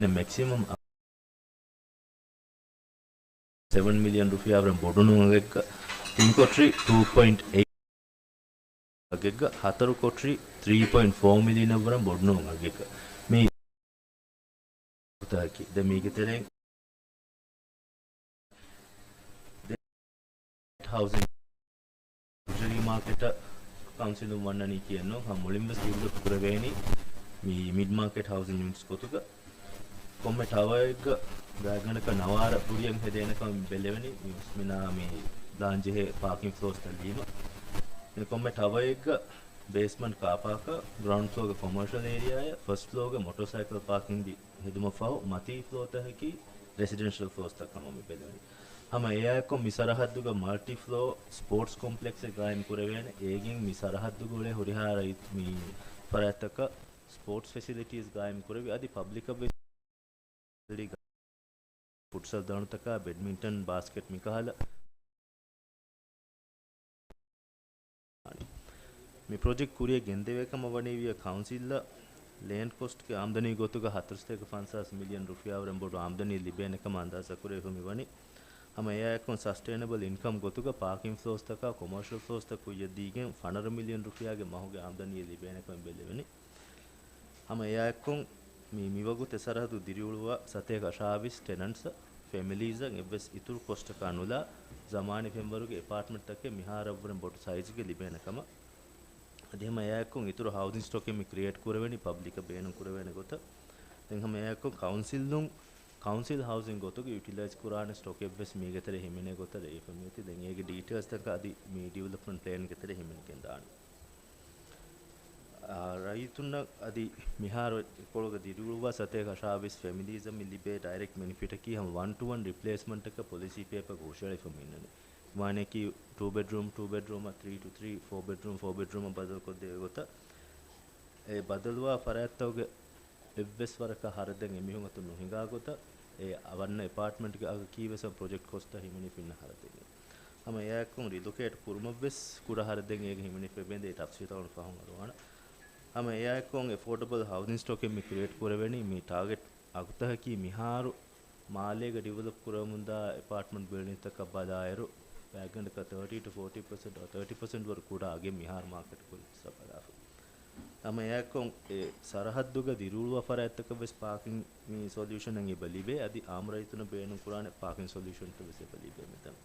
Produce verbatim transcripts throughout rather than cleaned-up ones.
މެކްސިމަމް ސެވަން މިލިއަން ރުފިޔާ ވަރަށް ބޮޑު ނޫން އަގެއްގަ، ތިން ކޮޓަރި ޓޫ ޕޮއިންޓް އެއިޓް އަގެއްގަ، ހަތަރު ކޮޓަރި ތްރީ ޕޮއިންޓް ފޯ މިލިއަން ވަރަށް ބޮޑު ނޫން އަގެއްގަ. މި ގޮތަކީ. ދެން މީގެ ތެރެއިން ހައުސިން ލަކްޒަރީ މާކެޓަށް ކައުންސިލުން ވަންނަނީ ކިޔެއްނު. ހަމަ މުޅިން ވެސް ޑިވެލޮޕް ކުރެވޭނީ މި މިޑް މާކެޓް ހައުސިން ޔުނިޓްސް ގޮތުގަ. ކޮންމެ ޓަވަރެއްގަ ގާތްގަނޑަކަށް ނަވާރަ ބުރިއަން ހެދޭނެ ކަމަށް ބެލެވެނީ މި މިނާ މި ދާން ޖެހޭ ޕާކިން ފްލޯސްތައް ލީމަ. މި ކޮންމެ ޓަވަރެއްގަ ބޭސްމަންޓް ކާޕާކަށް، ގްރައުންޑް ފްލޯގަ ކޮމާޝަލް އޭރިއާއަށް، ފަސްޓް ފްލޯގަ މޮޓޯސައިކަލް ޕާކިން ހެދުމަށް ފަހު މަތީ ފްލޯތަކަކީ ރެސިޑެންޝަލް ފްލޯސްތައް ކަމަށް މި ބެލެވެނީ. ހަމަ އެއާއެކު މި ސަރަހައްދުގަ މަލްޓި ފްލޯ ސްޕޯޓްސް ކޮމްޕްލެކްސެއް ގާއިމް ކުރެވޭނެ. އޭގެން މި ސަރަހައްދުގަ އުޅޭ ހުރިހާ ރައްޔިތު މި ފަރާތްތަކަށް ސްޕޯޓްސް ފެސިލިޓީސް ގާއިމް ކުރެވި، އަދި ޕަބްލިކަށް ވެސް ފުޓްސަލް ދަނޑުތަކާ، ބެޑްމިންޓަން، ބާސްކެޓް މިކަހަލަ. މި ޕްރޮޖެކްޓް ކުރިއަށް ގެންދެވޭ ކަމަށް ވަނީ ވިއްޔަ ކައުންސިލްއަށް ލޭންޑް ކޮސްޓްގެ އާމްދަނީ ގޮތުގަ ހަތަރުސަތޭކަ ފަންސާސް މިލިއަން ރުފިޔާ ވަރަށް ބޮޑު އާމްދަނީ ލިބޭނެ ކަމަށް އަންދާޒާ ކުރެވިފަ މި ވަނީ. ހަމަ އެއާއެކު ސަސްޓެއިނަބަލް އިންކަމް ގޮތުގަ ޕާކިން ފްލޯސްތަކާ ކޮމާޝަލް ފްލޯސްތައް ކުއްޔަށް ދީގެން ފަނަރަ މިލިއަން ރުފިޔާގެ މަހުގެ އާމްދަނީ ލިބޭނެ ކަމަށް ބެލެވެނީ. ހަމަ އެއާއެކު މި މިވަގުތު ސަރަހައްދު ދިރިއުޅުވާ ސަތޭކަ އަށާވީސް ޓެނަންޓްސް ފެމިލީޒަށް އެއްވެސް އިތުރު ކޮސްޓަކާ ނުލާ ޒަމާނީ ފެންވަރުގެ އެޕާޓްމަންޓްތަކެއް މިހާރަށްވުރެން ބޮޑު ސައިޒުގެ ލިބޭނެ ކަމަށް. އަދި ހަމަ އެއާއެކު އިތުރު ހައުސިން ސްޓޮކެއް މި ކްރިއޭޓް ކުރެވެނީ ޕަބްލިކަށް ބޭނުން ކުރެވޭނެ ގޮތަށް. ދެން ހަމަ އެއާއެކު ކައުންސިލުން ކައުންސިލް ހައުސިން ގޮތުގެ ޔުޓިލައިޒް ކުރާނެ ސްޓޮކެއްވެސް މީގެ ތެރޭ ހިމެނޭ ގޮތަށް ރޭވިފަ މިއޮތީ. ދެން އޭގެ ޑީޓެއިލްސްތަކަށް އަދި މި ޑިވެލޮޕްމަންޓް ޕްލޭންގެ ތެރޭ ހިމެނިގެން ދާނެ. އާ، ރައްޔިތުންނަށް އަދި މިހާރު އެކޮޅުގަ ދިރިއުޅުއްވާ ސަތޭކަ އަށާވީސް ފެމިލީޒަށް މި ލިބޭ ޑައިރެކްޓް ބެނިފިޓަކީ ހަމަ ވަން ޓު ވަން ރިޕްލޭސްމަންޓަކަށް ޕޮލިސީ ޕޭޕަރ ހުށައެޅިފަ މި އިންނަނީ. މާނައަކީ ޓޫ ބެޑްރޫމް، ޓޫ ބެޑްރޫމަށް، ތްރީ ޓު ތްރީ، ފޯ ބެޑްރޫމް، ފޯ ބެޑްރޫމަށް ބަދަލުކޮށްދޭ ގޮތަށް. އެ ބަދަލުވާ ފަރާތްތަކުގެ އެއްވެސް ވަރަކަށް ހަރަދެއް އެމީހުން އަތުން ނުހިނގާ ގޮތަށް، އެ އަވަންނަ އެޕާޓްމަންޓްގެ އަގަކީ ވެސް ޕްރޮޖެކްޓް ކޮސްޓަށް ހިމެނިފަ އިންނަ ހަރަދެއް. ހަމަ އެއާއެކު ރިލޮކޭޓް ކުރުމަށްވެސް ކުޑަ ހަރަދެއް އޭގެ ހިމެނިފަ އެބައިނދޭ ތަފްސީލްތަކުން ފަހުން އަރުވާނަ. ހަމަ އެއާއެކު އެފޯޑަބަލް ހައުސިން ސްޓޮކެއް މި ކްރިއޭޓް ކުރެވެނީ މި ޓާގެޓް އަގުތަކަކީ މިހާރު މާލޭގަ ޑިވެލޮޕް ކުރަމުންދާ އެޕާޓްމަންޓް ބިލްޑިންތަކަށް ބަލާއިރު، ބައެއްގަނޑަކަށް ތާޓީ ޓު ފޯޓީ ޕަސެންޓް، ތާޓީ ޕަސެންޓް ވަރު ކުޑަ އަގެއް މިހާރު މާކެޓް ކުރި ހިސާބަށް ބަލާފަ. ހަމަ އެއާއެކު އެ ސަރަހައްދުގަ ދިރިއުޅުވާ ފަރާތްތަކަށް ވެސް ޕާކިން މި ސޮލިއުޝަނެއް އެބަ ލިބޭ. އަދި އާއްމު ރައްޔިތުންނަށް ބޭނުން ކުރާނެ ޕާކިން ސޮލިއުޝަންތައް ވެސް އެބަ ލިބޭ މިތަން.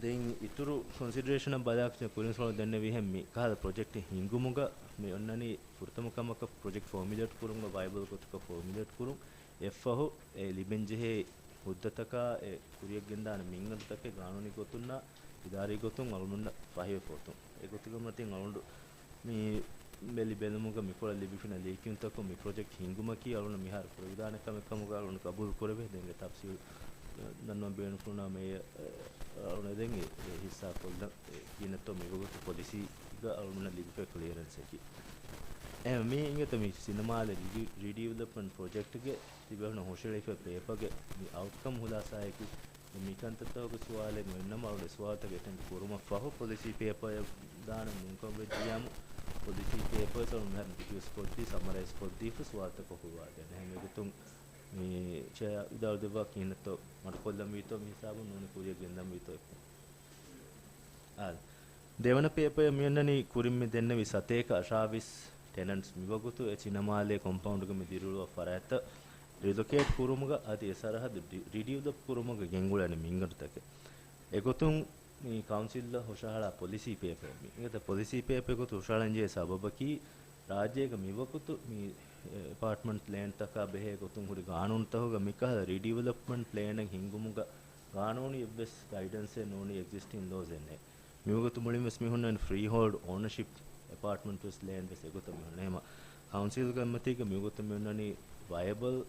ދެން އިތުރު ކޮންސިޑަރޭޝަނަށް ބަލާފަ ކުރިން ސޯޅަ ދެންނެވިހެން މި ކަހަލަ ޕްރޮޖެކްޓެއް ހިންގުމުގަ މި އޮންނަނީ ފުރަތަމަ ކަމަކަށް ޕްރޮޖެކްޓް ފޯމިއުލޭޓް ކުރުމުގަ ވައިބަލް ގޮތަކަށް ފޯމިއުލޭޓް ކުރުން. އެއްފަހު އެ ލިބެންޖެހޭ ހުއްދަތަކާ އެ ކުރިއަށްގެންދާނެ މިންގަނޑުތަކެއް ގާނޫނީ ގޮތުންނާ އިދާރީ ގޮތުން އަޅުގަނޑުމެންނަށް ފަހިވެފަ އޮތުން. އެގޮތުގަ މަތިން އަޅުގަނޑު މި ބެލި ބެލުމުގަ މިކޮޅަށް ލިބިފިނަ ލިޔެކިޔުންތަކުން މި ޕްރޮޖެކްޓް ހިންގުމަކީ އަޅުގަނޑު މިހާރު ކުރެވިދާނެ ކަމެއް ކަމުގަ އަޅުގަނޑު ގަބޫލު ކުރެވޭ. ދެން އެ ތަފްސީލް ދަންނަވަން ބޭނުން ފުންނާ މޭޔަރ އަޅުގަނޑު ދެން އެ ހިއްސާ ކޮށްލަން. އެ ކިހިނެއްތޯ މިވަގުތު ޕޮލިސީގަ އަޅުގަނޑަށް ލިބިފައި ކްލިއަރެންސަކީ. އެ މީ އިނގޭތޯ މި ސިނަމާލެ ރިޑި-، ރިޑިވެލޮޕްމަންޓް ޕްރޮޖެކްޓްގެ ތިބޭފުޅުން ހުށައެޅިފަ ޕޭޕަގެ މި އައުޓްކަމް ހުލާސާއަކީ މިކަންތައްތަކުގެ ސުވާލެއް ނުވެންނަމަ އަޅުގަނޑު ސުވާލުތަކެއް އެޓެންޑް ކުރުމަށް ފަހު ޕޮލިސީ ޕޭޕަރ ދާނަން ނޫންކަން ވެއްޖިއްޔާމު، ޕޮލިސީ ޕޭޕަރސް އަޅުގަނޑު މިހާރު އިންޓްރޮޑިއުސް ކޮށްދީ، ސަމަރައިޒް ކޮށްދީފަ ސުވާލުތަކަށް ހުޅުވާދޭނެ. އެހެން އެގޮތުން މި ޗެއާ ވިދާޅު ދެއްވާ ކިހިނެއްތޯ މަޑުކޮށްލަންވީތޯ މި ހިސާބުން ނޫނީ ކުރިއަށް ގެންދަންވީތޯ އެއްކޮށް. އާ، ދެވަނަ ޕޭޕަރ މިއޮންނަނީ ކުރިން މި ދެންނެވި ސަތޭކަ އަށާވީސް ޓެނަންޓްސް މިވަގުތު އެ ޗިނަމާލޭ ކޮމްޕައުންޑްގަ މި ދިރިއުޅުވާ ފަރާތްތައް ރިލޮކޭޓް ކުރުމުގަ އަދި އެ ސަރަހައްދު ޑި-، ރިޑިވެލޮޕް ކުރުމުގަ ގެންގުޅޭނެ މިންގަނޑުތަކެއް. އެގޮތުން މި ކައުންސިލްއަށް ހުށަހަޅާ ޕޮލިސީ ޕޭޕަރ މި. އިނގޭތަ ޕޮލިސީ ޕޭޕަރ ގޮތު ހުށަހަޅަންޖެހޭ ސަބަބަކީ، ރާއްޖޭގަ މިވަގުތު މި އެޕާޓްމަންޓް ލޭންޑްތަކާ ބެހޭ ގޮތުން ހުރި ގާނޫނުތަކުގަ މިކަހަލަ ރިޑިވެލޮޕްމަންޓް ޕްލޭނެއް ހިންގުމުގަ ގާނޫނީ އެއްވެސް ގައިޑެންސެއް ނޫނީ އެގްޒިސްޓިން ލޯސް އެއްނެއް. މިވަގުތު މުޅިން ވެސް މި ހުންނަނީ ފްރީހޯލްޑް އޯނަޝިޕް އެޕާޓްމަންޓް ވެސް ލޭންޑް ވެސް އެގޮތަށް މި ހުންނަނީ. އެހެމަ ކައުންސިލްގެ މަތީގަ މިވަގުތު މި ހުންނަނީ ވަޔަބަލް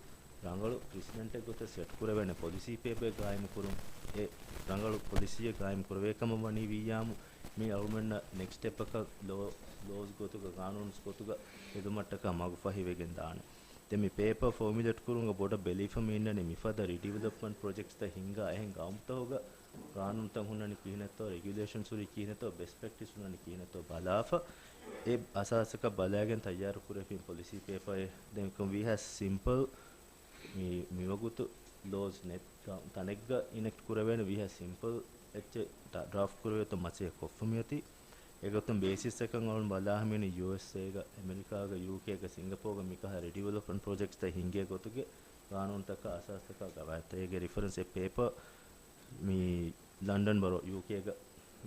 ރަނގަޅު ޕްރެސިޑެންޓެއް ގޮތަށް ސެޓް ކުރެވޭނެ ޕޮލިސީ ޕޭޕަރ ގާއިމު ކުރުން. އެ ރަނގަޅު ޕޮލިސީއެއް ގާއިމު ކުރެވޭ ކަމަށް ވަނީ ވިއްޔާމު، މީ އަޅުމެންނަށް ނެކްސްޓް ސްޓެޕަކަށް ލޯ، ލޯސް ގޮތުގަ، ގާނޫނުސް ގޮތުގަ ހެދުމަށްޓަކާ މަގު ފަހިވެގެން ދާނެ. ދެން މި ޕޭޕަރ ފޯމިއުލޭޓް ކުރުމުގަ ބޮޑަށް ބެލިފަ މި އިންނަނީ މިފަދަ ރިޑިވެލޮޕްމަންޓް ޕްރޮޖެކްޓްސްތައް ހިންގާ އެހެން ގައުމުތަކުގަ ގާނޫނުތައް ހުންނަނީ ކިހިނެއްތޯ، ރެގިއުލޭޝަންސް ހުރީ ކިހިނެއްތޯ، ބެސްޓް ޕްރެކްޓިސް ހުންނަނީ ކިހިނެއްތޯ ބަލާފަ، އެ އަސާސަކަށް ބަލާގެން ތައްޔާރު ކުރެފިން ޕޮލިސީ ޕޭޕަރެއް. ދެން ވީހާ ސިމްޕަލް މި، މިވަގުތު ލޯސް ނެތް ތަނެއްގަ އިނެކްޓް ކުރެވޭނެ ވީހާ ސިމްޕަލް އެއްޗެއް ޑްރާފްޓް ކުރެވޭތޯ މަސައްކަތް ކޮށްފަ މިއޮތީ. އެގޮތުން ބޭސިސްއަކަށް އަޅުން ބަލާހަމީނީ ޔޫއެސްއޭގަ، އެމެރިކާގަ، ޔޫކޭގަ، ސިންގަޕޯގަ މިކަހަލަ ރީޑިވެލޮޕްމަންޓް ޕްރޮޖެކްޓްސްތައް ހިނގޭ ގޮތުގެ ގާނޫނުތަކާ އަސާސްތަކާ ގަވާއިދުތައް. އޭގެ ރިފަރެންސް އެއް ޕޭޕަރ މި ލަންޑަން ބަރޯ ޔޫކޭގަ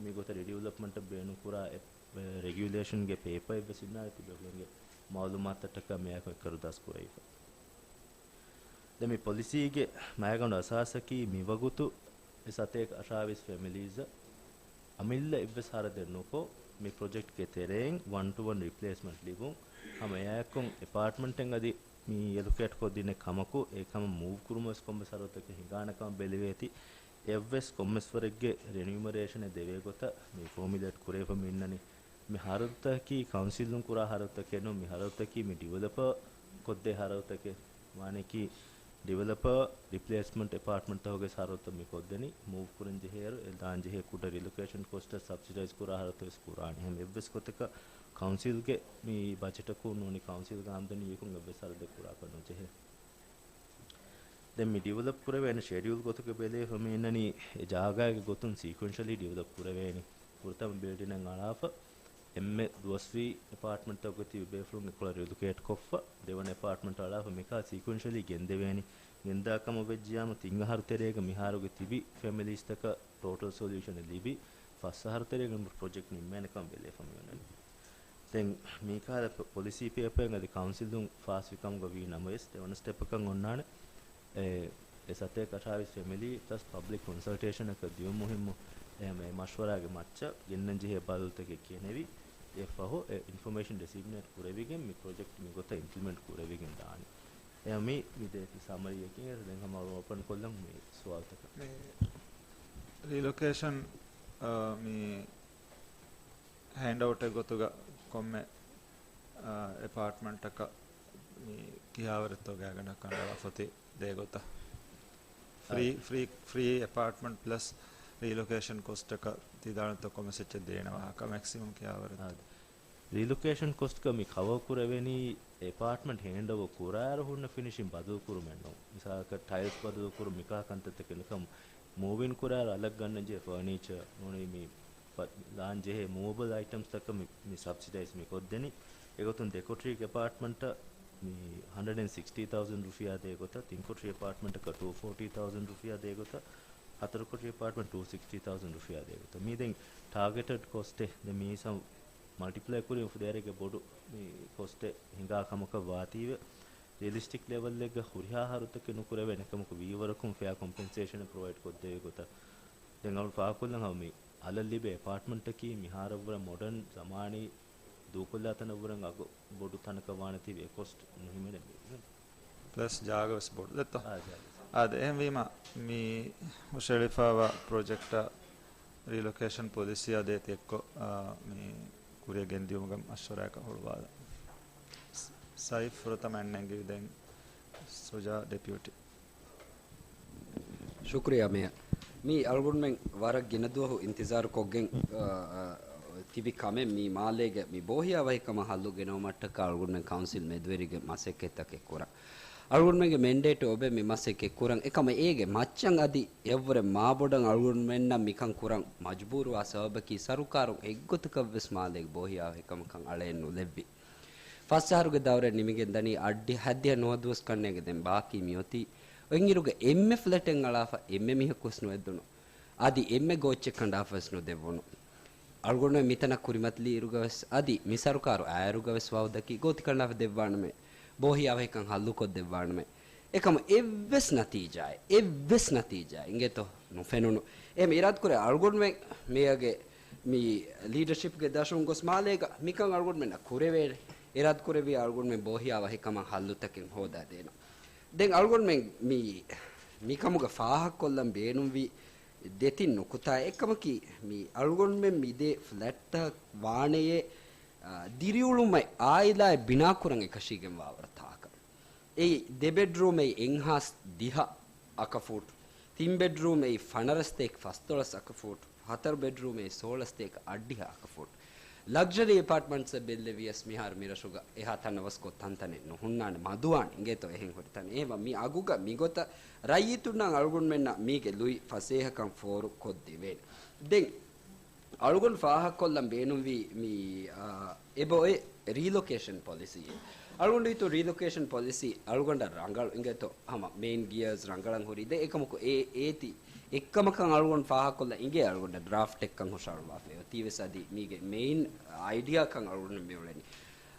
މިގޮތަށް ރީޑިވެލޮޕްމަންޓަށް ބޭނުންކުރާ އެ، އެ، ރެގިއުލޭޝަންގެ ޕޭޕަރެއްވެސް އިންނާނެ ތިބޭފުޅުންގެ މައުލޫމާތުތައްޓަކާ މިއާއެކު އެއްކަރުދާސް ކުރެވިފަ. ދެން މި ޕޮލިސީގެ މައިގަނޑު އަސާސަކީ މިވަގުތު އެ ސަތޭކަ އަށާވީސް ފެމިލީޒަށް އަމިއްލަ އެއްވެސް ހަރަދެއް ނުކޮށް، މި ޕްރޮޖެކްޓްގެ ތެރެއިން ވަން ޓު ވަން ރިޕްލޭސްމަންޓް ލިބުން. ހަމަ އެއާއެކު އެޕާޓްމަންޓެއް އަދި މި އެލޮކޭޓް ކޮށްދިން ކަމަކު، އެ ކަމަށް މޫވް ކުރުމަށް ވެސް ކޮންމެސް ހަރަދުތަކެއް ހިނގާނެ ކަމަށް ބެލެވޭތީ. އެއްވެސް ކޮންމެސް ވަރެއްގެ ރެނިއުމަރޭޝަނެއް ދެވޭ ގޮތަށް މި ފޯމިއުލޭޓް ކުރެވިފަ މި އިންނަނީ. މި ހަރަދުތަކީ ކައުންސިލުން ކުރާ ހަރަދުތަކެއް ނޫން، މި ހަރަދުތަކީ މި ޑިވެލޮޕަރ ކޮށްދޭ ހަރަދުތަކެއް. ވާނީކީ ޑިވެލޮޕަރ ރިޕްލޭސްމަންޓް އެޕާޓްމަންޓްތަކުގެ ހަރަދުތައް މި ކޮށްދެނީ. މޫވް ކުރަން ޖެހޭއިރު، އެ ދާން ޖެހޭ ކުޑަ ރިލޮކޭޝަން ކޮސްޓަށް ސަބްސިޑައިޒް ކުރާ ހަރަދުތައް ވެސް ކުރާނެ. އެހެން އެއްވެސް ގޮތަކަށް ކައުންސިލްގެ މި ބަޖެޓަކުން ނޫނީ ކައުންސިލްގެ އާމްދަނީއަކުން އެއްވެސް ހަރަދެއް ކުރާކަށް ނުޖެހޭ. ދެން މި ޑިވެލޮޕް ކުރެވޭނެ ޝެޑިއުލް ގޮތުގަ ބެލެވިފަ މި އިންނަނީ އެ ޖާގާގެ ގޮތުން ސީކުއެންޝަލީ ޑިވެލޮޕް ކުރެވޭނީ. ފުރަތަމަ ބިލްޑިންއަށް އަޅާފަ، އެންމެ ދުވަސްވީ އެޕާޓްމަންޓްތަކުގަ ތިބި ބޭފުޅުން އެކޮޅަށް ރިލޮކޭޓް ކޮށްފަ، ދެވަނަ އެޕާޓްމަންޓް އަޅާފަ. މިކާ ސީކުއެންޝަލީ ގެންދެވޭނީ. ގެންދާ ކަމަށް ވެއްޖިޔާމު ތިން އަހަރު ތެރޭގަ މިހާރުގެ ތިބި ފެމިލީސްތަކަށް ޓޯޓަލް ސޮލިއުޝަނެއް ލިބި، ފަސް އަހަރު ތެރޭގަ ޕްރޮޖެކްޓް ނިންމޭނެ ކަމަށް ބެލެވިފަ މި އިންނަނީ. ދެން މިކަހަލަ ޕޮ-، ޕޮލިސީ ޕޭޕަރެއް އަދި ކައުންސިލުން ފާސްވި ކަމުގަ ވީ ނަމަވެސް، ދެވަނަ ސްޓެޕަކަށް އޮންނާނެ. އެ، އެ ސަތޭކަ އަށާވީސް ފެމިލީ ޕްލަސް ޕަބްލިކް ކޮންސަލްޓޭޝަނަކަށް ދިޔުން މުހިއްމު. އެހެން އެ މަޝްވަރާގެ މައްޗަށް ގެންނަން ޖެހޭ ބަދަލުތަކެއް ގެނެވި، އެ ފަހު އެ އިންފޮމޭޝަން ޑިސިމިނޭޓް ކުރެވިގެން މި ޕްރޮޖެކްޓް މިގޮތަށް އިމްޕްލިމެންޓް ކުރެވިގެން ދާނެ. އެ މި، މި ދޭތި ސަމަރީއަކީ. ދެން ހަމަ އަޅު އޯޕަން ކޮށްލަން މި ސުވާލުތަކަށް. މި ރީލޮކޭޝަން، އާ، މި ހޭންޑްއައުޓެއް ގޮތުގަ ކޮންމެ، އާ، އެޕާޓްމަންޓަކަށް މި ކިހާވަރެއްތޯ ގާތްގަނޑަކަށް ކަނޑައަޅާފަ އޮތީ ދޭ ގޮތަށް. ފްރީ، އާ. ފްރީ، ފްރީ އެޕާޓްމަންޓް ޕްލަސް ރީލޮކޭޝަން ކޮސްޓަކަށް ތި ދާނެތޯ ކޮންމެސް އެއްޗެއް ދޭނެ ވާހަކަ މެކްސިމަމް ކިހާވަރެއްތޯ؟ އާ. ރީލޮކޭޝަން ކޮސްޓްގަ މި ކަވަރ ކުރެވެނީ އެޕާޓްމަންޓް ހޭންޑްއޯވަރ ކުރާއިރު ހުންނަ ފިނިޝިން ބަދަލު ކުރުމެއް ނޫން. މިސާލަކަށް ޓައިލްސް ބަދަލު ކުރުން މިކާ ކަންތައްތަކެއް ނޫން. މޫވިން ކުރާއިރު އަލަށް ގަންނަން ޖެހޭ ފަރުނީޗަރ ނޫނީ މި ފަ-، ލާން ޖެހޭ މޫވަބަލް އައިޓަމްސްތަކަށް މި، މި ސަބްސިޑައިޒް މި ކޮށްދެނީ. އެގޮތުން ދެ ކޮޓަރި އެޕާޓްމަންޓަށް މި ހަންޑްރެޑް އެންޑް ސިކްސްޓީ ތައުޒަންޑް ރުފިޔާ ދޭ ގޮތަށް، ތިން ކޮޓަރި އެޕާޓްމަންޓަކަށް ޓޫ ފޯޓީ ތައުޒަންޑް ރުފިޔާ ދޭ ގޮތަށް، ހަތަރު ކޮޓަރި އެޕާޓްމަންޓް ޓޫ ސިކްސްޓީ ތައުޒަންޑް ރުފިޔާ ދޭ ގޮތަށް. މީ ދެން ޓާގެޓެޑް ކޮސްޓެއް. ދެން މީސަ މަލްޓިޕްލައި ކުރީމަ ފުދޭވަރެއްގެ ބޮޑު މި ކޮސްޓެއް ހިނގާ ކަމަކަށް ވާތީވެ، ރިއަލިސްޓިކް ލެވަލްއެއްގަ ހުރިހާ ހަރަދުތަކެއް ނުކުރެވޭނެ ކަމަކު ވީވަރަކުން ފެއާ ކޮމްޕެންސޭޝަނެއް ޕްރޮވައިޑް ކޮށްދެވޭ ގޮތަށް. ދެން އަޅު ފާހަގަކޮށްލަން ހަމަ މި އަލަށް ލިބޭ އެޕާޓްމަންޓަކީ މިހާރަށްވުރެ މޮޑަން ޒަމާނީ ދޫކޮށްލާ ތަނަށްވުރެ އަގު ބޮޑު ތަނަކަށް ވާނެތީ އެ ކޮސްޓް ނުހިމެނެ މީ. ޕްލަސް ޖާގަ ވެސް ބޮޑު ދެއްތޯ؟ އާ، ޖާގަ. އާދެ، އެހެންވީމަ މި ހުށައެޅިފައިވާ ޕްރޮޖެކްޓަށް ރީލޮކޭޝަން ޕޮލިސީއާ ދޭތި އެއްކޮށް، އާ، މި ކުރިއަށް ގެންދިއުމުގެ މަޝްވަރާއަކަށް ހުޅުވާލަން. ސައިފް ފުރަތަމަ އަންނަންގެވި ދެން ސުޖާ ޑެޕިއުޓީ. ޝުކުރިއްޔާ މޭޔަރ. މީ އަޅުގަނޑުމެން ވަރަށް ގިނަ ދުވަހު އިންތިޒާރު ކޮށްގެން، އަ، އަ، ތިބި ކަމެއް. މީ މާލޭގެ މި ބޯހިޔާވަހިކަމަށް ހައްލު ގެނައުމަށްޓަކާ އަޅުގަނޑުމެން ކައުންސިލް މެދުވެރިގެ މަސައްކަތްތަކެއް ކުރަން. އަޅުގަނޑުމެންގެ މެންޑޭޓު އޮބެ މި މަސައްކަތް ކުރަން. އެކަމަށް އޭގެ މައްޗަށް އަދި އެއަށްވުރެ މާބޮޑަށް އަޅުގަނޑުމެންނަށް މިކަން ކުރަން މަޖުބޫރުވާ ސަބަބަކީ ސަރުކާރުން އެއްގޮތަކަށްވެސް މާލޭގެ ބޯހިޔާވަހިކަމަކަށް އަޅައެއް ނުލެއްވި. ފަސް އަހަރުގެ ދައުރެއް ނިމިގެން ދަނީ އަށްޑި ހަތްދިހަ ނުވަ ދުވަސް ކަންނޭނގެ ދެން ބާކީ މިއޮތީ. އޮތްއިރުގަ އެންމެ ފްލެޓެއް އަޅާފަ އެންމެ މީހަކުވެސް ނުއެއްދުނު. އަދި އެންމެ ގޯއްޗެއް ކަނޑާފަވެސް ނުދެއްވުނު. އަޅުގަނޑުމެން މިތަނަށް ކުރިމަތިލިއިރުގަވެސް އަދި މި ސަރުކާރު އާއިރުގަވެސް ވައުދަކީ ގޯތި ކަނޑާފަ ދެއްވާނަމޭ، ބޯހިޔާވަހިކަން ހައްލުކޮށްދެއްވާނަމޭ. އެކަމަ އެއްވެސް ނަތީޖާއެއް، އެއްވެސް ނަތީޖާއެއް އިނގޭތޯ ނުފެނުނު. އެހެން އިރާދަކުރޭ އަޅުގަނޑުމެން މިއަގެ މި ލީޑަޝިޕްގެ ދަށުން ގޮސް މާލޭގަ މިކަން އަޅުގަނޑުމެންނަށް ކުރެވޭނެ. އިރާދަކުރެއްވިއްޔާ އަޅުގަނޑުމެން ބޯހިޔާވަހިކަމަށް ހައްލުތަކެއް ހޯދާދޭނަން. ދެން އަޅުގަނޑުމެން މި، މިކަމުގަ ފާހަގަކޮށްލަން ބޭނުންވީ ދެތިން ނުކުތާ. އެއްކަމަކީ، މި އަޅުގަނޑުމެން މި ދޭ ފްލެޓްތައް ވާނެޔޭ، އާ، ދިރިއުޅުމަށް އާއިލާއެއް ބިނާކުރަން އެކަށީގެންވާވަރަށް ތާކަށް. އެއީ، ދެ ބެޑްރޫމް އެއީ އެއްހާސް ދިހަ އަކަފޫޓް، ތިން ބެޑްރޫމް އެއީ ފަނަރަ ސަތޭކަ ފަސްދޮޅަސް އަކަފޫޓް، ހަތަރު ބެޑްރޫމް އެއީ ސޯޅަ ސަތޭކަ އަށްޑިހަ އަކަފޫޓް. ލަގްޒަރީ އެޕާޓްމަންޓްސް ބެއްލެވިޔަސް މިހާރު މިރަށުގަ އެހާ ތަނަވަސްކޮށް ތަންތަނެއް ނުހުންނާނެ. މަދުވާނެ އިނގޭތޯ އެހެން ހުރި ތަނެއް. އެހެންވީމަ މި އަގުގަ މިގޮތަށް ރައްޔިތުންނަށް އަޅުގަނޑުމެންނަށް މީގެ ލުއި ފަސޭހަކަން ފޯރު ކޮށްދެވޭނެ. ދެން އަޅުގަނޑު ފާހަގަކޮށްލަން ބޭނުންވީ މި، އާ، އެބައޮތް ރީލޮކޭޝަން ޕޮލިސީއެއް. އަޅުގަނޑު ހިތު ރީލޮކޭޝަން ޕޮލިސީ އަޅުގަނޑަށް ރަނގަޅު އިނގޭތޯ ހަމަ މެއިން ގިއަރސް ރަނގަޅަށް ހުރީ. ދެން އެކަމަކު އެ އޭތި އެއްކަމަކަށް އަޅުގަނޑު ފާހަގަކޮށްލަން އިނގޭ އަޅުގަނޑަށް ޑްރާފްޓް އެއްކަން ހުށަހަޅުވާފައި އޮތީވެސް އަދި މީގެ މެއިން އައިޑިއާކަން އަޅުގަނޑު މިއުޅެނީ.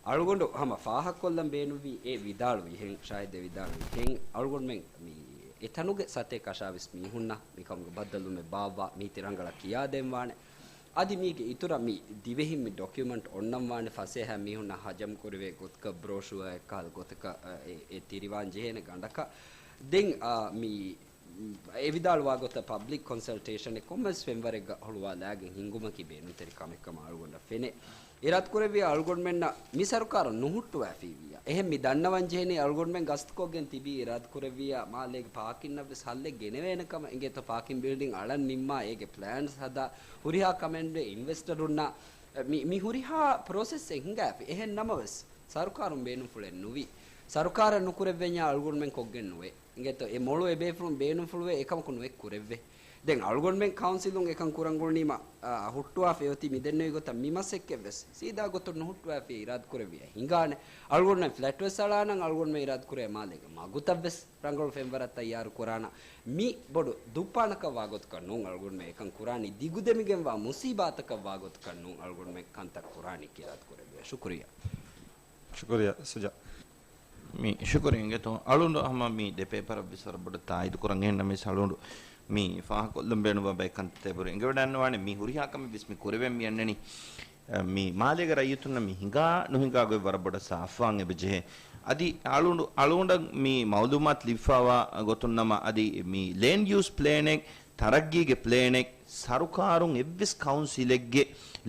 އަޅުގަނޑު ހަމަ ފާހަގަކޮށްލަން ބޭނުންވީ އެ ވިދާޅުވިހެން، ޝާހިދެއް ވިދާޅުވިހެން، އަޅުގަނޑުމެން މި އެތަނުގެ ސަތޭކަ އަށާވީސް މީހުންނަށް މިކަމުގެ ބައްދަލުވުމެއް ބާއްވާ މީތި ރަނގަޅަށް ކިޔާދޭންވާނެ. އަދި މީގެ އިތުރަށް މި ދިވެހިން މި ޑޮކިއުމަންޓް އޮންނަންވާނެ ފަސޭހަ މީހުންނަށް ހަޖަމް ކުރެވޭ ގޮތަކަށް ބްރޯޝުއާއެއް ކަހަލަ ގޮތަކަށް، އެ، އެ ތިރިވާން ޖެހޭނެ ގަނޑަކަށް. ދެން، އާ، މި އެ ވިދާޅުވާ ގޮތަށް ޕަބްލިކް ކޮންސަލްޓޭޝަނެއް ކޮންމެސް ފެންވަރެއްގަ ހުޅުވާލާގެން ހިންގުމަކީ ބޭނުންތެރި ކަމެއްކަމަށް އަޅުގަނޑަށް ފެނޭ. އިރާދަކުރެއްވިޔާ އަޅުގަނޑުމެންނަށް މި ސަރުކާރުން ނުހުއްޓުވާފައިވިއްޔާ. އެހެން މި ދަންނަވަން ޖެހެނީ އަޅުގަނޑުމެން ގަސްތުކޮށްގެން ތިބީ އިރާދަކުރެއްވިޔާ މާލޭގެ ޕާކިންނަށްވެސް ހައްލެއް ގެނެވޭނެ ކަމަށް. އިނގޭތޯ ޕާކިން ބިލްޑިން އަޅަން ނިންމާ އޭގެ ޕްލޭންސް ހަދާ ހުރިހާ ކަމެއް އިންވެސްޓަރުންނަށް މި، މި ހުރިހާ ޕްރޮސެސްއެއް ހިނގާފި. އެހެން ނަމަވެސް ސަރުކާރުން ބޭނުންފުޅެއް ނުވި. ސަރުކާރަށް ނުކުރެއްވެންޏާ އަޅުގަނޑުމެން ކޮށްގެން ނުވޭ. އިނގޭތޯ އެ މޮޅު އެބޭފުޅުން ބޭނުންފުޅުވޭ އެކަމަކު ނުއެއް ކުރެއްވޭ. ދެން އަޅުގަނޑުމެން ކައުންސިލުން އެކަން ކުރަން ގުޅުނީމަ، އާ، ހުއްޓުވާފައި އޮތީ މިދެންނެވި ގޮތަށް މި މަސައްކަތްވެސް ސީދާ ގޮތުން ނުހުއްޓުވާފައި އިރާދަކުރެއްވިޔާ ހިނގާނެ. އަޅުގަނޑުމެން ފްލެޓްވެސް އަޅާނަން، އަޅުގަނޑުމެން އިރާދަކުރޭ މާލޭގެ މަގުތައްވެސް ރަނގަޅު ފެންވަރަށް ތައްޔާރު ކުރާނަން. މި ބޮޑު ދުއްޕާނަކަށް ވާގޮތަކަށް ނޫން އަޅުގަނޑުމެން އެކަން ކުރާނީ، ދިގުދެމިގެންވާ މުސީބާތަކަށް ވާގޮތަކަށް ނޫން އަޅުގަނޑުމެން ކަންތައް ކުރާނީ ކިޔާދަ ކުރެއްވިޔާ. ޝުކުރިއްޔާ. ޝުކުރިއްޔާ ސުޖާ. މި ޝުކުރި އިނގޭތޯ. އަޅުގަނޑު ހަމަ މި ދެ ޕޭޕަރަށްވެސް ވަރަށް ބޮޑަށް ތާއީދު ކުރަން އެހެން ނަމަވެސް އަޅުގަނޑު މި ފާހަގަކޮށްލަން ބޭނުންވާ ބައެއް ކަންތައް އެބަހުރި. އެނގިވަޑައިގަންނަވާނެ މި ހުރިހާ ކަމެއްވެސް މި ކުރެވެން މި އަންނަނީ، އަ، މި މާލޭގެ ރައްޔިތުންނަށް މި ހިނގާ ނުހިނގާ ގޮތް ވަރަށް ބޮޑަށް ސާފުވާން އެބަޖެހޭ. އަދި އަޅުގަނޑު، އަޅުގަނޑަށް މި މައުލޫމާތު ލިބިފައިވާ ގޮތުން ނަމަ އަދި މި ލޭންޑް ޔޫސް ޕްލޭނެއް ތަރައްގީގެ ޕްލޭނެއް ސަރުކާރުން އެއްވެސް ކައުންސިލެއްގެ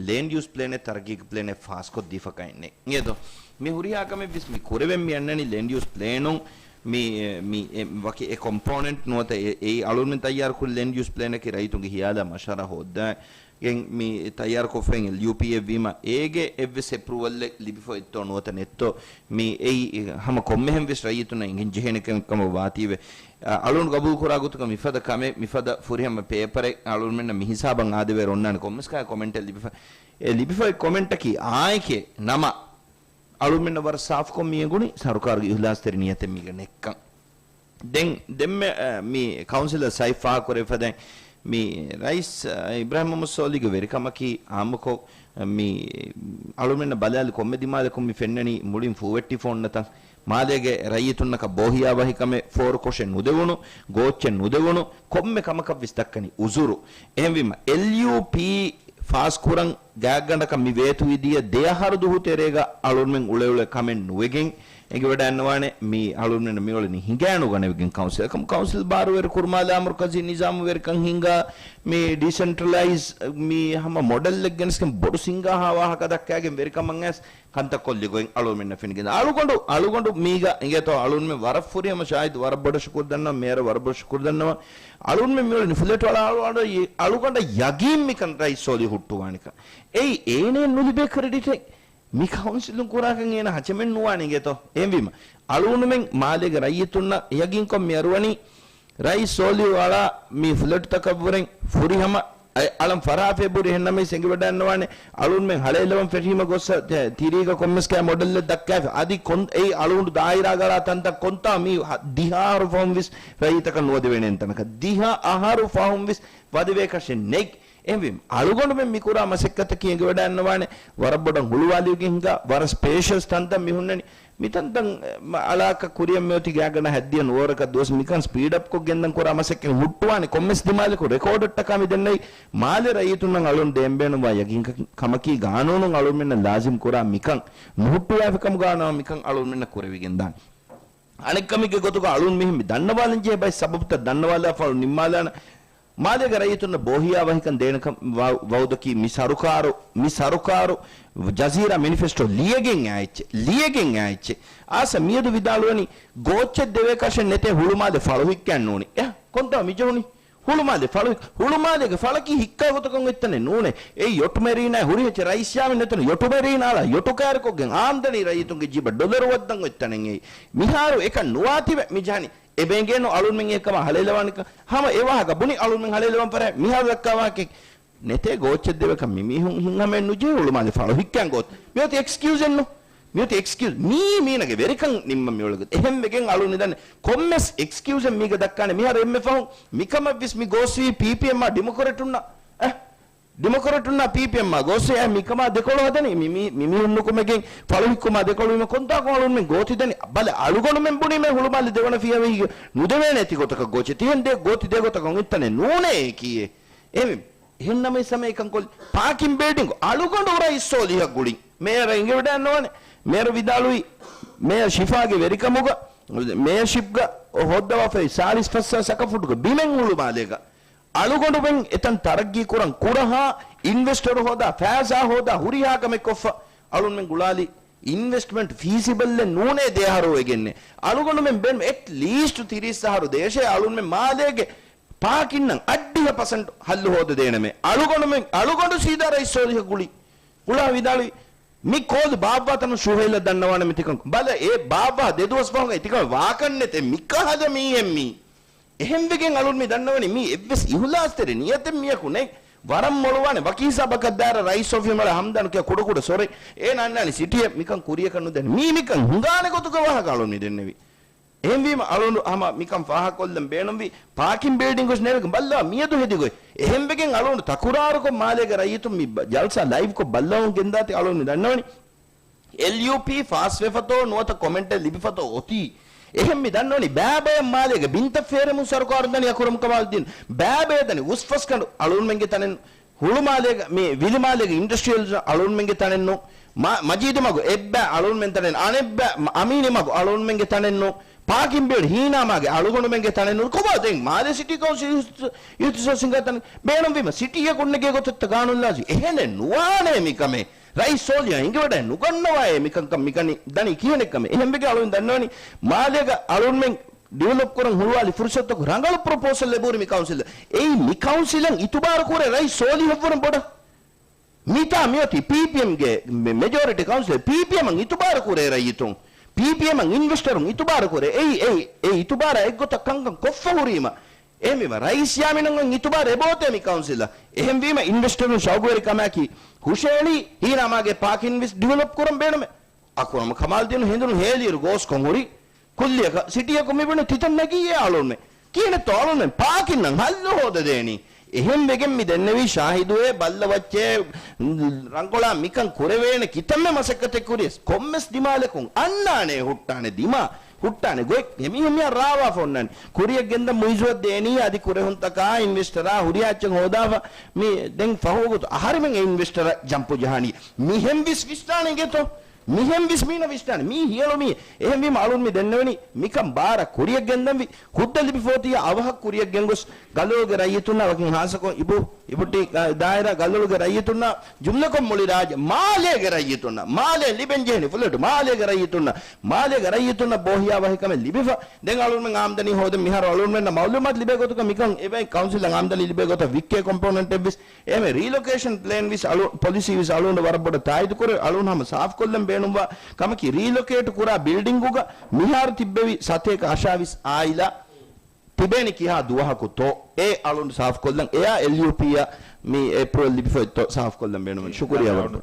ލޭންޑް ޔޫސް ޕްލޭނެއް ތަރައްގީގެ ޕްލޭނެއް ފާސްކޮށްދީފަކައެއް ނެތް. އިނގޭތޯ؟ މި ހުރިހާ ކަމެއްވެސް މި ކުރެވެން މި އަންނަނީ ލޭންޑް ޔޫސް ޕްލޭނުން މި، މި، އެ، ވަކި އެ ކޮމްޕޯނެންޓް ނުވަތަ އެ، އެއީ އަޅުގަނޑުމެން ތައްޔާރުކުރި ލޭންޑް ޔޫސް ޕްލޭނަކީ ރައްޔިތުންގެ ހިޔާލާ މަޝްވަރާ ހޯއްދާ ގެން މި ތައްޔާރުކޮށްފައި އެލްޔޫޕީ އެއްވީމަ، އޭގެ އެއްވެސް އެޕްރޫވަލްއެއް ލިބިފަ އޮތްތޯ ނުވަތަ ނެތްތޯ، މި އެއީ ހަމަ ކޮންމެހެން ވެސް ރައްޔިތުންނަށް އެނގެން ޖެހޭނެ ކަމެއް ކަމަށް ވާތީވެ. އަ، އަޅުން ގަބޫލު ކުރާ ގޮތުގަ މިފަދަ ކަމެއް، މިފަދަ ފުރިހަމަ ޕޭޕަރެއް އަޅުންމެންނަށް މި ހިސާބަށް އާދެވޭ އޮންނާނެ ކޮންމެސް ކަހަލަ ކޮމެންޓެއް ލިބިފަ، އެ ލިބިފައި ކޮމެންޓަކީ އާއެކޭ ނަމަ، އަޅުމެންނަށް ވަރަށް ސާފުކޮށް މި އެނގުނީ ސަރުކާރުގެ އިހުލާސްތެރި ނިޔަތެއް މީގަ ނެއްކަން. ދެން، ދެންމެ، އަ، މި ކައުންސިލަށް ސައި ފާހަގަކުރެވިފަދައިން މި ރައީސް، އަ، އިބްރާހިމް މުހައްމަދު ސޯލިހުގެ ވެރިކަމަކީ އާއްމުކޮށް، އަ، މި އަޅުމެންނަށް ބަލާލި ކޮންމެ ދިމާލަކުން މި ފެންނަނީ މުޅިން ފޫވެއްޓިފަ އޮންނަތަން. މާލޭގެ ރައްޔިތުންނަކަށް ބޯހިޔާވަހިކަމެއް ފޯރުކޮށެއް ނުދެވުނު، ގޯއްޗެއް ނުދެވުނު، ކޮންމެ ކަމަކަށްވެސް ދައްކަނީ އުޒުރު. އެހެންވީމަ، އެލްޔޫޕީ ފާސްކުރަން ގާތްގަނޑަކަށް މި ވޭތުވިދިޔަ ދެއަހަރު ދުވަހު ތެރޭގަ އަޅުންމެން އުޅެއުޅެ ކަމެއް ނުވެގެން އެނގިވަޑައިގަންނަވާނެ މި އަޅުންމެން މިއުޅެނީ ހިނގާނުގަނެވިގެން ކައުންސިލަކަށް. ކައުންސިލް ބާރުވެރި ކުރުމާލާ މަރުކަޒީ ނިޒާމުވެރިކަން ހިނގާ މި ޑީސެންޓްރަލައިޒް މި ހަމަ މޮޑެލްއެއް ގެނެސްގެން ބޮޑު ސިނގާހާ ވާހަކަ ދައްކާގެން ވެރިކަމަށް އައިސް ކަންތައް ކޮށްލި ގޮތް އަޅުމެންނަށް ފެނިގެން. އަޅުގަނޑު، އަޅުގަނޑު މީގަ އިނގޭތޯ އަޅުންމެން ވަރަށް ފުރިހަމަ ޝާހިދު ވަރަށް ބޮޑަށް ޝުކުރު ދަންނަވަން، މޭޔަރަށް ވަރަށް ބޮޑަށް ޝުކުރު ދަންނަވަން. އަޅުންމެން މިއުޅެނީ ފުލެޓް އަޅާ އަޅުގަނޑަށް ޔަގީން މިކަން ރައީސް ސޯލިހު ހުއްޓުވާނެކަން. އެއީ އޭނައަށް ނުލިބޭ ކްރެޑިޓެއް. މި ކައުންސިލުން ކުރާކަން އޭނަ ހަޗަމެއް ނުވާނެ އިނގޭތޯ. އެހެންވީމަ، އަޅުންމެން މާލޭގެ ރައްޔިތުންނަށް ޔަގީންކޮށް މި އަރުވަނީ ރައީސް ސޯލިހު އަޅާ މި ފުލެޓުތަކަށްވުރެން ފުރިހަމަ އަޅަން ފަރާފޭބުރި އެހެންނަމަވެސް އެނގިވަޑައިގަންނަވާނެ އަޅުންމެން ހަޅޭލަވަން ފެށީމަ ގޮއްސަ ތި-، ތިރީގަ ކޮންމެސް ކަހަލަ މޮޑެލްއެއް ދައްކާފި. އަދި ކޮން އެއީ އަޅުގަނޑު ދާއިރާގަ އަޅާ ތަންތަން ކޮންތާ މީ ހަ-، ދިހަ އަހަރު ފަހުން ވެސް ރައްޔިތަކަށް ނުވަދެވޭނެ ތަނަކަށް. ދިހަ އަހަރު ފަހުން ވެސް ވަދެވޭކަށެއް ނެތް. އެހެންވީމަ، އަޅުގަނޑުމެން މިކުރާ މަސައްކަތަކީ އެނގިވަޑައިގަންނަވާނެ ވަރަށް ބޮޑަށް ހުޅުވާލިވިގެން ހިނގާ، ވަރަށް ސްޕޭޝަސް ތަންތަން މި ހުންނަނީ. މިތަންތަން، އެ، މަ-، އަޅާކަށް ކުރިއަށް މިއޮތީ ގާތްގަނޑަށް ހަތްދިހަ ނުވަރަކަށް ދުވަސް މިކަން ސްޕީޑްއަޕްކޮށް ގެންދަން ކުރާ މަސައްކަތް ހުއްޓުވާނެ ކޮންމެސް ދިމާލަކު ރެކޯޑަށްޓަކާ މި ދެންނެވި މާލެ ރައްޔިތުންނަށް އަޅުން ދޭން ބޭނުންވާ ޔަގީން ކަ-، ކަމަކީ ގާނޫނުން އަޅުންމެންނަށް ލާޒިމް ކުރާ މިކަން ނުހުއްޓުވާފިކަމުގަ ނަމަ މިކަން އަޅުންމެންނަށް ކުރެވިގެން ދާނެ. އަނެއްކަމެއްގެ ގޮތުގަ އަޅުން މިހެން މި ދަންނަވާލަން ޖެހޭ ބައެއް ސަބަބުތައް ދަންނަވާލާފަ އަޅުން ނިންމާލާނަން. މާލޭގެ ރައްޔިތުންނަށް ބޯހިޔާވަހިކަން ދޭނެކަން ވަ-، ވައުދަކީ މި ސަރުކާރު، މި ސަރުކާރު ޖަޒީރާ މެނިފެސްޓޯ ލިޔެގެން އައިއްޗެއް، ލިޔެގެން އައިއްޗެއް. އާސަ މިއަދު ވިދާޅުވަނީ ގޯއްޗެއް ދެވޭކަށެއް ނެތޭ ހުޅުމާލެ ފަޅުހިއްކައެއް ނޫނީ. އެ ކޮންތާ މި ޖެހުނީ؟ ހުޅުމާލެ ފަޅު، ހުޅުމާލޭގެ ފަޅަކީ ހިއްކާ ގޮތަކަށް އޮތް ތަނެއް ނޫނޭ. އެއީ ޔޮޓުމެރީނާ ހުރިހެއްޗެއް ރައީސް ޔާމީން އެތަނު ޔޮޓުމެރީނާލާ ޔޮޓު ކައިރިކޮށްގެން އާމްދަނީ ރައްޔިތުންގެ ޖީބަށް ޑޮލަރު ވައްދަން އޮތް ތަނެއް އެއީ. މިހާރު އެކަން ނުވާތީވެ މި ޖަހަނީ. އެބައިނގޭނު އަޅުންމެން އެކަމާ ހަޅޭލަވާނެކަން. ހަމަ އެ ވާހަކަ ބުނި އަޅުންމެން ހަޅޭލަވަން ފަރާތް މިހާރު ދައްކާ ވާހަކައެއް. ނެތޭ ގޯއްޗެއް ދެވޭކަށް މި މީހުން ހިތްހަމައެއް ނުޖެހޭ ހުޅުމާލެ ފަޅު ހިއްކަން ގޯތް. މިއޮތީ އެކްސްކިއުޒެއްނު. މިއޮތީ އެކްސްކިއުޒް. މީ މީނަގެ ވެރިކަން ނިންމަން މިއުޅެގޮތް. އެހެން ވެގެން އަޅުން ދަން ކޮންމެސް އެކްސްކިއުޒެއް މީގަ ދައްކާނެ. މިހާރު އެންމެ ފަހުން މިކަމަށްވެސް މި ގޯސްވީ ޕީޕީއެމްއާ ޑިމޮކްރެޓުންނާ. އެ، ޑިމޮކްރެޓުންނާ ޕީޕީއެމްއާ ގޯސްވީ އެ މިކަމާ ދެކޮޅު ހަދަނީ. މި، މި، މި މީހުން ނުކުމެގެން ފަޅު ހިއްކުމާ ދެކޮޅު ވީމަ ކޮންތާކު އަޅުންމެން ގޯތި ދަނީ. ބަލަ އަޅުގަނޑުމެން ބުނީމޭ ހުޅުމާލެ ދެވަނަ ފިޔަވަހީގަ ނުދެވޭނެ ތި ގޮތަކަށް ގޯއްޗެއް. ތިހެން ދޭ ގޯތި ދޭ ގޮތަކަށް އޮތް ތަނެއް ނޫނޭ ކީއޭ. އެހެން ނަމަވެސް ހަމަ އެކަން ކޮށްލި. ޕާކިން ބިލްޑިންގު އަޅުގަނޑު ރައީސް ސޯލިހަށް ގުޅި. މޭޔަރ އެނގިވަޑައިގަންނަވާނެ. މޭޔަރ ވިދާޅުވީ، މޭޔަރ ޝިފާގެ ވެރިކަމުގަ، މޭޔަރޝިޕްގަ ހޯއްދަވާފައި ސާޅީސް ފަސް ސަކަފުޓުގެ ބިމެއް ހުޅުމާލޭގަ. އަޅުގަނޑުމެން އެތަން ތަރައްގީ ކުރަން ކުރަހާ، އިންވެސްޓަރު ހޯދާ، ފައިސާ ހޯދާ، ހުރިހާ ކަމެއް ކޮށްފަ. އަޅުންމެން ގުޅާލި. އިންވެސްޓްމަންޓް ފީސިބަލްއެއް ނޫނޭ ދެއަހަރު ވެގެންނެ. އަޅުގަނޑުމެން ބޭނުމޭ އެޓްލީސްޓް ތިރީސް އަހަރު ދޭށޭ އަޅުންމެން މާލޭގެ ޕާކިންނަށް އައްޑިހަ ޕަސެންޓް ހައްލު ހޯދަދޭނަމޭ. އަޅުގަނޑުމެން، އަޅުގަނޑު ސީދާ ރައީސް ސޯލިހަށް ގުޅި. ގުޅާ ވިދާޅުވި، މި ކޯލު ބާއްވާ ތަނު ޝުހައިލަށް ދަންނަވާނަމޭ ތިކަން. ބަލަ އޭ ބާއްވާ ދެ ދުވަސް ފަހުގައި ތިކަން ވާކަށް ނެތޭ މިކަހަލަ މީހެއް މީ. އެހެންވެގެން އަޅުން މި ދަންނަވަނީ މީ އެއްވެސް އިހުލާސްތެރި ނިޔަތެއް މީހަކު ނެތް. ވަރަށް މޮޅުވާނެ ވަކި ހިސާބަކަށް ދާއިރަށް ރައީސް އޮފީހުން އަޅާ ހަމްދާނު ކިޔާ ކުޑަކުޑަ ސޮރީ. އޭނާ އަންނާނީ ސިޓީއެއް މިކަން ކުރިޔަކަށް ނުދޭނެ. މީ މިކަން ހިނގާނެ ގޮތުގެ ވާހަކަ އަޅުން މި ދެންނެވީ. އެހެންވީމަ އަޅުން ހަމަ މިކަން ފާހަގަކޮށްލަން ބޭނުންވީ ޕާކިން ބިލްޑިންގުސް ނޭވެގެން ބައްލަވާ މިއަދު ހެދިގޮތް. އެހެންވެގެން އަޅުން ތަކުރާރުކޮށް މާލޭގެ ރައްޔިތުން މި ބަ-، ޖަލްސާ ލައިވްކޮށް ބައްލަވަމުން ގެންދާތީ އަޅުން މި ދަންނަވަނީ. އެލްޔޫޕީ ފާސްވެފަތޯ ނުވަތަ ކޮމެންޓެއް ލިބިފަތޯ އޮތީ. އެހެން މި ދަންނަވަނީ ބައިބައި މާލޭގެ ބިންތައް ފޭރެމުން ސަރުކާރުން ދަނީ އަކުރަމް ކަމާލުއްދީން. ބައިބައި ދަނީ އުސްފަސްގަނޑު އަޅުންމެންގެ ތަނެއް. ހުޅުމާލޭގަ މި ވިލިމާލޭގެ އިންޑަސްޓްރިއލް އަޅުންމެންގެ ތަނެއްނު. މަ-، މަޖީދު މަގު އެއްބައި އަޅުންމެން ތަނެއް އަނެއްބައި މަ-، އަމީނި މަގު އަޅުންމެންގެ ތަނެއްނު. ޕާކިން ބިލް ހީނާމާގެ އަޅުގަނޑުމެންގެ ތަނެއްނު. ކޮބާ ދެން މާލޭ ސިޓީ ކައުންސިލް އިހްތި-، އިހްތިސާސް ހިނގާ ތަނެއް ބޭނުންވީމަ ސިޓީއަކު އޮންނަގޭ ގޮތަށްތަ ގާނޫނު ލާޒި. އެހެނެއް ނުވާނޭ މިކަމެއް. ރައީސް ސޯލިހަށް އެނގިވަޑައެއް ނުގަންނަވާއޭ މިކަންކަން މިކަނި ދަނީ ކިހިނެއްކަމެއް. އެހެންވެގެން އަޅުން ދަންނަވަނީ މާލޭގަ އަޅުންމެން ޑިވެލޮޕް ކުރަން ހުޅުވާލި ފުރުސަތުތަކު ރަނގަޅު ޕްރޮޕޯސަލް އެބަހުރި މި ކައުންސިލަށް. އެއީ މި ކައުންސިލަށް އިތުބާރު ކުރޭ ރައީސް ސޯލިހަށްވުރެން ބޮޑަށް. މިތާ މިއޮތީ ޕީޕީއެމްގެ މެ-، މެޖޯރިޓީ ކައުންސިލަށް ޕީޕީއެމަށް އިތުބާރު ކުރޭ ރައްޔިތުން. ޕީޕީއެމަށް އިންވެސްޓަރުން އިތުބާރު ކުރޭ. އެއީ، އެއީ، އެ އިތުބާރާ އެއްގޮތަށް ކަންކަން ކޮށްފަ ހުރީމަ. އެހެންވީމަ ރައީސް ޔާމީނަށް އިތުބާރު އެބައޮތޭ މި ކައުންސިލަށް. އެހެންވީމަ އިންވެސްޓަރުން ޝައުގުވެރިކަމާއެކީ ހުށައެޅީ ހީނާމާގެ ޕާކިން ވެސް ޑިވެލޮޕް ކުރަން ބޭނުމޭ. އަކުރަމް ކަމާލްދީނު ހެނދުނު ހޭލިއިރު ގޯސްކޮށް ހުރި ކުއްލިއަކަށް ސިޓީއަކު މި ބުނި ތިތަން ނެގިއްޔޭ އަޅުންމެ. ކިހިނެއްތޯ އަޅުންމެ ޕާކިންނަށް ހައްލު ހޯދަދޭނީ. އެހެން ވެގެން މި ދެންނެވީ ޝާހިދުއޭ ބައްލަވައްޗޭ ރަނގޮޅާ މިކަން ކުރެވޭނެ ކިތަންމެ މަސައްކަތެއް ކުރިޔަސް ކޮންމެސް ދިމާލަކުން އަންނާނެ ހުއްޓާނެ ދިމާ ހުއްޓާނެ ގޮތް އެމީހުން މިހާ ރާވާފަ އޮންނާނެ. ކުރިޔަށް ގެންދަން މުއިޒުއަށް ދޭނީ އަދި ކުރެހުންތަކާ އިންވެސްޓަރާ ހުރިހާ އެއްޗެއް ހޯދާފަ މި ދެން ފަހުގޮތު އަހަރެމެން އެ އިންވެސްޓަރަށް ޖަމްޕު ޖަހާނީ. މިހެން ވިސް ވިސްނާނެ އިނގޭތޯ؟ މިހެން ވިސް މީނަ ވިސްނާނެ. މީ ހިޔަޅު މީ. އެހެންވީމަ އަޅުން މި ދެންނެވެނީ މިކަން ބާރަށް ކުރިޔަށް ގެންދަންވީ. ހުއްދަ ލިބިފޯތިއްޔާ އަވަހަށް ކުރިޔަށް ގެންގޮސް ގަލޮޅުގެ ރައްޔިތުންނާ ވަކިން ހާއްސަކޮށް އިބު، އިބުޓީ، އަ، ދާއިރާ ގަލޮޅުގެ ރައްޔިތުންނާ ޖުމްލަކޮށް މުޅި ރާއްޖެ މާލޭގެ ރައްޔިތުންނަށް، މާލޭ ލިބެން ޖެހެނީ ފުލެޓު މާލޭގެ ރައްޔިތުންނަށް، މާލޭގެ ރައްޔިތުންނަށް ބޯހިޔާ ވަހިކަމެއް ލިބިފަ. ދެން އަޅުންމެން އާމްދަނީ ހޯދަން މިހާރު އަޅުންމެންނަށް މައުލޫމާތު ލިބޭ ގޮތުގަ މިކަން އެބައި ކައުންސިލަށް އާމްދަނީ ލިބޭ ގޮތަށް ވިއްކޭ ކޮމްޕޯނެންޓެއްވެސް އެހެން ރީލޮކޭޝަން ޕްލޭން ވިސް އަޅު-، ޕޮލިސީ ވިސް އަޅުގަނޑު ވަރަށް ބޮޑަށް ތާއީދު ކުރޭ. އަޅުން ހަމަ ސާފުކޮށްލަން ބޭނުންވާ ކަމަކީ، ރީލޮކޭޓް ކުރާ ބިލްޑިންގުގަ މިހާރު ތިއްބެވި ސަތޭކަ އަށާވީސް އާއިލާ ތިބޭނީ ކިހާ ދުވަހަކުތޯ އެ އަޅުން ސާފުކޮށްލަން. އެއާ އެލްޔޫޕީއާ މި އެޕްރޫވަލް ލިބިފައިތޯ ސާފުކޮށްލަން ބޭނުމެއް. ޝުކުރިޔާ ވަރަށް.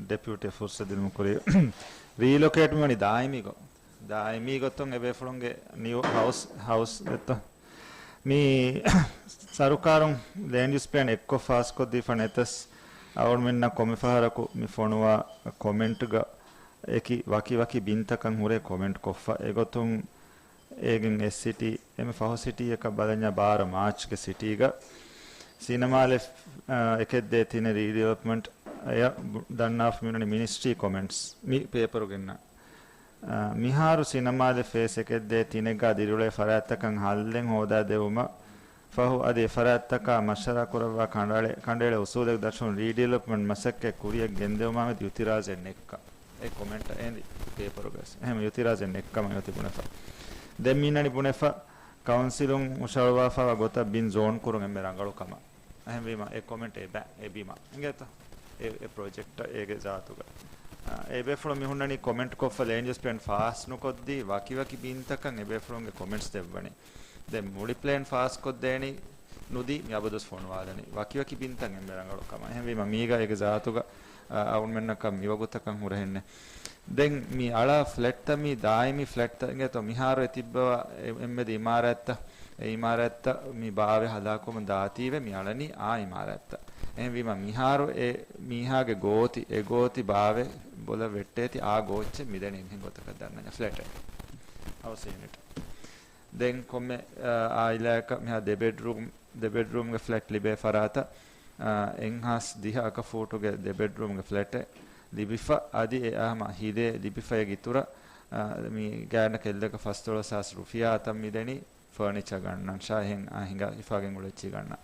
ދެޕިއުޓީ ފުރުސަތު ދިނުމަށް ކުރި ރީލޮކޭޓް މިވަނީ ދާއިމީ ގޮތް. ދާއިމީ ގޮތުން އެބޭފުޅުންގެ ނިއު ހައުސް، ހައުސް ދެއްތޯ؟ މި ސަރުކާރުން ލޭންޑް ޔޫސް ޕްލޭން އެއްކޮށް ފާސްކޮށްދީފަ ނެތަސް، އަޅުގަނޑުމެންނަށް ކޮންމެ ފަހަރަކު މި ފޮނުވާ ކޮމެންޓްގަ އެކި ވަކި ވަކި ބިންތަކަށް ހުރޭ ކޮމެންޓް ކޮށްފަ. އެގޮތުން އޭގެން އެއް ސިޓީ، އެންމެ ފަހު ސިޓީއަކަށް ބަލަންޏާ ބާރަ މާޗްގެ ސިޓީގަ ސިނަމާލެ، އާ، އެކެއް ދޭ ތިނެއް ރީޑިވެލޮޕްމަންޓް އެއަށް ދަންނާފަ މިވަނީ މިނިސްޓްރީ ކޮމެންޓްސް މި ޕޭޕަރު ގެންނަ. އާ، މިހާރު ސިނަމާލެ ފޭސް އެކެއް ދޭ ތިނެއްގަ ދިރިއުޅޭ ފަރާތްތަކަށް ހައްލެއް ހޯދާ ދެވުމަށް ފަހު، އަދި އެ ފަރާތްތަކާ މަޝްވަރާ ކުރައްވާ ކަނޑައެޅޭ، ކަނޑައެޅޭ އުސޫލެއް ދަށުން ރީޑިވެލޮޕްމަންޓް މަސައްކަތް ކުރިޔަށް ގެންދެވުމާމެދު އިއުތިރާޒެއް ނެއްކަ. އެ ކޮމެންޓަށް އެނދި ޕޭޕަރުގައި އެހެން އިއުތިރާޒެއް ނެއްކަމަށް އޮތީ ބުނެފަ. ދެން މިންނަނީ ބުނެފަ، ކައުންސިލުން ހުށަހަޅުވާފައިވާ ގޮތަށް ބިން ޒޯން ކުރުން އެންމެ ރަނގަޅު ކަމަށް. އެހެންވީމަ، އެ ކޮމެންޓް އެބަ، އެބިމަ. އިނގޭތަ؟ އެ، އެ ޕްރޮޖެކްޓަށް އޭގެ ޒާތުގަ. އާ، އެ ބޭފުޅުން މި ހުންނަނީ ކޮމެންޓް ކޮށްފަ ލޭންޑް ޔޫސް ޕްލޭން ފާސް ނުކޮށްދީ، ވަކިވަކި ބިންތަކަށް އެ ބޭފުޅުންގެ ކޮމެންޓްސް ދެއްވަނީ. ދެން މުޅި ޕްލޭން ފާސް ކޮށްދޭނީ ނުދީ، މި އަބަދުސް ފޮނުވާލަނީ. ވަކިވަކި ބިންތައް އެންމެ ރަނގަޅު ކަމަށް. އެހެންވީމަ، މީގަ އޭގެ ޒާތުގަ، އަ، އަޅުމެންނަކަށް މިވަގުތަކަށް ހުރެހެންނެއް. ދެން މި އަޅާ ފްލެޓްތައް މި ދާއިމީ ފްލެޓްތައް އިނގޭތޯ، މިހާރު އެ ތިއްބަވާ އެ، އެންމެދި އިމާރާތްތައް، އެ އިމާރާތްތައް މި ބާވެ ހަލާކުވަމުން ދާތީވެ މި އަޅަނީ އާ އިމާރާތްތައް. އެހެންވީމަ މިހާރު އެ މީހާގެ ގޯތި، އެ ގޯތި ބާވެ ބޮލަށް ވެއްޓޭތީ އާ ގޯއްޗެއް މިދެނީ މިހެން ގޮތަކަށް ދަންނަންޏާ ފްލެޓެއް. ހައުސް ޔުނިޓް. ދެން ކޮންމެ، އާ، އާއިލާއަކަށް މިހާ ދެ ބެޑްރޫމް، ދެ ބެޑްރޫމްގެ ފްލެޓް ލިބޭ ފަރާތަށް، އާ، އެއްހާސް ދިހަ އަކަފޫޓުގެ ދެ ބެޑްރޫމްގެ ފްލެޓެއް ލިބިފަ، އަދި އެ ހަމަ ހިލޭ ލިބިފަޔަށް އިތުރަށް، އާ، މި ގާތްގަނޑަކަށް އެއްލައްކަ ފަސްދޮޅަސް ހާސް ރުފިޔާ އަތަށް މިދެނީ ފަރުނިޗަރ ގަންނަން. ޝާހެން އާ ހިނގާ ހިފާގެން އުޅެއްޗި ގަންނަ.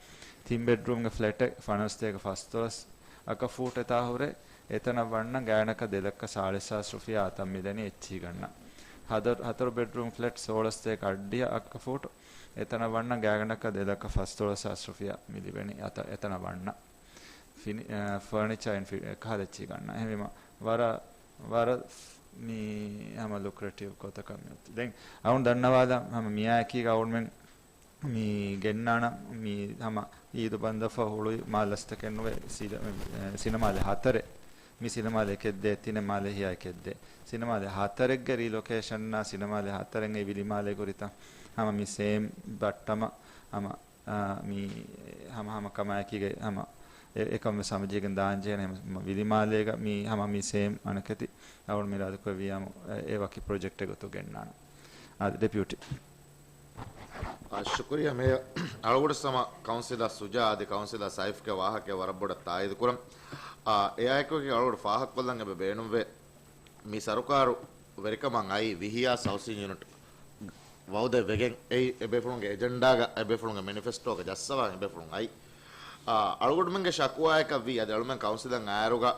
ތިން ބެޑްރޫމްގެ ފްލެޓެއް ފަނަރަ ސަތޭކަ ފަސްދޮޅަސް އަކަފޫޓެއް ތާހުރެ، އެތަނަށް ވަންނަ ގާތްގަނޑަކަށް ދެލައްކަ ސާޅީސް ހާސް ރުފިޔާ އަތަށް މިދެނީ އެއްޗިހި ގަންނަ. ހަތަރު، ހަތަރު ބެޑްރޫމް ފްލެޓް ސޯޅަސް ސަތޭކަ އަށްޑިހަ އަކަފޫޓު، އެތަނަށް ވަންނަ ގާތްގަނޑަކަށް ދެލައްކަ ފަސްދޮޅަސް ހާސް ރުފިޔާ މި ލިބެނީ އަތަށް، އެތަނަށް ވަންނަ. ފިނި-، އަ، ފަރުނިޗާ އިން ފި-، އެ ކަހަލަ އެއްޗިހި ގަންނަ. އެހެންވީމަ، ވަރަށް، ވަރަށް މި ހަމަ ލުކްރޭޓިވް ގޮތަކަށް މި އޮތީ. ދެން އަޅުން ދަންނަވާލަން ހަމަ މިއާއެކީގަ އަޅުންމެން މި ގެންނާނަން މި ހަމަ އީދު ބަންދަށްފަހު ހުޅުވި މާލަސްތަކެއް ނުވެ، ސި-، ސިނަމާލެ ހަތަރެއް. މި ސިނަމާލެ އެކެއް ދޭ، ތިނެއް މާލެ ހިޔާ އެކެއް ދޭ. ސިނަމާލެ ހަތަރެއްގެ ރީލޮކޭޝަންއާ ސިނަމާލެ ހަތަރެއް އެ ވިލިމާލޭ ގުރިތައް ހަމަ މި ސޭމް ބައްޓަމަ ހަމަ، އާ، މި ހަމަ ހަމަ ކަމާއެކީގަ ހަމަ އެ-، އެކަން ވެސް ހަމަޖެހިގެން ދާން ޖެހޭނެ ހަމަ ވިލިމާލޭގަ މި ހަމަ މި ސޭމް އަނެކެތި އަޅުން މި އިރާދަކުރެއްވިއްޔާމު އެ، އެ ވަކި ޕްރޮޖެކްޓެއް ގޮތުގަ ގެންނާނަން. އާދެ، ޑެޕިއުޓީ. އާ، ޝުކުރިއްޔާ މޭޔަރ. އަޅުގަނޑު ހަމަ ކައުންސިލަރ ސުޖާ އަދި ކައުންސިލަރ ސައިފްގެ ވާހަކައެއް ވަރަށް ބޮޑަށް ތާއީދު ކުރަން. އާ، އެއާއެކު އަޅުގަނޑު ފާހަގަކޮށްލަން އެބަ ބޭނުންވޭ، މި ސަރުކާރު ވެރިކަމަށް އައީ ވިހި ހާސް ހައުސިން ޔުނިޓް ވައުދެއް ވެގެން އެއީ އެބޭފުޅުންގެ އެޖެންޑާގަ، އެބޭފުޅުންގެ މެނިފެސްޓޯގަ ޖައްސަވާ އެބޭފުޅުން އައީ. އާ، އަޅުގަނޑުމެންގެ ޝަކުވާއަކަށްވީ އަދި އަޅުމެން ކައުންސިލަށް އާއިރުގަ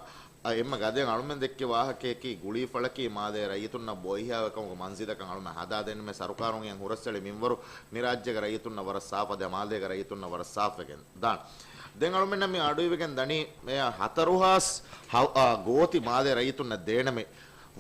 އެންމެ ގަދައިން އަޅުމެން ދެއްކި ވާހަކަޔަކީ ގުޅީފަޅަކީ މާލޭ ރައްޔިތުންނަށް ބޮއިހާވެ ކަމުގެ މަންޒިލަކަށް އަޅުމެން ހަދާދޭންމެ ސަރުކާރުން އެން ހުރަސްއެޅި މިންވަރު މި ރާއްޖޭގެ ރައްޔިތުންނަށް ވަރަށް ސާފު އަދި މާލޭގެ ރައްޔިތުންނަށް ވަރަށް ސާފުވެގެން ދާން. ދެން އަޅުމެންނަށް މި އަޑުއިވިގެން ދަނީ މޭޔަރ ހަތަރު ހާސް ހަ-، އާ، ގޯތި މާލޭ ރައްޔިތުންނަށް ދޭނަމޭ.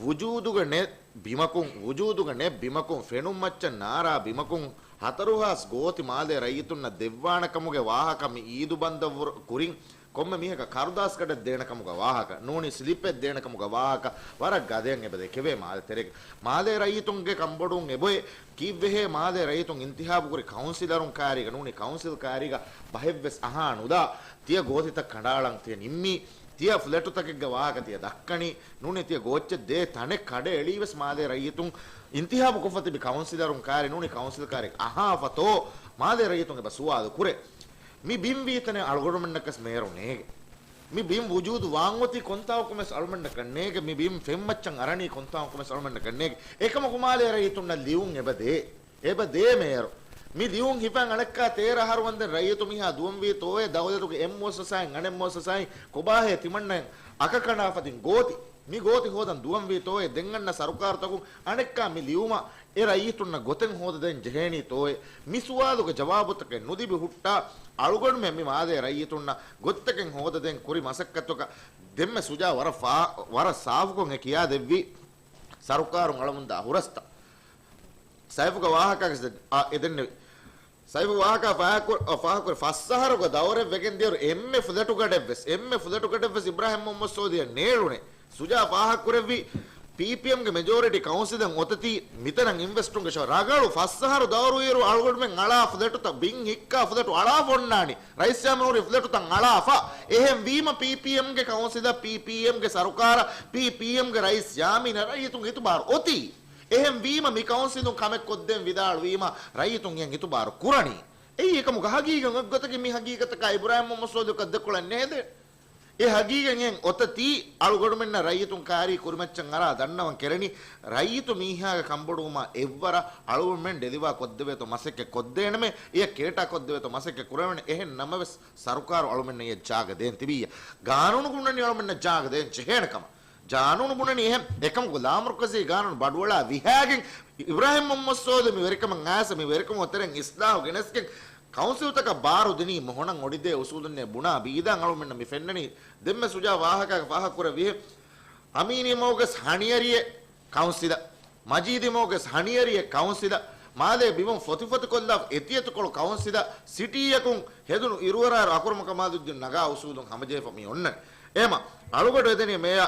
ވުޖޫދުގަ ނެތް ބިމަކުން، ވުޖޫދުގަ ނެތް ބިމަކުން، ފެނުން މައްޗަށް ނާރާ ބިމަކުން ހަތަރު ހާސް ގޯތި މާލޭ ރައްޔިތުންނަށް ދެއްވާނެ ކަމުގެ ވާހަކަ މި އީދު ބަންދަށް ވުރ-، ކުރިން ކޮންމެ މީހަކަށް ކަރުދާސް ކަޑެއް ދޭނެ ކަމުގަ ވާހަކަ، ނޫނީ ސްލިޕެއް ދޭނެ ކަމުގަ ވާހަކަ، ވަރަށް ގަދައަށް އެބަ ދެކެވޭ މާލެ ތެރޭގަ. މާލޭ ރައްޔިތުންގެ ކަންބޮޑުވުން އެބޮތް، ކީއްވެހޭ މާލޭ ރައްޔިތުން އިންތިހާބު ކުރި ކައުންސިލަރުން ކާރީގަ ނޫނީ ކައުންސިލް ކާރީގަ ބަހެއްވެސް އަހާ ނުދާ، ތިޔަ ގޯތިތައް ކަނޑައަޅަން ތިޔަ ނިންމީ، ތިޔަ ފްލެޓުތަކެއްގެ ވާހަކަ ތިޔަ ދައްކަނީ، ނޫނީ ތިޔަ ގޯއްޗެއް ދޭ ތަނެއް ކަޑައެޅީވެސް މާލޭ ރައްޔިތުން އިންތިހާބު ކޮށްފަ ތިބި ކައުންސިލަރުން ކާރި ނޫނީ ކައުންސިލް ކާރި އަހާފަތޯ މާލޭ ރައްޔިތުން އެބަ ސުވާލު ކުރޭ. މި ބިން ވީތަނެއް އަޅުގަނޑުމެންނަކަސް މޭޔަރު ނޭގެ. މި ބިން ވުޖޫދު ވާންއޮތީ ކޮންތާކުމެސް އަޅުމެންނަކަށް ނޭގެ. މި ބިން ފެންމައްޗަށް އަރަނީ ކޮންތާކުމެސް އަޅުމެންނަކަށް ނޭގެ. އެކަމަކު މާލޭ ރައްޔިތުންނަށް ލިޔުން އެބަ ދޭ. އެބަ ދޭ މޭޔަރު. މި ލިޔުން ހިފަން އަނެއްކާ ތޭރަ އަހަރު ވަންދެން ރައްޔިތު މިހާ ދުވަންވީ ތޯއޭ ދައުލަތުގެ އެއް މުއައްސަސާއިން އަނެއް މުއައްސަސާއިން ކޮބާހޭ ތިމަންނައަށް އަކަކަނޑާފަ ދިން ގޯތި. މި ގޯތި ހޯދަން ދުވަންވީ ތޯއޭ ދެން އަންނަ ސަރުކާރުތަކުން އަނެއްކާ މި ލިޔުމަށް އެ ރައްޔިތުންނަށް ގޮތެއް ހޯދަދޭން ޖެހޭނީ ތޯއޭ؟ މި ސުވާލުގެ ޖަވާބުތަކެއް ނުލިބި ހުއްޓާ، އަޅުގަނޑުމެން މި މާލޭ ރައްޔިތުންނަށް ގޮތްތަކެއް ހޯދަދޭން ކުރި މަސައްކަތުގަ ދެންމެ ސުޖާ ވަރަށް ފާ-، ވަރަށް ސާފުކޮށް އެ ކިޔާދެއްވީ ސަރުކާރުން އަޅަމުންދާ ހުރަސްތައް. ސައިފުގެ ވާހަކައަކަސް އާ، އެދެންނެވި. ސައިފު ވާހަކަ ފާހަގަކުރ-، އަ، ފާހަގަކުރެ ފަސް އަހަރުގަ ދައުރެއް ވެގެން ދިޔައިރު އެންމެ ފްލެޓު ގަޑެއްވެސް، އެންމެ ފްލެޓު ގަޑެއްވެސް އިބްރާހިމް މުހައްމަދު ސޯލިހަށް ނޭޅުނެ. ސުޖާ ފާހަގަކުރެއްވި ޕީޕީއެމްގެ މެޖޯރިޓީ ކައުންސިލަށް އޮތަތީ މިތަނަށް އިންވެސްޓުންގެ ޝޯ ރަގަޅު ފަސް އަހަރު ދައުރު އިރު އަޅުގަނޑުމެން އަޅާ ފްލެޓުތައް ބިން ހިއްކާ ފްލެޓު އަޅާފަ އޮންނާނީ. ރައީސް ޔާމިން ހުރި ފްލެޓުތައް އަޅާފަ. އެހެން ވީމަ ޕީޕީއެމްގެ ކައުންސިލަށް، ޕީޕީއެމްގެ ސަރުކާރަށް، ޕީޕީއެމްގެ ރައީސް ޔާމީނަށް ރައްޔިތުން އިތުބާރު އޮތީ. އެހެން ވީމަ މި ކައުންސިލުން ކަމެއް ކޮށްދޭން ވިދާޅުވީމަ ރައްޔިތުން އެއަށް އިތުބާރު ކުރަނީ. އެއީ އެކަމުގެ ހަގީގަތް. އޮތްގޮތަކީ މި ހަގީގަތަކާ އިބްރާހިމް މުހައްމަދު ސޯލިހު ކައްދެއްކޮޅަށް ނޭދޭ. އެ ހަގީގަތް އޮތަތީ އަޅުގަނޑުމެންނަށް ރައްޔިތުން ކާރީ ކުރިމައްޗަށް އަރާ ދަންނަވަން ކެރެނީ، ރައްޔިތު މީހާގެ ކަންބޮޑުވުމާ އެއްވަރަށް އަޅުގަނޑުމެން ޑެލިވާ ކޮށްދެވޭތޯ މަސައްކަތް ކޮށްދޭނަމޭ، އެއަށް ކޭޓާ ކޮށްދެވޭތޯ މަސައްކަތް ކުރެވޭނެ. އެހެން ނަމަވެސް ސަރުކާރު އަޅުމެންނަށް އެއަށް ޖާގަ ދޭން ތިބިއްޔާ. ގާނޫނު ބުނަނީ އަޅުމެންނަށް ޖާގަ ދޭން ޖެހޭނެ ކަމަށް. ގާނޫނު ބުނަނީ އެހެން. އެކަމަކު ލާމަރުކަޒީ ގާނޫނު ބަޑުއަޅާ ވިހާގެން އިބްރާހިމް މުހައްމަދު ސޯލިހު މި ވެރިކަމަށް އައިސް، މި ވެރިކަމުގެ ތެރެއިން އިސްލާހު ގެނެސްގެން ކައުންސިލްތަކަށް ބާރު ދިނީ މޮހޮނަށް އޮޑިދޭ އުސޫލުންނޭ ބުނާ ބީދާން އަޅުމެންނަށް މި ފެންނަނީ. ދެންމެ ސުޖާ ވާހަކައިގެ ފާހަގަކުރެއްވިހެން، އަމީނީމަގުގެ ހަނިޔަރިއެއް ކައުންސިލަށް، މަޖީދީމަގުގެ ހަނިޔަރިއެއް ކައުންސިލަށް، މާލޭ ބިމުން ފޮތިފޮތިކޮށްލާފަ އެތިއެތިކޮޅު ކައުންސިލަށް، ސިޓީއަކުން ހެދުނު އިރުއަރާއިރު އަކުރަމު ކަމާލުއްދީން ނަގާ އުސޫލުން ހަމަޖެހިފަ މި އޮންނަނީ. އެހެމަ އަޅުގަޑު އެދެނީ މޭޔަ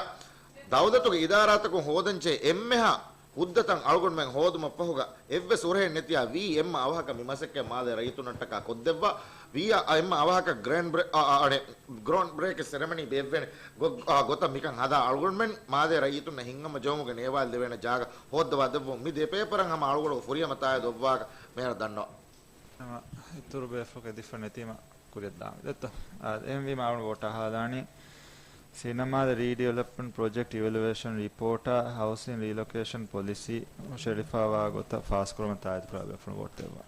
ދައުލަތުގެ އިދާރާތަކުން ހޯދަންޖެހޭ އެންމެހާ ހުއްދަތައް އަޅުގަނޑުމެން ހޯދުމަށްފަހުގަ އެއްވެސް ހުރަހެއް ނެތިއްޔާ ވީ އެންމެ އަވަހަކަށް މި މަސައްކަތް މާލޭ ރައްޔިތުންނަށްޓަކާ ކޮށްދެއްވާ. ވީއާ އެންމެ އަވަހަކަށް ގްރޭންޑް ބްރޭ-، އަ، އަ، އަނެއް، ގްރައުންޑް ބްރޭކް ސެރެމަނީ ބޭއްވޭނެ ގޮ-، އަ، ގޮތަށް މިކަން ހަދާ އަޅުގަނޑުމެން މާލޭ ރައްޔިތުންނަށް ހިތްހަމަޖެހުމުގެ ނޭވާލެއް ދެވޭނެ ޖާގަ ހޯއްދަވާ ދެއްވުން. މި ދެ ޕޭޕަރަށް ހަމަ އަޅުގަނޑު ފުރިހަމަ ތާއީދު އޮއްވާކަށް މޭޔަރަށް ދަންނަވަން. ހަމަ އިތުރު ބޭފުޅަކު އެދިފަ ނެތީމަ ކުރިއަށް ދާން ވެދެއްތޯ. އާ، އެހެންވީމަ އަޅުގަނޑު ވޯޓާ ހާލާނީ. ސީނަމާލެ ރީޑިވެލޮޕްމަންޓް ޕްރޮޖެކްޓް އިވެލުއޭޝަން ރިޕޯޓާ، ހައުސިން ރީލޮކޭޝަން ޕޮލިސީ ހުށައެޅިފައިވާ ގޮތަށް ފާސްކުރުމަށް ތާއީދުކުރާ ބޭފުޅުން ވޯޓް ދެއްވާ.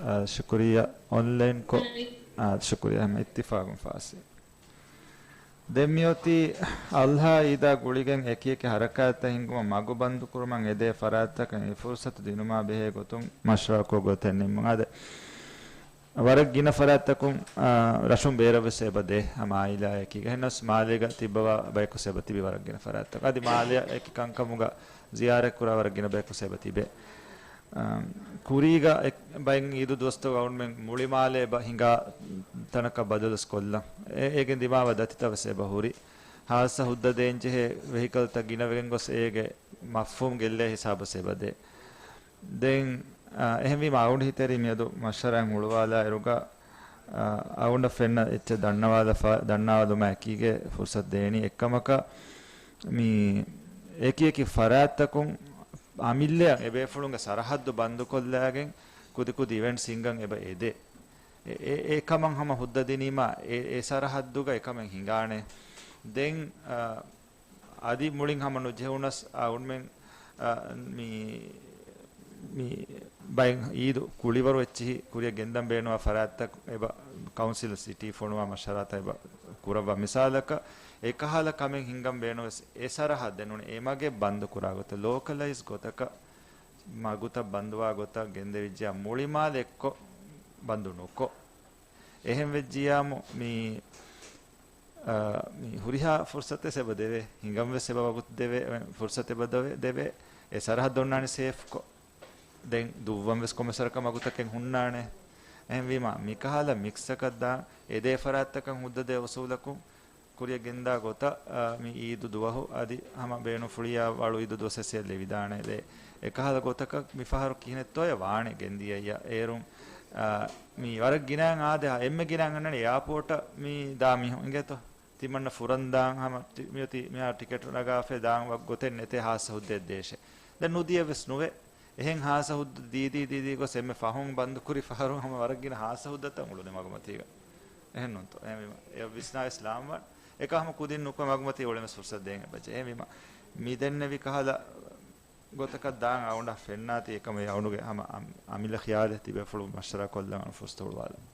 އާ، ޝުކުރިއްޔާ. އޮންލައިންކޮށް، އާ، ޝުކުރިއްޔާ. ހަމަ އިއްތިފާގުން ފާސްވި. ދެން މިއޮތީ އަޟްޙާ އީދާ ގުޅިގެން އެކިއެކި ޙަރަކާތްތައް ހިންގުމަށް މަގު ބަންދުކުރުމަށް އެދޭ ފަރާތްތަކަށް އެ ފުރުޞަތު ދިނުމާ ބެހޭ ގޮތުން މަޝްވަރާކޮށް ގޮތެއް ނިންމުން. އާދެ، ވަރަށް ގިނަ ފަރާތްތަކުން، އާ، ރަށުން ބޭރަށްވެސް އެބަ ދޭ ހަމަ އާއިލާއެކީގަ. އެހެނަސް މާލޭގަ ތިއްބަވާ ބަޔަކު އެބަ ތިބި ވަރަށް ގިނަ ފަރާތްތަކުން. އަދި މާލެއަށް އެކި ކަންކަމުގަ ޒިޔާރަތްކުރާ ވަރަށް ގިނަ ބަޔަކު އެބަ ތިބޭ. އާ، ކުރީގަ އެ-، ބައެއް އީދު ދުވަސްތަކުގަ އަޅުގަނޑުމެން މުޅި މާލެ އެބަ ހިނގާ ތަނަކަށް ބަދަލުވެސް ކޮށްލަން. އެ-، އޭގެން ދިމާވާ ދަތިތައް ވެސް އެބަ ހުރި. ހާއްސަ ހުއްދަ ދޭންޖެހޭ ވެހިކަލްތައް ގިނަވެގެން ގޮސް އޭގެ މަފްހޫމް ގެއްލޭ ހިސާބަށް އެބަ ދޭ. ދެން، އާ، އެހެންވީމަ އަޅުގަނޑު ހިތަށް އެރީ މިއަދު މަޝްވަރާއެއް ހުޅުވާލާ އިރުގަ، އާ، އަޅުގަނޑަށް ފެންނަ އެއްޗެއް ދަންނަވާލަފަ-، ދަންނަވާލުމާ އެކީގެ ފުރުޞަތު ދޭނީ. އެއްކަމަކަށް މި އެކިއެކި ފަރާތްތަކުން އަމިއްލައަށް އެބޭފުޅުންގެ ސަރަހައްދު ބަންދުކޮށްލާގެން ކުދިކުދި އިވެންޓްސް ހިންގަން އެބަ އެދޭ. އެ-، އެ-، އެކަމަށް ހަމަ ހުއްދަ ދިނީމާ އެ-، އެ ސަރަހައްދުގަ އެކަމެއް ހިނގާނެ. ދެން، އާ، އަދި މުޅިން ހަމަ ނުޖެހުނަސް، އާ، އަޅުގަނޑުމެން، އާ، މި-، މި ބައެއް އީދު ކުޅިވަރު އެއްޗިހި ކުރިއަށް ގެންދަން ބޭނުންވާ ފަރާތްތައް އެބަ ކައުންސިލް ސިޓީ ފޮނުވާ މަޝްވަރާތައް އެބަ ކުރައްވާ. މިސާލަކަށް އެކަހަލަ ކަމެއް ހިނގަން ބޭނުންވެސް އެ ސަރަހައްދެއް ނޫނީ އެ މަގެއް ބަންދުކުރާ ގޮތަށް ލޯކަލައިޒް ގޮތަކަށް މަގުތައް ބަންދުވާ ގޮތަށް ގެންދެވިއްޖެޔާ މުޅި މާލެ އެއްކޮށް ބަންދު ނުކޮށް. އެހެން ވެއްޖިޔާމު މި، އާ، މި ހުރިހާ ފުރުޞަތެއް އެބަ ދެވޭ، ހިނގަން ވެސް އެބަ ވަގުތު ދެވޭ، ފުރުޞަތެއް އެބަ ދޮވޭ، ދެވޭ. އެ ސަރަހައްދު އޮންނާނެ ސޭފްކޮށް. ދެން ދުއްވަން ވެސް ކޮންމެސް ވަރަކަށް މަގުތަކެއް ހުންނާނެ. އެހެންވީމާ، މިކަހަލަ މިކްސްއަކަށް ދާން އެދޭ ފަރާތްތަކަށް ހުއްދަ ދޭ އުސޫލަކުން ކުރިއަށް ގެންދާ ގޮތަށް، އާ، މި އީދު ދުވަހު އަދި ހަމަ ބޭނުންފުޅިއްޔާ އަޅު އީދު ދުވަސް އެއްޗެއް ލެވިދާނެ. ދެ، އެކަހަލަ ގޮތަކަށް މިފަހަރު ކިހިނެއްތޯއޭ ވާނެ ގެންދިޔައްޔާ. އޭރުން، އާ، މި ވަރަށް ގިނައިން އާދެ، އެންމެ ގިނައިން އަންނަނީ އެއާޕޯޓަށް މި ދާ މީހުން އިނގޭތޯ. ތިމަންނަ ފުރަން ދާން ހަމަ ތި-، މިއޮތީ މިހާރު ޓިކެޓު ނަގާފައި ދާން ވަ-، ގޮތެއް ނެތޭ ހާއްސަ ހުއްދައެއް ދޭށޭ. ދެން ނުދިޔަ ވެސް ނުވޭ. އެހެން ހާއްސަ ހުއްދަ ދީދީ ދީދީ ގޮސް އެންމެ ފަހުން ބަންދުކުރި ފަހަރު ހަމަ ވަރަށް ގިނަ ހާއްސަ ހުއްދަތައް އުޅުނެ މަގުމަތީގަ. އެހެން ނޫންތޯ؟ އެހެންވީމަ، އެ ވިސްނާވެސް ލާންވާން. އެކަ ހަމަ ކުދިން ނުކޮށް މަގުމަތީ އުޅެމެސް ފުރުސަތު ދޭން އެބަޖެ. އެހެންވީމަ، މި ދެންނެވި ކަހަލަ ގޮތަކަށް ދާން އަޅުގަނޑަށް ފެންނާތީ އެކަމަށް އަޅުގަނޑުގެ ހަމަ އަމި-، އަމިއްލަ ޚިޔާލެއް ތިބޭފުޅުން މަޝްވަރާ ކޮށްލަން ފުރުސަތު ހުޅުވާލަން.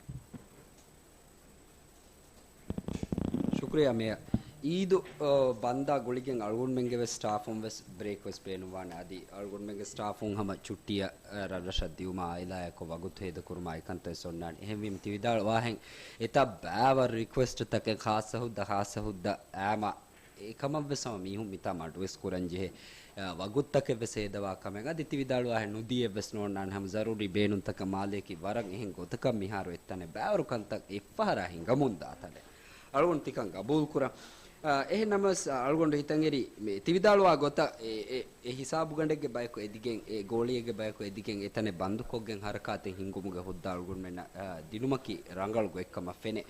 ޝުކުރިއްޔާ މޭޔަރ. އީދު، އަ، ބަންދާ ގުޅިގެން އަޅުގަނޑުމެންގެ ވެސް ސްޓާފުން ވެސް ބްރޭކް ވެސް ބޭނުންވާނެ. އަދި އަޅުގަނޑުމެންގެ ސްޓާފުން ހަމަ ޗުއްޓީއަށް، އަ، ރަށްރަށަށް ދިއުމާ އާއިލާއެކު ވަގުތު ހޭދަކުރުމާ އެކަންތައް ވެސް އޮންނާނެ. އެހެންވީމަ ތި ވިދާޅުވާހެން އެތާ ބާވަރު ރިކުއެސްޓްތަކެއް ޚާއްޞަ ހުއްދަ، ޚާއްޞަ ހުއްދަ އާމަ އެކަމަށްވެސް ހަމަ މީހުން މިތާ މަޑުވެސް ކުރަންޖެހޭ، އަ، ވަގުތުތަކެއްވެސް ހޭދަވާ ކަމެއް. އަދި ތި ވިދާޅުވާހެން ނުދިޔައެއްވެސް ނޯންނާނެ. ހަމަ ޒަރޫރީ ބޭނުންތަކަށް މާލެއަކީ ވަރަށް އެހެން ގޮތަކަށް މިހާރު އެއްތަނެއް ބާވަރު ކަންތައް އެއްފަހަރާ ހިނގަމުންދާ ތަނެއް. އަޅުގަނޑު ތިކަން ގަބޫލުކުރަން. އަ، އެހެން ނަމަވެސް، އަ، އަޅުގަނޑު ހިތަށް އެރީ މި ތި ވިދާޅުވާ ގޮތަށް އެ، އެ، އެ ހިސާބުގަނޑެއްގެ ބަޔަކު އެދިގެން، އެ ގޯޅިއެއްގެ ބަޔަކު އެދިގެން އެތަނެއް ބަންދުކޮށްގެން ހަރަކާތެއް ހިންގުމުގެ ހުއްދަ އަޅުގަނޑުމެންނަށް، އަ، ދިނުމަކީ ރަނގަޅު ގޮތްކަމަށް ފެނޭ.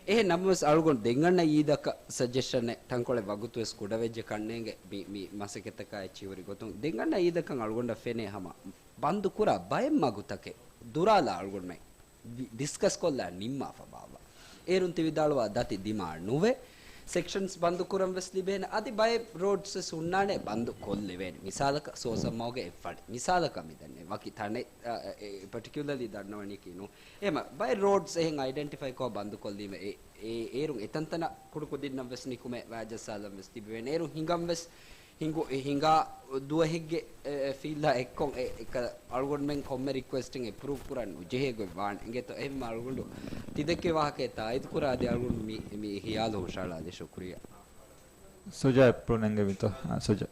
އެހެން ނަމަވެސް އަޅުގަނޑު ދެން އަންނަ އީދަކަށް ސަޖެޝަނެއް ތަންކޮޅެއް ވަގުތުވެސް ކުޑަވެއްޖެ ކަންނޭނގެ މި، މި މަސައްކަތަކާ އެއްޗިހި ހުރި ގޮތުން. ދެން އަންނަ އީދަކަށް އަޅުގަނޑަށް ފެނޭ ހަމަ ބަންދު ކުރާ ބައެއް މަގުތަކެއް ދުރާލާ އަޅުގަނޑުމެން ޑި-، ޑިސްކަސް ކޮށްލާ ނިންމާފަ ބާއްވާ. އޭރުން ތި ވިދާޅުވާ ދަތި ދިމާ ނުވެ، ސެކްޝަންސް ބަންދު ކުރަން ވެސް ލިބޭނެ. އަދި ބައެއް ރޯޑްސް ވެސް ހުންނާނެ ބަންދު ކޮށްލެވޭނެ. މިސާލަކަށް ސޯސަމްމައުގެ އެއްފަޅި. މިސާލަކަށް މި ދެންނެވި ވަކި ތަނެއް، އަ، އެ، އެ، ޕަޓިކިއުލަރލީ ދަންނަވަނީކީ ނޫން. އެހެމަ ބައެއް ރޯޑްސް އެހެން އައިޑެންޓިފައި ކޮށް ބަންދު ކޮށްލީމަ އެ، އެ، އޭރުން އެތަންތަނަށް ކުޑަކުދިންނަށް ވެސް ނިކުމެ ވައިޖައްސާލަން ވެސް ތިބެވޭނެ. އޭރުން ހިނގަން ވެސް ހިނގު-، ހިނގާ ދުވަހެއްގެ، އެ، އެ ފީލްއާ އެއްކޮށް އެ، އެ ކަ-، އަޅުގަނޑުމެން ކޮންމެ ރިކުއެސްޓެއް އެޕްރޫވް ކުރަން ނުޖެހޭ ގޮތް ވާނެ. އިނގޭތޯ؟ އެހެންވީމަ އަޅުގަނޑު ތިދެއްކެ ވާހަކައެއް ތާއީދު ކުރާ އަދި އަޅުގަނޑު މި، މި ހިޔާލު ހުށަހަޅާލީ. ޝުކުރިއްޔާ. ސުޖާ އެޕްރޫވް ނެންގެވިތޯ؟ އާ، ސުޖާ.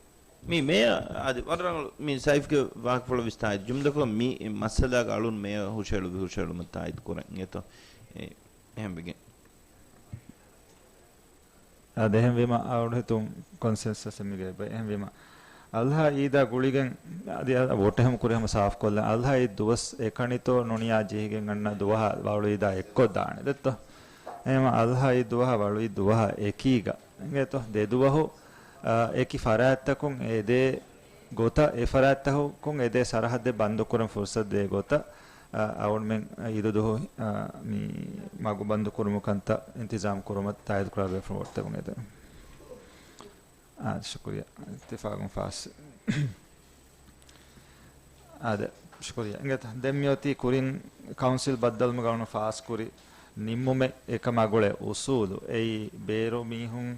މި މޭޔަ އަދި ވަރަށް ރަނގަޅު މި ސައިފްގެ ވާހަކަފުޅަށް ވިސްނާ ޖުމްލަކޮށް މި މައްސަލާގެ އަޅުން މޭޔަ ހުށަހެޅު-، ހުށަހެޅުމަށް ތާއީދު ކުރަން އިނގޭތޯ؟ އެ، އެހެންވެގެން. އާދެ، އެހެންވީމަ އަޅު ހިތުން ކޮންސެންސަސް މިގޭ ބައި. އެހެންވީމަ އަލްހާ އީދާ ގުޅިގެން އަދި ވޯޓެއް ހަމަ ކުރި ހަމަ ސާފްކޮށްލަން. އަލްހާ އީދް ދުވަސް އެކަނިތޯ ނުނިޔާ ޖެހިގެން އަންނަ ދުވަހާ ވަޅު އީދާ އެއްކޮށްދާނެ ދެއްތޯ. އެހެންވީމަ އަލްހާ އީދް ދުވަހާ ވަޅު އީދް ދުވަހާ އެކީގަ އިނގޭތޯ ދެ ދުވަހު، އާ، އެކި ފަރާތްތަކުން އެދޭ ގޮތަށް، އެ ފަރާތްތަކުން އެދޭ ސަރަހައްދެއް ބަންދުކުރަން ފުރުސަތު ދޭ ގޮތަށް، އަ، އަޅުގަނޑުމެން އީދު ދުވަހު، އަ، މި މަގު ބަންދު ކުރުމުގެ ކަންތައް އިންތިޒާމް ކުރުމަށް ތާއީދު ކުރާ ބޭފުޅުން ވޯޓް ދެމުން އެދެން. އާ، ޝުކުރިއްޔާ. އިއްތިފާގުން ފާސް. އާދެ، ޝުކުރިއްޔާ. އިނގޭތަ؟ ދެން މިއޮތީ ކުރިން ކައުންސިލް ބައްދަލުމުގަ އަޅުގަނޑު ފާސްކުރި ނިންމުމެއް އެކަމާ ގުޅޭ އުސޫލު. އެއީ ބޭރު މީހުން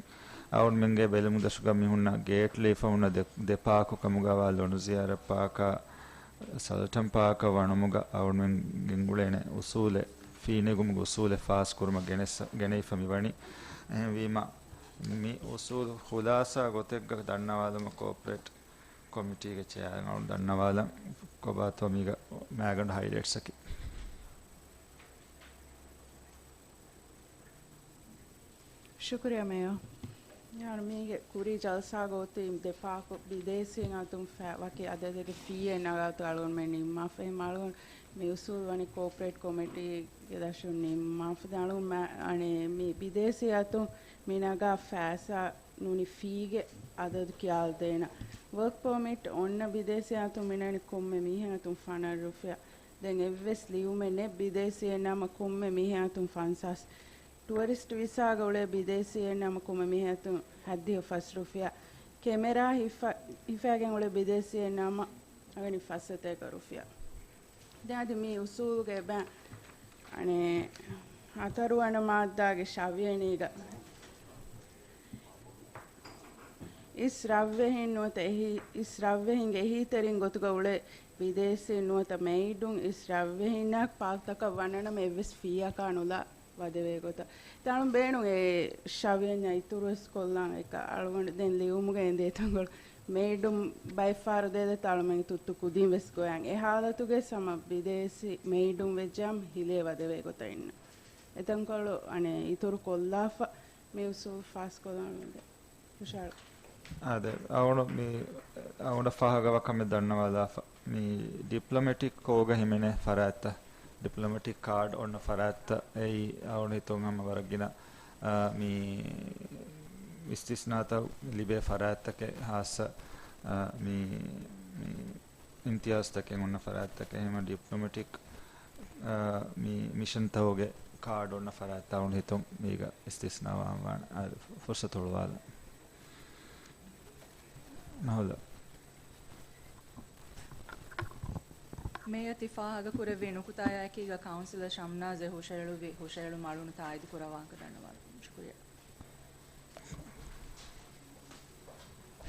އަޅުގަނޑުމެންގެ ބެލުމުގެ ދަށުގަ މި ހުންނަ ގޭޓް ލެވިފަ ހުންނަ ދެ-، ދެ ޕާކު ކަމުގަވާ ލޮނުޒިޔާރަ ޕާކާ، ސަލްޓަން ޕާކަށް ވަނުމުގަ އަޅުގަނޑުމެން ގެންގުޅޭނެ އުސޫލެއް، ފީނެގުމުގެ އުސޫލެއް ފާސްކުރުމަށް ގެނެސް-، ގެނެވިފަ މިވަނީ. އެހެންވީމަ، މި އުސޫލު ޚުލާސާ ގޮތެއްގަ ދަންނަވާލުމަށް ކޯޕަރޭޓް ކޮމިޓީގެ ޗެއާއަށް އަޅުގަނޑު ދަންނަވާލަން. ކޮބާތޯ މީގަ މައިގަނޑު ހައިލައިޓްސްއަކީ؟ ޝުކުރިއްޔާ މޭޔަރ. އަޅުގަނޑު މީގެ ކުރީ ޖަލްސާގަ އޮތީ ދެ ޕާކު ބިދޭސީން އަތުން ފަ-، ވަކި އަދަދެއްގެ ފީއެއް ނަގާތު އަޅުގަނޑުމެން ނިންމާފަ. އެހެން އަޅުގަނޑު މި އުސޫލު ވަނީ ކޯޕަރޭޓް ކޮމިޓީގެ ދަށުން ނިންމާފަ. ދެން އަޅުގަނޑު މަ-، އަނެއް މި ބިދޭސީ އަތުން މި ނަގާ ފައިސާ ނޫނީ ފީގެ އަދަދު ކިޔާލަދޭނަން. ވަރކް ޕަރމިޓް އޮންނަ ބިދޭސީ އަތުން މިނަނީ ކޮންމެ މީހެއް އަތުން ފަނަރަ ރުފިޔާ. ދެން އެއްވެސް ލިޔުމެއް ނެތް ބިދޭސީއެއް ނަމަ ކޮންމެ މީހެއް އަތުން ފަންސާސް. ޓުއަރިސްޓް ވިސާގަ އުޅޭ ބިދޭސީއެއް ނަމަ ކޮންމެ މީހެއް އަތުން ހަތްދިހަ ފަސް ރުފިޔާ. ކެމެރާ ހިފަ-، ހިފައިގެން އުޅޭ ބިދޭސީއެއް ނަމަ އަންނަނީ ފަސް ސަތޭކަ ރުފިޔާ. ދެން އަދި މި އުސޫލުގެ އެބަ-، އަނެއް ހަތަރުވަނަ މާއްދާގެ ޝަވިޔަނީގަ އިސް ރަށްވެހިން ނުވަތަ އެހީ-، އިސް ރަށްވެހިންގެ އެހީތެރިން ގޮތުގަ އުޅޭ ބިދޭސީން ނުވަތަ މެއިޑުން އިސް ރަށްވެހިންނާ ޕާކްތަކަށް ވަންނަނަމަ އެއްވެސް ފީއަކާ ނުލާ ވަދެވޭ ގޮތަށް. އަޅުގަނޑު ބޭނުން އެ ޝަވިޔަންޏާ އިތުރުވެސް ކޮށްލާން އެކަ އަޅުގަނޑު ދެން ލިޔުމުގަ އެނދޭ ތަންކޮޅު މެއިޑުން ބައެއްފަހަރު ދޭ ދެތަ އަޅުމެން ތުއްތު ކުދިން ވެސް ގޮވަން. އެ ހާލަތުގެ ސަމަ ބިދޭސީ މެއިޑުން ވެއްޖާމަ ހިލޭ ވަދެވޭ ގޮތަށް އިންނަ. އެތަންކޮޅު އަނެއް އިތުރު ކޮށްލާފަ މި އުސޫލު ފާސްކޮށްލާން ވެދެ. ހުށަހަޅު. އާދެ، އަޅުގަނޑު މި، އަޅުގަނޑަށް ފާހަގަވާ ކަމެއް ދަންނަވާލާފަ. މި ޑިޕްލޮމެޓިކް ކޯގަ ހިމެނޭ ފަރާތްތައް، ޑިޕްލޮމެޓިކް ކާޑް އޮންނަ ފަރާތްތައް، އެއީ އަޅުގަނޑު ހިތުން ހަމަ ވަރަށް ގިނަ، އާ، މި އިސްތިސްނާތައް ލިބޭ ފަރާތްތަކެއް ހާއްސަ، އާ، މި، މި އިމްތިޔާޒްތަކެއް އޮންނަ ފަރާތްތަކެއް. އެހެންވީމަ ޑިޕްލޮމެޓިކް، އާ، މި މިޝަންތަކުގެ ކާޑް އޮންނަ ފަރާތްތައް އަޅުގަނޑު ހިތުން މީގަ އިސްތިސްނާވާން ވާނެ. އާ، ފުރުސަތު ހުޅުވާލަން. ނަހުލަ. މޭޔަ ތި ފާހަގަކުރެއްވި ނުކުތާއާއެކީގަ ކައުންސިލަރ ޝަމްނާޒެއް ހުށަހެޅުއްވި ހުށަހެޅުމަށް އަޅުގަނޑު ތާއީދު ކުރާ ވާހަކަ ދަންނަވާލަން. ޝުކުރިއްޔާ.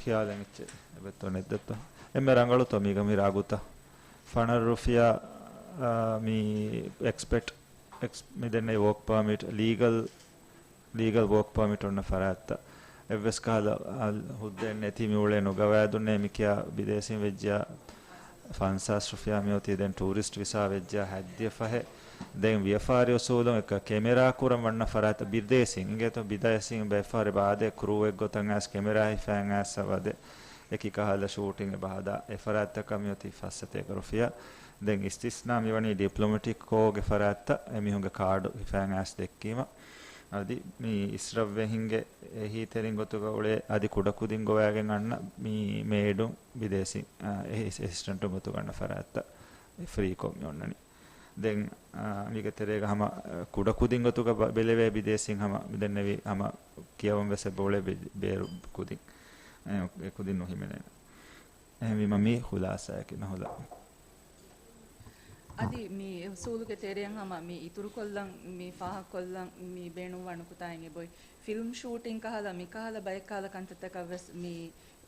ޚިޔާލެއް އެއްޗެއް އެބައްތޯ ނެތްދެއްތޯ؟ އެންމެ ރަނގަޅުތޯ މީގަ މި ރާގުތައް؟ ފަނަރަ ރުފިޔާ، އާ، މި އެކްސްޕެޓް، އެކްސް-، މި ދެންނެވި ވޯކް ޕާމިޓް، ލީގަލް، ލީގަލް ވޯކް ޕާމިޓް އޮންނަ ފަރާތްތައް. އެއްވެސް ކަހަލަ، އާ، ހުއްދައެއް ނެތި މި އުޅޭ ނުގަވާ ދުންނޭ މި ކިޔާ ބިދޭސީން ވެއްޖިޔާ ފަންސާސް ރުފިޔާ މިއޮތީ ދެން ޓޫރިސްޓް ވިސާ ވެއްޖާ ހަތްދިހަ ފަހެއް. ދެން ވިޔަފާރި އުސޫލުން އެކަ ކެމެރާ ކުރަން ވަންނަ ފަރާތަށް ބިދޭސީން އިނގޭތޯ ބިދޭސީން ބައެއްފަހަރު އެބަ އާދޭ ކްރޫއެއް ގޮތަށް އައިސް ކެމެރާ ހިފައިން އައިސް ވަދެ އެކި ކަހަލަ ޝޫޓިން އެބަ ހަދާ އެ ފަރާތްތަކަށް މިއޮތީ ފަސް ސަތޭކަ ރުފިޔާ. ދެން އިސްތިސްނާ މިވަނީ ޑިޕްލޮމެޓިކް ކޯގެ ފަރާތްތައް އެމީހުންގެ ކާޑު ހިފައިން އައިސް ދެއްކީމަ. އަދި މި އިސްރަށްވެހިންގެ އެހީތެރިން ގޮތުގަ އުޅޭ އަދި ކުޑަކުދިން ގޮވައިގެން އަންނަ މި މޭޑުން ބިދޭސީ، އާ، އެ-، އެސިސްޓެންޓު ގޮތުގަ އަންނަ ފަރާތްތައް ފްރީކޮށް މި އޮންނަނީ. ދެން، އާ، މީގެ ތެރޭގަ ހަމަ، އާ، ކުޑަކުދިން ގޮތުގަ ބަ-، ބެލެވޭ ބިދޭސީން ހަމަ މި ދެންނެވި ހަމަ ކިޔަވަން ވެސް އެބަ އުޅޭ ބެ-، ބޭރު ކުދިން. އެ، އެ ކުދިން ނުހިމެނޭ. އެހެންވީމަ މީ ޚުލާސާއަކީ ނަހުލަ. އަދި މި އުސޫލުގެ ތެރެއަށް ހަމަ މި އިތުރުކޮށްލަން، މި ފާހަގަކޮށްލަން މި ބޭނުންވާ ނުކުތާއިން އެބޮތް ފިލްމް ޝޫޓިން ކަހަލަ، މި ކަހަލަ ބައެއް ކަހަލަ ކަންތައްތަކަށް ވެސް މި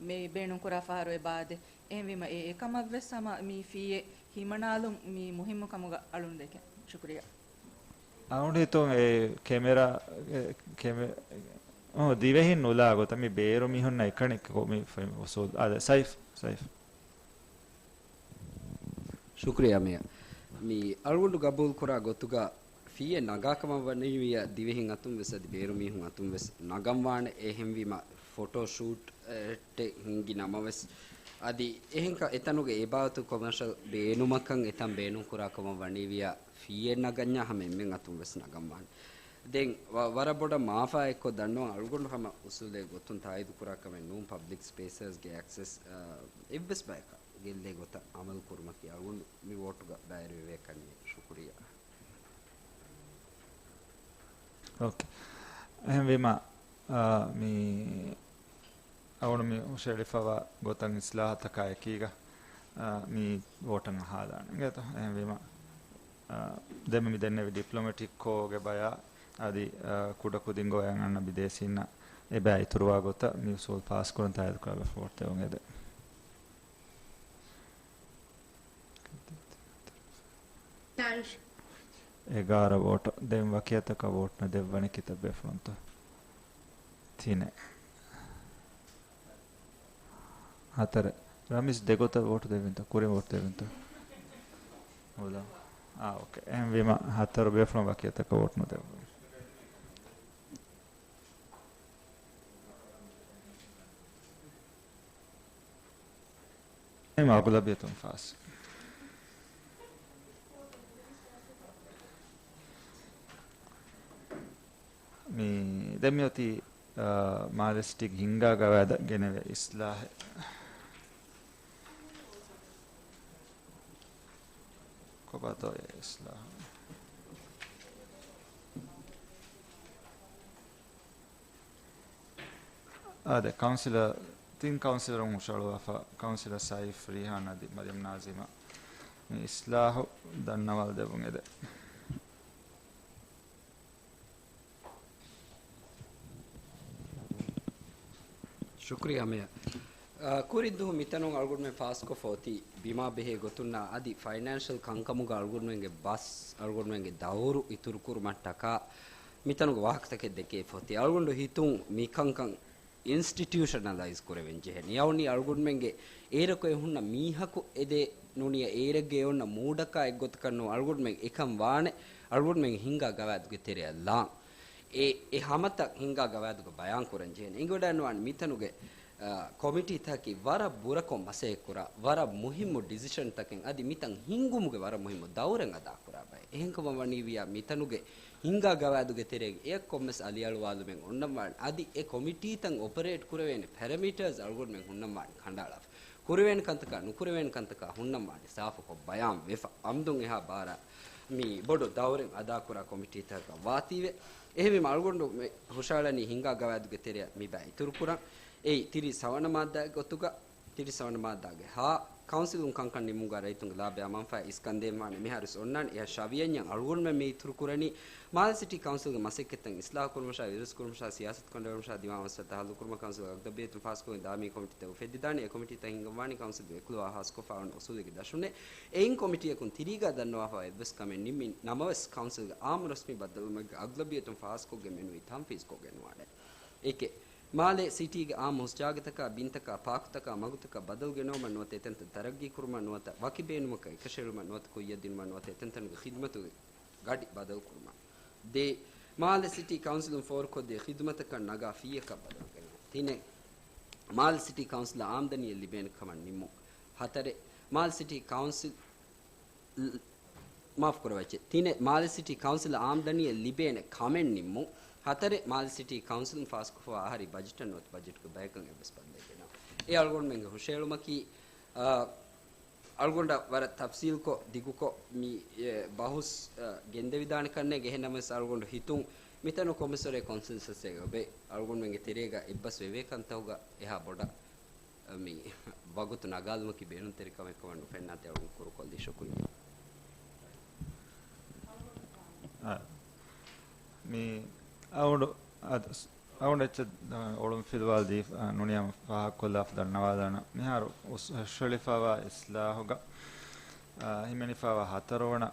މި ބޭނުންކުރާ ފަހަރު އެބަ އާދޭ. އެހެންވީމަ އެ އެކަމަށްވެސް ހަމަ މި ފީއެއް ހިމަނާލުން މި މުހިއްމު ކަމުގަ އަޅުން ދެކެން. ޝުކުރިއްޔާ. އަޅުގަނޑު ހިތުން އެ ކެމެރާ، އެ ކެމެ-، އޮ، ދިވެހިން ނުލާ ގޮތަށް މި ބޭރު މީހުންނަށް އެކަނި ކޮ-، މި ފެ-، އުސޫލް. އާދެ، ސައިފް، ސައިފް. ޝުކުރިއްޔާ މޭޔަރ. މި އަޅުގަނޑު ގަބޫލު ކުރާ ގޮތުގަ ފީއެއް ނަގާ ކަމަށް ވަނީވިޔަ ދިވެހިން އަތުން ވެސް އަދި ބޭރު މީހުން އަތުން ވެސް ނަގަން ވާނެ. އެހެންވީމަ ފޮޓޯ ޝޫޓް، އެ، އެއްޓެއް ހިންގި ނަމަވެސް، އަދި އެހެން ކަ-، އެތަނުގެ އެބާވަތު ކޮމާޝަލް ބޭނުމަކަށް އެތަން ބޭނުން ކުރާ ކަމަށް ވަނީވިޔަ ފީއެއް ނަގަންޏާ ހަމަ އެންމެން އަތުން ވެސް ނަގަން ވާނެ. ދެން ވަ-، ވަރަށް ބޮޑަށް މާފާ އެއްކޮށް ދަންނަވަން އަޅުގަނޑު ހަމަ އުސޫލެއް ގޮތުން ތާއީދު ކުރާ ކަމެއް ނޫން ޕަބްލިކް ސްޕޭސަސްގެ އެކްސެސް، އާ، އެއްވެސް ބަޔަކަށް ގެއްލޭ ގޮތަށް އަމަލު ކުރުމަކީ އަޅުގަނޑު މި ވޯޓުގަ ބައިވެރިވެވޭ ކަންޏެއް. ޝުކުރިއްޔާ. އޯކޭ. އެހެންވީމަ، އާ، މި އަޅުގަނޑު މި ހުށައެޅިފަވާ ގޮތަށް އިސްލާހަތަކާ އެކީގަ، އާ، މި ވޯޓަށް އަހާލާނެ އިނގޭތޯ. އެހެންވީމަ، އާ، ދެންމެ މި ދެންނެވި ޑިޕްލޮމެޓިކް ކޯގެ ބަޔާ އަދި، އާ، ކުޑަކުދިން ގޮވައިގެން އަންނަ ބިދޭސީންނަށް އެބައި އިތުރުވާ ގޮތަށް މި އުސޫލް ފާސްކުރަން ތާއީދުކުރާ ވޯޓް ދެވުން އެދެން. އެގާރަ ވޯޓު. ދެން ވަކިއަތަކަށް ވޯޓް ނުދެއްވަނީ ކިތައް ބޭފުޅުންތޯ؟ ތިނެއް. ހަތަރެއް. ރަމީސް ދެގޮތަށް ވޯޓު ދެއްވިންތޯ؟ ކުރިން ވޯޓު ދެއްވިންތޯ؟ އާ، އޯކޭ. އެހެންވީމަ ހަތަރު ބޭފުޅުން ވަކިއަތަކަށް ވޯޓް ނުދެއްވުން. އެހެން އަޣުލަބިއްޔަތުން ފާސް. މި ދެން މިއޮތީ، އާ، މާލެ ސިޓީގެ ހިންގާ ގަވާއިދަށް ގެނެވޭ އިސްލާހެއް. ކޮބާތޯ އެ އިސްލާހު؟ އާދެ، ކައުންސިލަރ، ތިން ކައުންސިލަރުން ހުށަހަޅުވާފަ، ކައުންސިލަރ ސައިފް، ރީހާން އަދި މަރިޔަމް ނާޒިމާ މި އިސްލާހު ދަންނަވާލަދެއްވުން އެދެން. ޝުކުރިއްޔާ މޭޔަރ. އާ، ކުރިން ދުވަހު މިތަނުން އަޅުގަނޑުމެން ފާސްކޮށްފަ އޮތީ ބިމާ ބެހޭ ގޮތުންނާ އަދި ފައިނޭންޝަލް ކަންކަމުގަ އަޅުގަނޑުމެންގެ ބަސް، އަޅުގަނޑުމެންގެ ދައުރު އިތުރުކުރުމަށްޓަކާ މިތަނުގެ ވާހަކަތަކެއް ދެކޭފަ އޮތީ. އަޅުގަނޑު ހިތުން މިކަންކަން އިންސްޓިޓިއުޝަނަލައިޒް ކުރެވެން ޖެހެނީ. ޔައުނީ އަޅުގަނޑުމެންގެ އޭރަކު އެ ހުންނަ މީހަކު އެދޭ ނޫނިޔަ އޭރެއްގެ އޮންނަ މޫޑަކާ އެއްގޮތަކަށް ނޫން އަޅުގަނޑުމެން އެކަން ވާނެ. އަޅުގަނޑުމެން ހިންގާ ގަވާއިދުގެ ތެރެއަށް ލާން. އެ، އެ ހަމަތައް ހިންގާ ގަވާއިދުގަ ބަޔާން ކުރަން ޖެހެނީ. އެނގިވަޑައިނުވާނެ މިތަނުގެ، އާ، ކޮމިޓީތަކަކީ ވަރަށް ބުރަކޮށް މަސައްކަތްކުރާ، ވަރަށް މުހިއްމު ޑިސިޝަންތަކެއް އަދި މިތަން ހިންގުމުގެ ވަރަށް މުހިއްމު ދައުރެއް އަދާކުރާ ބައެއް. އެހެންކަމަށް ވަނީވިޔާ މިތަނުގެ ހިންގާ ގަވާއިދުގެ ތެރޭގަ އެއަށް ކޮންމެސް އަލިއަޅުވާލުމެއް އޮންނަންވާނެ. އަދި އެ ކޮމިޓީތައް އޮޕަރޭޓް ކުރެވޭނެ ޕެރަމީޓަރސް އަޅުގަނޑުމެން ހުންނަންވާނެ ކަނޑައަޅާފަ. ކުރެވޭނެ ކަންތަކާ ނުކުރެވޭނެ ކަންތަކާ ހުންނަންވާނެ ސާފުކޮށް ބަޔާން ވެފަ. އަމްދުން އެހާ ބާރަށް މި ބޮޑު ދައުރެއް އަދާކުރާ ކޮމިޓީތަކަށް ވާތީވެ. އެހެންވީމަ އަޅުގަނޑު މި ހުށައަޅަނީ ހިންގާ ގަވާއިދުގެ ތެރެއަށް މި ބައި އިތުރުކުރަން. އެއީ ތިރީސް ހަވަނަ މާއްދާގެ ގޮތުގަ ތިރީސް ހަވަނަ މާއްދާގެ ހާ، ކައުންސިލުން ކަންކަން ނިމުމުގަ ރައްޔިތުންގެ ލާބަޔާ މަންފާ އިސްކަންދޭންވާނެ. މިހާރުވެސް އޮންނާނެ. އެހާ ޝަވިޔަންޏަށް އަޅުގަނޑުމެން މި އިތުރުކުރަނީ މާލެ ސިޓީ ކައުންސިލްގެ މަސައްކަތްތައް އިސްލާހު ކުރުމަށާ، ވިރުސް ކުރުމަށާ، ސިޔާސަތު ކަނޑައެޅުމަށާ، ދިމާވި މައްސަލަތައް ހައްލު ކުރުމަށް ކައުންސިލްގެ އަޣްލަބިއްޔަތުން ފާސްކުރި ދާއިމީ ކޮމިޓީތައް އުފެއްދިދާނެ. އެ ކޮމިޓީތައް ހިންގަންވާނީ ކައުންސިލްގެ އެކުލަވާ ހާސްކޮށްފަ އޮންނަ އުސޫލެއްގެ ދަށުންނޭ. އެއިން ކޮމިޓީއަކުން ތިރީގަ ދަންނަވާފަ އެއްވެސް ކަމެއް ނިމި ނަމަވެސް، ކައުންސިލްގެ އާއްމު ރަސްމީ ބައްދަލުވުމެއްގަ އަޣްލަބިއްޔަތުން ފާސްކޮށްގެން މެނުވީ ތަންފީޒްކޮށްގެން ނުވާނެ. އެކެއް. މާލެ ސިޓީގެ އާއްމު ހުސްޖާގަތަކާ، ބިންތަކާ، ޕާކުތަކާ، މަގުތަކާ ބަދަލު ގެނައުމަށް ނުވަތަ އެތަންތަން ތަރައްގީ ކުރުމަށް ނުވަތަ ވަކި ބޭނުމަކަށް އެކަށައެޅުމަށް ނުވަތަ ކުއްޔަށް ދިނުމަށް ނުވަތަ އެތަންތަނުގެ ޚިދުމަތުގެ ގަޑި ބަދަލުކުރުމަށް. ދޭ، މާލެ ސިޓީ ކައުންސިލުން ފޯރުކޮށްދޭ ޚިދުމަތަކަށް ނަގާ ފީއަކަށް ބަދަލު ގެންނުން. ތިނެއް، މާލެ ސިޓީ ކައުންސިލަށް އާމްދަނީއެއް ލިބޭނެ ކަމަށް ނިންމުން. ހަތަރެއް، މާލެ ސިޓީ ކައުންސިލް މާފުކުރައްވައްޗެ. ތިނެއް، މާލެ ސިޓީ ކައުންސިލަށް އާމްދަނީއެއް ލިބޭނެ ކަމެއް ނިންމުން. ހަތަރެއް، މާލެ ސިޓީ ކައުންސިލުން ފާސްކޮށްފަވާ އަހަރީ ބަޖެޓަށް ނުވަތަ ބަޖެޓުގެ ބަޔަކަށް އެއްވެސް ބަދަލެއް ގެނައުން. އެ އަޅުގަނޑުމެންގެ ހުށައެޅުމަކީ، އަ، އަޅުގަނޑަށް ވަރަށް ތަފްސީލްކޮށް، ދިގުކޮށް މި، އެ، ބަހުސް، އަ، ގެންދެވިދާނެ ކަންނޭނގެ. އެހެންނަމަވެސް އަޅުގަނޑު ހިތުން މިތަނު ކޮންމެސްވަރެއް ކޮންސެންސަސްއެއް އޮބެ އަޅުގަނޑުމެންގެ ތެރޭގަ އެއްބަސް ވެވޭ ކަންތަކުގަ އެހާ ބޮޑަށް މި ވަގުތު ނަގާލުމަކީ ބޭނުންތެރި ކަމެއްކަމަށް ނުފެންނާތީ އަޅުގަނޑު ކުރުކޮށްލީ. ޝުކުރިއްޔާ. އާ، މި އަޅުގަނޑު އަދަ-، އަޅުގަނޑު އެއްޗެއް، އަ، އޮޅުން ފިލުވާލަދީ، އަ، ނުނިޔަމަ ފާހަގަކޮށްލާފަ ދަންނަވާލާނަން. މިހާރު އުސް-، ހުށަހެޅިފައިވާ އިސްލާހުގަ، އަ، ހިމެނިފައިވާ ހަތަރުވަނަ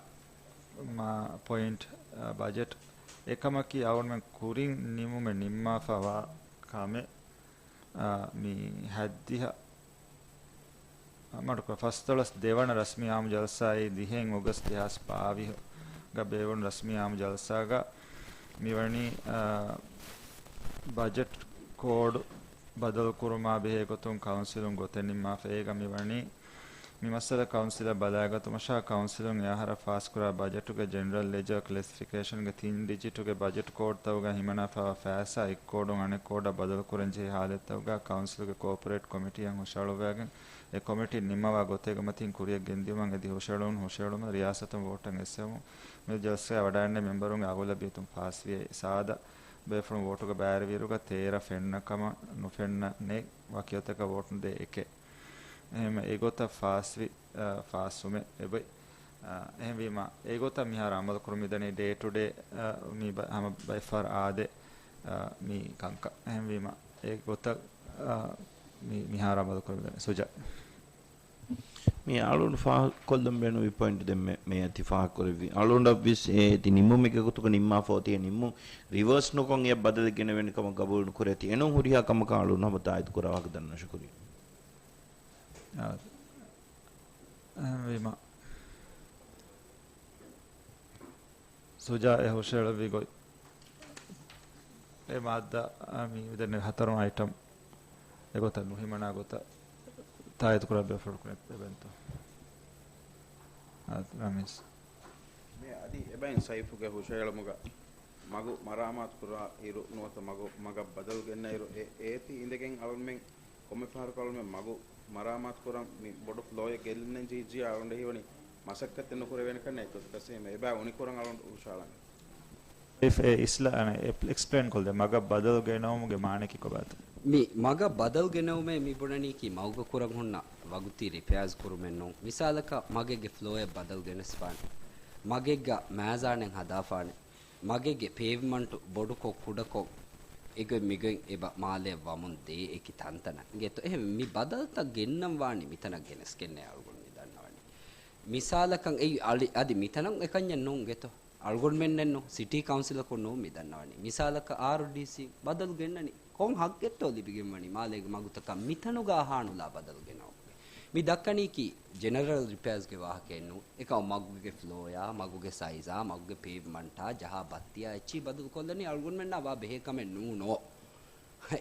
މާ-، ޕޮއިންޓް، އަ، ބަޖެޓް. އެކަމަކީ އަޅުގަނޑުމެން ކުރިން ނިމުމެއް ނިންމާފައިވާ ކަމެއް، އަ، މި ހައްދިހަ މަޑުކޮށް ފަސްދޮޅަސް ދެވަނަ ރަސްމީ އާއްމު ޖަލްސާއީ ދިހައެއް އޮގަސްޓް ދެހާސް ބާވީހުގަ ބޭއްވުނު ރަސްމީ އާއްމު ޖަލްސާގަ މިވަނީ، އާ، ބަޖެޓް ކޯޑު ބަދަލުކުރުމާ ބެހޭ ގޮތުން ކައުންސިލުން ގޮތެއް ނިންމާފަ. އޭގަ މިވަނީ މި މައްސަލަ ކައުންސިލަށް ބަލާގަތުމަށާ ކައުންސިލުން އެ އަހަރަށް ފާސްކުރާ ބަޖެޓުގެ ޖެނެރަލް ލެޖަރ ކްލެސިފިކޭޝަންގެ ތިން ޑިޖިޓުގެ ބަޖެޓް ކޯޑްތަކުގަ ހިމަނާފައިވާ ފައިސާ އެއްކޯޑުން އަނެއްކޯޑަށް ބަދަލުކުރަންޖެހޭ ހާލަތްތަކުގަ ކައުންސިލުގެ ކޯޕަރޭޓް ކޮމިޓީއަށް ހުށަހަޅުއްވައިގެން އެ ކޮމިޓީން ނިންމަވާ ގޮތެއްގެ މަތިން ކުރިއަށް ގެންދިއުމަށް އެދި ހުށަހެޅުން، ހުށަހެޅުމަށް ރިޔާސަތުން ވޯޓަށް އެއްސެވުން. މި ޖަލްސާއަށް ވަޑައިގެންނެވި މެމްބަރުންގެ އަޣުލަބިއްޔަތުން ފާސްވި ސާދަ ބޭފުޅުން ވޯޓުގަ ބައިވެރިވިއިރުގަ ތޭރަ ފެންނަ ކަމަށް ނުފެންނަ ނެތް ވަކިވަތަކަށް ވޯޓު ދޭ އެކެއް. އެހެންވީމަ އެގޮތަށް ފާސްވި، އަ، ފާސްވުމެއް އެބައި. އަ، އެހެންވީމަ އެގޮތަށް މިހާރު އަމަލުކުރަމުން މިދަނީ ޑޭ ޓު ޑޭ، އަ، މި ބަ-، ހަމަ ބައެއްފަހަރު އާދޭ، އަ، މި ކަންކަން. އެހެންވީމަ އެގޮތަށް، އަ، މި-، މިހާރު އަމަލުކުރަމުން މިދަނީ. ސުޖާ. މި އަޅުގަނޑު ފާހަގަކޮށްލަން ބޭނުންވި ޕޮއިންޓް ދެންމެ-، މޭޔަރ ތި ފާހަގަކުރެއްވި. އަޅުގަނޑަށް ވެސް އޭތި ނިމުމެއްގެ ގޮތުގަ ނިންމާފަ އޮތީ ނިންމުން ރިވާސް ނުކޮށް އެ ބަދަލެއް ގެނެވޭނެ ކަމަށް ގަބޫލު ނުކުރޭތީ. އެނޫން ހުރިހާ ކަމަކަށް އަޅުގަނޑު ހަމަ ތާއީދު ކުރާ ވާހަކަ ދަންނަ. ޝުކުރިއްޔާ. އާ، އެހެންވީމަ. ސުޖާ އެ ހުށަހެޅުއްވި ގޮތް. އެ މާއްދާ، އާ، މި ދެން ހަތަރު އައިޓަމް އެގޮތަށް ނުހިމަނާ ގޮތަށް ތާއީދު ކުރާ ބޭފުޅަކު އެބައިންތޯ؟ އާ، ރަމީސް. މި އަދި އެބައިން ސައިފުގެ ހުށަހެޅުމުގަ މަގު މަރާމާތު ކުރާ އިރު ނުވަތަ މަގު، މަގަށް ބަދަލު ގެންނަ އިރު އެ-، އޭތި އިނދެގެން އަޅުންމެން ކޮންމެ ފަހަރަކު އަޅުމެން މަގު މަރާމާތު ކުރަން މި ބޮޑު ފްލޯއެއް ގެއްލުން ޖެހިއްޖިޔާ އަޅުގަނޑަށް ހީވަނީ މަސައްކަތެއް ނުކުރެވޭނެ ކަންނޭ އެއްގޮތަކަށް ސޭމް އެބަ އުނިކުރަން އަޅުގަނޑު ހުށަހަޅަނީ. އެ-، އެ އިސްލާ-، އަނެ، އެ-، އެކްސްޕްލެއިން ކޮށްލެ މަގަށް ބަދަލު ގެނައުމުގެ މާނައަކީ ކޮބާތަ؟ މި މަގަށް ބަދަލު ގެނައުމޭ މި ބުނަނީކީ މަގުގަ ކުރަން ހުންނަ ވަގުތީ ރިޕެއާސް ކުރުމެއް ނޫން. މިސާލަކަށް މަގެއްގެ ފްލޯއެއް ބަދަލު ގެނެސްފާނެ. މަގެއްގަ މާޒާނެއް ހަދާފާނެ. މަގެއްގެ ޕޭވްމަންޓު ބޮޑުކޮށް ކުޑަކޮށް އެގޮތް މިގޮތް އެބަ މާލެއަށް ވަމުން ދޭ އެކި ތަންތަނަށް އިނގޭތޯ. އެހެން މި ބަދަލުތައް ގެންނަން ވާނީ މިތަނަށް ގެނެސްގެންނޭ އަޅުގަނޑު މި ދަންނަވަނީ. މިސާލަކަށް އެއީ އަޅި-، އަދި މިތަނަށް އެކަންޏެއް ނޫން އިނގޭތޯ. އަޅުގަނޑުމެންނެއްނު، ސިޓީ ކައުންސިލަކުން ނޫން މި ދަންނަވަނީ. މިސާލަކަށް އާރުޑީސީ ބަދަލު ގެންނަނީ. ކޮން ހައްގެއްތޯ ލިބިގެންވަނީ މާލޭގެ މަގުތަކަށް މިތަނުގަ އަހާނުލާ ބަދަލު ގެނައުމުގެ؟ މި ދައްކަނީކީ ޖެނެރަލް ރިޕެއާސްގެ ވާހަކައެއް ނޫން. އެކަމަ މަގުގެ ފްލޯއާ، މަގުގެ ސައިޒާ، މަގުގެ ޕޭވްމަންޓާ، ޖަހާ ބައްތިއާ އެއްޗިހި ބަދަލު ކޮށްލަނީ އަޅުގަނޑުމެންނާ ވާ ބެހޭ ކަމެއް ނޫނޯ.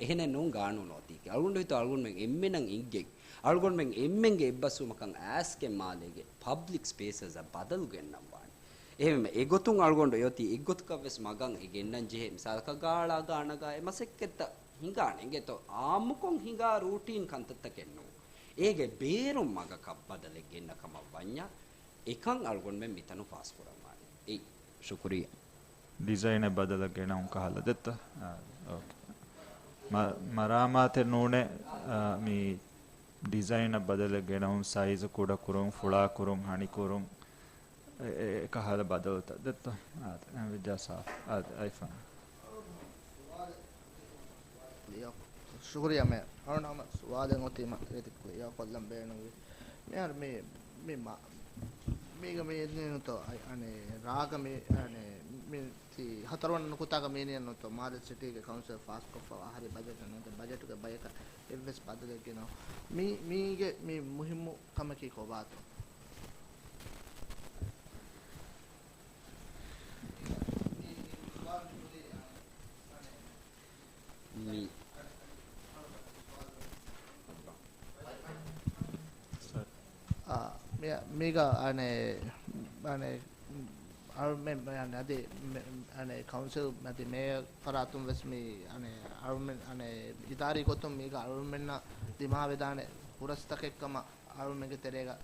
އެހެނެއް ނޫން ގާނޫނު އޮތީކީ. އަޅުގަނޑު ހިތު އަޅުގަނޑުމެން އެންމެނަށް އިނގެން، އަޅުގަނޑުމެން އެންމެންގެ އެއްބަސްވުމަކަށް އައިސްގެން މާލޭގެ ޕަބްލިކް ސްޕޭސަސްއަށް ބަދަލު ގެންނަން ވާނެ. އެހެންވެ، އެގޮތުން އަޅުގަނޑު އެއޮތީ އެއްގޮތަކަށް ވެސް މަގަށް އެ ގެންނަން ޖެހޭ. މިސާލަކަށް ގާޅާ ގާނަގާ އެ މަސައްކަތްތައް ހިނގާނެ އިނގޭތޯ. އާއްމުކޮށް ހިނގާ ރޫޓީން ކަންތައްތަކެއް ނޫން. އޭގެ ބޭރުން މަގަކަށް ބަދަލެއް ގެންނަ ކަމަށް ވަންޏާ، އެކަން އަޅުގަނޑުމެން މިތަނުން ފާސްކުރަން ވާނެ. އެއް. ޝުކުރިއްޔާ. ޑިޒައިނެއް ބަދަލަށް ގެނައުން ކަހަލަ ދެއްތަ؟ އާ، އޯކޭ. މަ-، މަރާމާތެއް ނޫނޭ، އާ، މި ޑިޒައިނަށް ބަދަލެއް ގެނައުން، ސައިޒު ކުޑަކުރުން، ފުޅާކުރުން، ހަނިކުރުން، އެ-، އެ-، އެކަހަލަ ބަދަލުތައް ދެއްތަ؟ އާ، އެހެން ވެއްޖާ ސާފު. އާ، އައިފާން. ޝުކުރިއްޔާ މޭ. އަޅުން ހަމަ ސުވާލެއް އޮތީމަ އޭތި ކްލިއާ ކޮށްލަން ބޭނުންވި. މިހާރު މި، މި މަ-، މީގަ މި އިންނެވިނުތޯ، އަ-، އަނެ، ރާގަ މި، އަނެ، މި ތި ހަތަރުވަނަ ނުކުތާގަ މި އިންނެވިނުތޯ، މާލެ ސިޓީގެ ކައުންސިލް ފާސްކޮށްފަވާ ހަރި ބަޖެޓެއް ނޫން، ބަޖެޓުގެ ބަޔަކަށް އެއްވެސް ބަދަލެއް ގެނައު. މި، މީގެ މި މުހިއްމު ކަމަކީ ކޮބާތޯ؟ މި އާ، މި-، މީގަ އަނެ، އަނެ، އަޅުމެން އަނެ އަދި މެ-، އަނެ ކައުންސިލް އަދި މޭޔަރ ފަރާތުން ވެސް މި އަނެ އަޅުމެން އަނެ އިދާރީ ގޮތުން މީގަ އަޅުމެންނަށް ދިމާވެދާނެ ހުރަސްތަކެއް ކަމަށް އަޅުމެންގެ ތެރޭގަ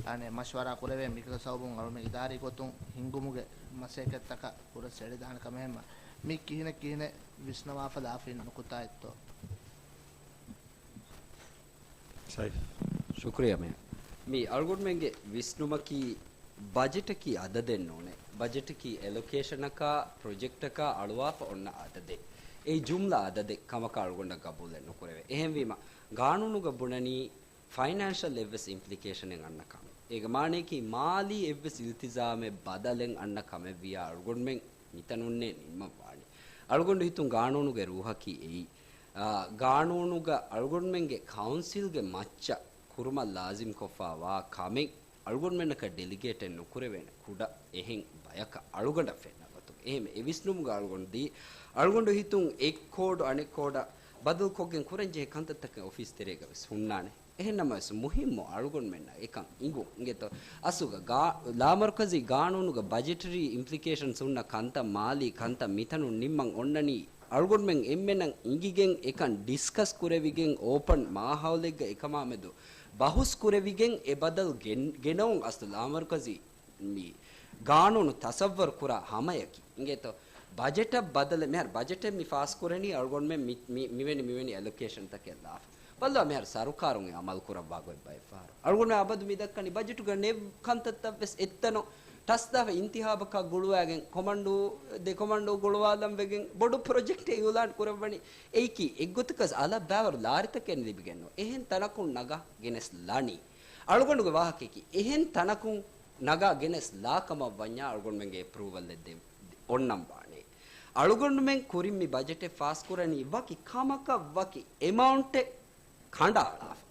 އަނެ މަޝްވަރާ ކުރެވޭ. މިކަ ސަބަބުން އަޅުމެން އިދާރީ ގޮތުން ހިންގުމުގެ މަސައްކަތްތަކަށް ހުރަސް އެޅިދާނެ ކަމެއް ހަމަ. މި ކިހިނެއް ކިހިނެއް ވިސްނަވާފަ ލާފިން ނުކުތާއެއްތޯ؟ ސައިފް. ޝުކުރިއްޔާ މޭ. މި އަޅުގަނޑުމެންގެ ވިސްނުމަކީ ބަޖެޓަކީ އަދަދެއް ނޫނޭ. ބަޖެޓަކީ އެލޮކޭޝަނަކާ، ޕްރޮޖެކްޓަކާ އަޅުވާފަ އޮންނަ އަދަދެއް. އެއީ ޖުމްލަ އަދަދެއް ކަމަކަށް އަޅުގަނޑަށް ގަބޫލެއް ނުކުރެވޭ. އެހެންވީމަ، ގާނޫނުގަ ބުނަނީ ފައިނޭންޝަލް އެއްވެސް އިމްޕްލިކޭޝަނެއް އަންނަ ކަމެއް. އޭގެ މާނަޔަކީ މާލީ އެއްވެސް އިލްތިޒާމެއް ބަދަލެއް އަންނަ ކަމެއްވިޔާ އަޅުގަނޑުމެން މިތަނުންނޭ ނިންމަން ވާނީ. އަޅުގަނޑު ހިތުން ގާނޫނުގެ ރޫހަކީ އެއީ. އާ، ގާނޫނުގަ އަޅުގަނޑުމެންގެ ކައުންސިލްގެ މައްޗަށް ކުރުމަށް ލާޒިމްކޮށްފަ ވާ ކަމެއް އަޅުގަނޑުމެންނަކަށް ޑެލިގޭޓެއް ނުކުރެވޭނެ ކުޑަ އެހެން ބަޔަކަށް އަޅުގަނޑަށް ފެންނަ ގޮތުގަ. އެހެން އެ ވިސްނުމުގަ އަޅުގަނޑު ދީ، އަޅުގަނޑު ހިތުން އެއް ކޯޑު އަނެއް ކޯޑަށް ބަދަލުކޮށްގެން ކުރަންޖެހޭ ކަންތައްތަކެއް އޮފީސް ތެރޭގަ ވެސް ހުންނާނެ. އެހެންނަމަވެސް މުހިއްމު އަޅުގަނޑުމެންނަށް އެކަން އިނގުން އިނގޭތޯ. އަސްލުގަ ގާ-، ލާމަރުކަޒީ ގާނޫނުގަ ބަޖެޓަރީ އިމްޕްލިކޭޝަންސް ހުންނަ ކަންތައް، މާލީ ކަންތައް މިތަނުން ނިންމަން އޮންނަނީ އަޅުގަނޑުމެން އެންމެނަށް އިނގިގެން އެކަން ޑިސްކަސް ކުރެވިގެން އޯޕަން މާހައުލެއްގަ އެކަމާމެދު ބަހުސް ކުރެވިގެން އެ ބަދަލު ގެން-، ގެނައުން އަސްލު ލާމަރުކަޒީ މި ގާނޫނު ތަސައްވަރު ކުރާ ހަމަޔަކީ. އިނގޭތޯ، ބަޖެޓަށް ބަދަލެއް، މިހާރު ބަޖެޓެއް މި ފާސް ކުރަނީ އަޅުގަނޑުމެން މި، މި، މިވެނި، މިވެނި އެލޮކޭޝަންތަކެއް ލާފަ. ބައްލަވާ މިހާރު ސަރުކާރުން އެ އަމަލު ކުރައްވާ ގޮތް ބައެއް ފަހަރު. އަޅުގަނޑުމެން އަބަދު މި ދައްކަނީ ބަޖެޓުގަ ނެތް ކަންތައްތައް ވެސް އެއްތަނުން ޓަސް ދާފަ އިންތިހާބަކާ ގުޅުވާގެން ކޮމަންޑޫ، ދެ ކޮމަންޑޫ ގުޅުވާލަން ވެގެން ބޮޑު ޕްރޮޖެކްޓެއް އިއުލާން ކުރައްވަނީ. އެއީކީ އެއްގޮތަކަސް އަލަށް ބައިވަރު ލާރިތަކެއް ލިބިގެން ނޫން. އެހެން ތަނަކުން ނަގާ ގެނެސް ލަނީ. އަޅުގަނޑުގެ ވާހަކަޔަކީ އެހެން ތަނަކުން ނަގާ ގެނެސް ލާ ކަމަށް ވަންޏާ އަޅުގަނޑުމެންގެ އެޕްރޫވަލް އެއް ދެ-، އޮންނަން ވާނެ. އަޅުގަނޑުމެން ކުރިން މި ބަޖެޓެއް ފާސް ކުރަނީ ވަކި ކަމަކަށް ވަކި އެމައުންޓެއް ކަނޑައަޅާފަ.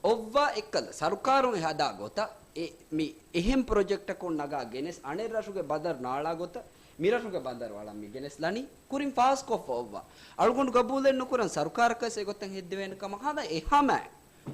އޮއްވާ އެއްކަލަ ސަރުކާރުން ހަދާ ގޮތަށް އެ މި އެހެން ޕްރޮޖެކްޓަކުން ނަގާ ގެނެސް އަނެއް ރަށުގެ ބަނދަރު ނާޅާ ގޮތަށް މި ރަށުގެ ބަނދަރު އަޅަން މި ގެނެސް ލަނީ ކުރިން ފާސްކޮށްފަ އޮއްވާ. އަޅުގަނޑު ގަބޫލެއް ނުކުރަން ސަރުކާރަކަސް އެގޮތަށް ހެއްދެވޭނެ ކަމަށް ހަމަ އެ ހަމައިން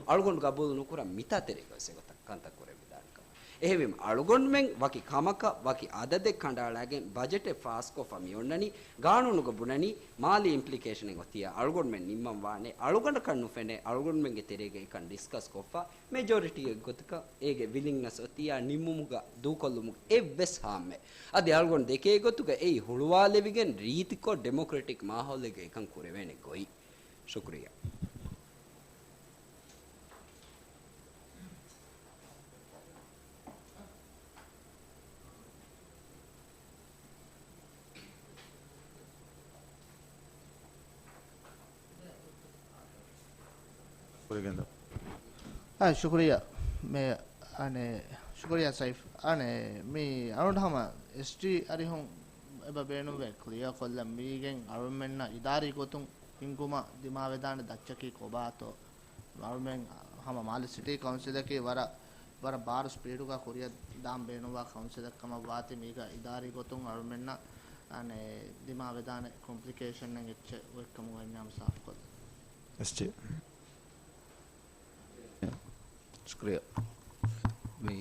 އަޅުގަނޑު ގަބޫލު ނުކުރަން މިތާ ތެރޭގަވެސް އެގޮތަށް ކަންތައް ކުރެވިދާނެ ކަމަށް. އެހެންވީމަ އަޅުގަނޑުމެން ވަކި ކަމަކަށް ވަކި އަދަދެއް ކަނޑައަޅާގެން ބަޖެޓެއް ފާސްކޮށްފަ މިއޮންނަނީ ގާނޫނުގަ ބުނަނީ މާލީ އިމްޕްލިކޭޝަނެއް އޮތިއްޔާ އަޅުގަނޑުމެން ނިންމަން ވާނެ. އަޅުގަނޑަކަށް ނުފެނޭ އަޅުގަނޑުމެންގެ ތެރޭގަ އެކަން ޑިސްކަސް ކޮށްފަ މެޖޯރިޓީ އެއްގޮތަކަށް އޭގެ ވިލިންނަސް އޮތިއްޔާ ނިންމުމުގަ ދޫކޮށްލުމުގެ އެއްވެސް ހާމެއް. އަދި އަޅުގަނޑު ދެކޭ ގޮތުގަ އެއީ ހުޅުވާލެވިގެން ރީތިކޮށް ޑެމޮކްރެޓިކް މާހައުލެއްގަ އެކަން ކުރެވޭނެ ގޮތް. ޝުކުރިއްޔާ. އާ، ޝުކުރިއްޔާ. މޭ، އަނެ، ޝުކުރިއްޔާ ސައިފް. އަނެ، މި އަޅުގަނޑު ހަމަ އެސްޓީ އަރިހުން އެބަ ބޭނުންވޭ ކްލިއާ ކޮށްލަން މީގެން އަޅުމެންނަށް އިދާރީ ގޮތުން ހިންގުމަށް ދިމާވެދާނެ ދައްޗަކީ ކޮބާތޯ؟ އަޅުމެން ހަމަ މާލެ ސިޓީ ކައުންސިލަކީ ވަރަށް، ވަރަށް ބާރު ސްޕީޑުގަ ކުރިއަށް ދާން ބޭނުންވާ ކައުންސިލެއް ކަމަށް ވާތީ މީގަ އިދާރީ ގޮތުން އަޅުމެންނަށް އަނެ ދިމާވެދާނެ ކޮމްޕްލިކޭޝަންއެއް އެއްޗެއް އޮތްކަމުގަ އެންމެ ހަމަ ސާފުކޮށްލަން. އެސްޓީ. ޝުކްރިޔާ. މި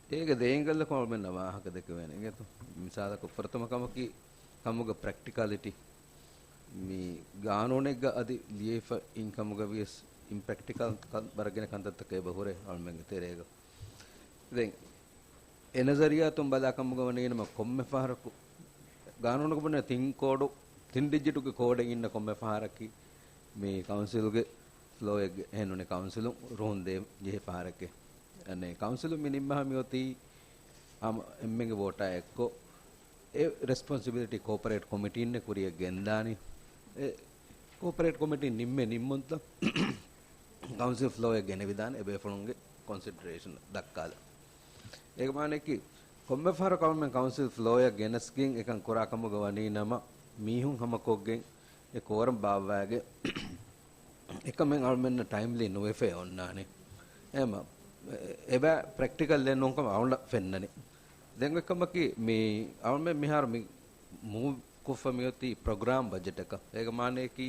އޭގެ ދެ އެންގަލަކުން އަޅުމެންނަށް ވާހަކަ ދެކެވޭނެ އިނގޭތޯ. މިސާލަކަށް ފުރަތަމަ ކަމަކީ ކަމުގެ ޕްރެކްޓިކަލިޓީ. މި ގާނޫނެއްގަ އަދި ލިޔެފަ އިން ކަމުގަ ވިޔަސް އިމްޕްރެކްޓިކަލް ކަން ވަރަށް ގިނަ ކަންތައްތަކެއް އެބަ ހުރޭ އަޅުމެންގެ ތެރޭގަ. ދެން އެ ނަޒަރިއްޔާތުން ބަލާ ކަމުގަ ވަނީނަމަ ކޮންމެ ފަހަރަކު ގާނޫނުގަ ބުނޭ ތިން ކޯޑު، ތިން ޑިޖިޓުގެ ކޯޑެއް އިންނަ ކޮންމެ ފަހަރަކީ މި ކައުންސިލްގެ ފްލޯއެއްގެ އެހެންނޫނީ ކައުންސިލުން ރުހުން ދޭ ޖެހޭ ފަހަރެކޭ. އަނެއް ކައުންސިލުން މި ނިންމާ މިއޮތީ ހަމަ އެންމެންގެ ވޯޓާ އެއްކޮށް އެ ރެސްޕޮންސިބިލިޓީ ކޯޕަރޭޓް ކޮމިޓީންނެ ކުރިއަށް ގެންދާނީ. އެ ކޯޕަރޭޓް ކޮމިޓީން ނިންމޭ ނިންމުންތައް ކައުންސިލް ފްލޯއަށް ގެނެވިދާނެ އެބޭފުޅުންގެ ކޮންސިޑަރޭޝަން ދައްކާލަން. އޭގެ މާނައަކީ، ކޮންމެ ފަހަރަކު އަޅުމެން ކައުންސިލް ފްލޯއަށް ގެނެސްގެން އެކަން ކުރާ ކަމުގަ ވަނީ ނަމަ، މީހުން ހަމަކޮށްގެން އެ ކޯރަމް ބާއްވާގެ އެކަމެއް އަޅުމެންނަށް ޓައިމްލީ ނުވެފައި އޮންނާނެ. އެހެންމަ، އެބަ ޕްރެކްޓިކަލްއެއް ނޫންކަމަށް އަޅުގަނޑަށް ފެންނަނީ. ދެން އޮތް ކަމަކީ، މި އަޅުމެން މިހާރު މި މޫވް ކޮށްފަ މިއޮތީ ޕްރޮގްރާމް ބަޖެޓަކަށް. އޭގެ މާނައަކީ،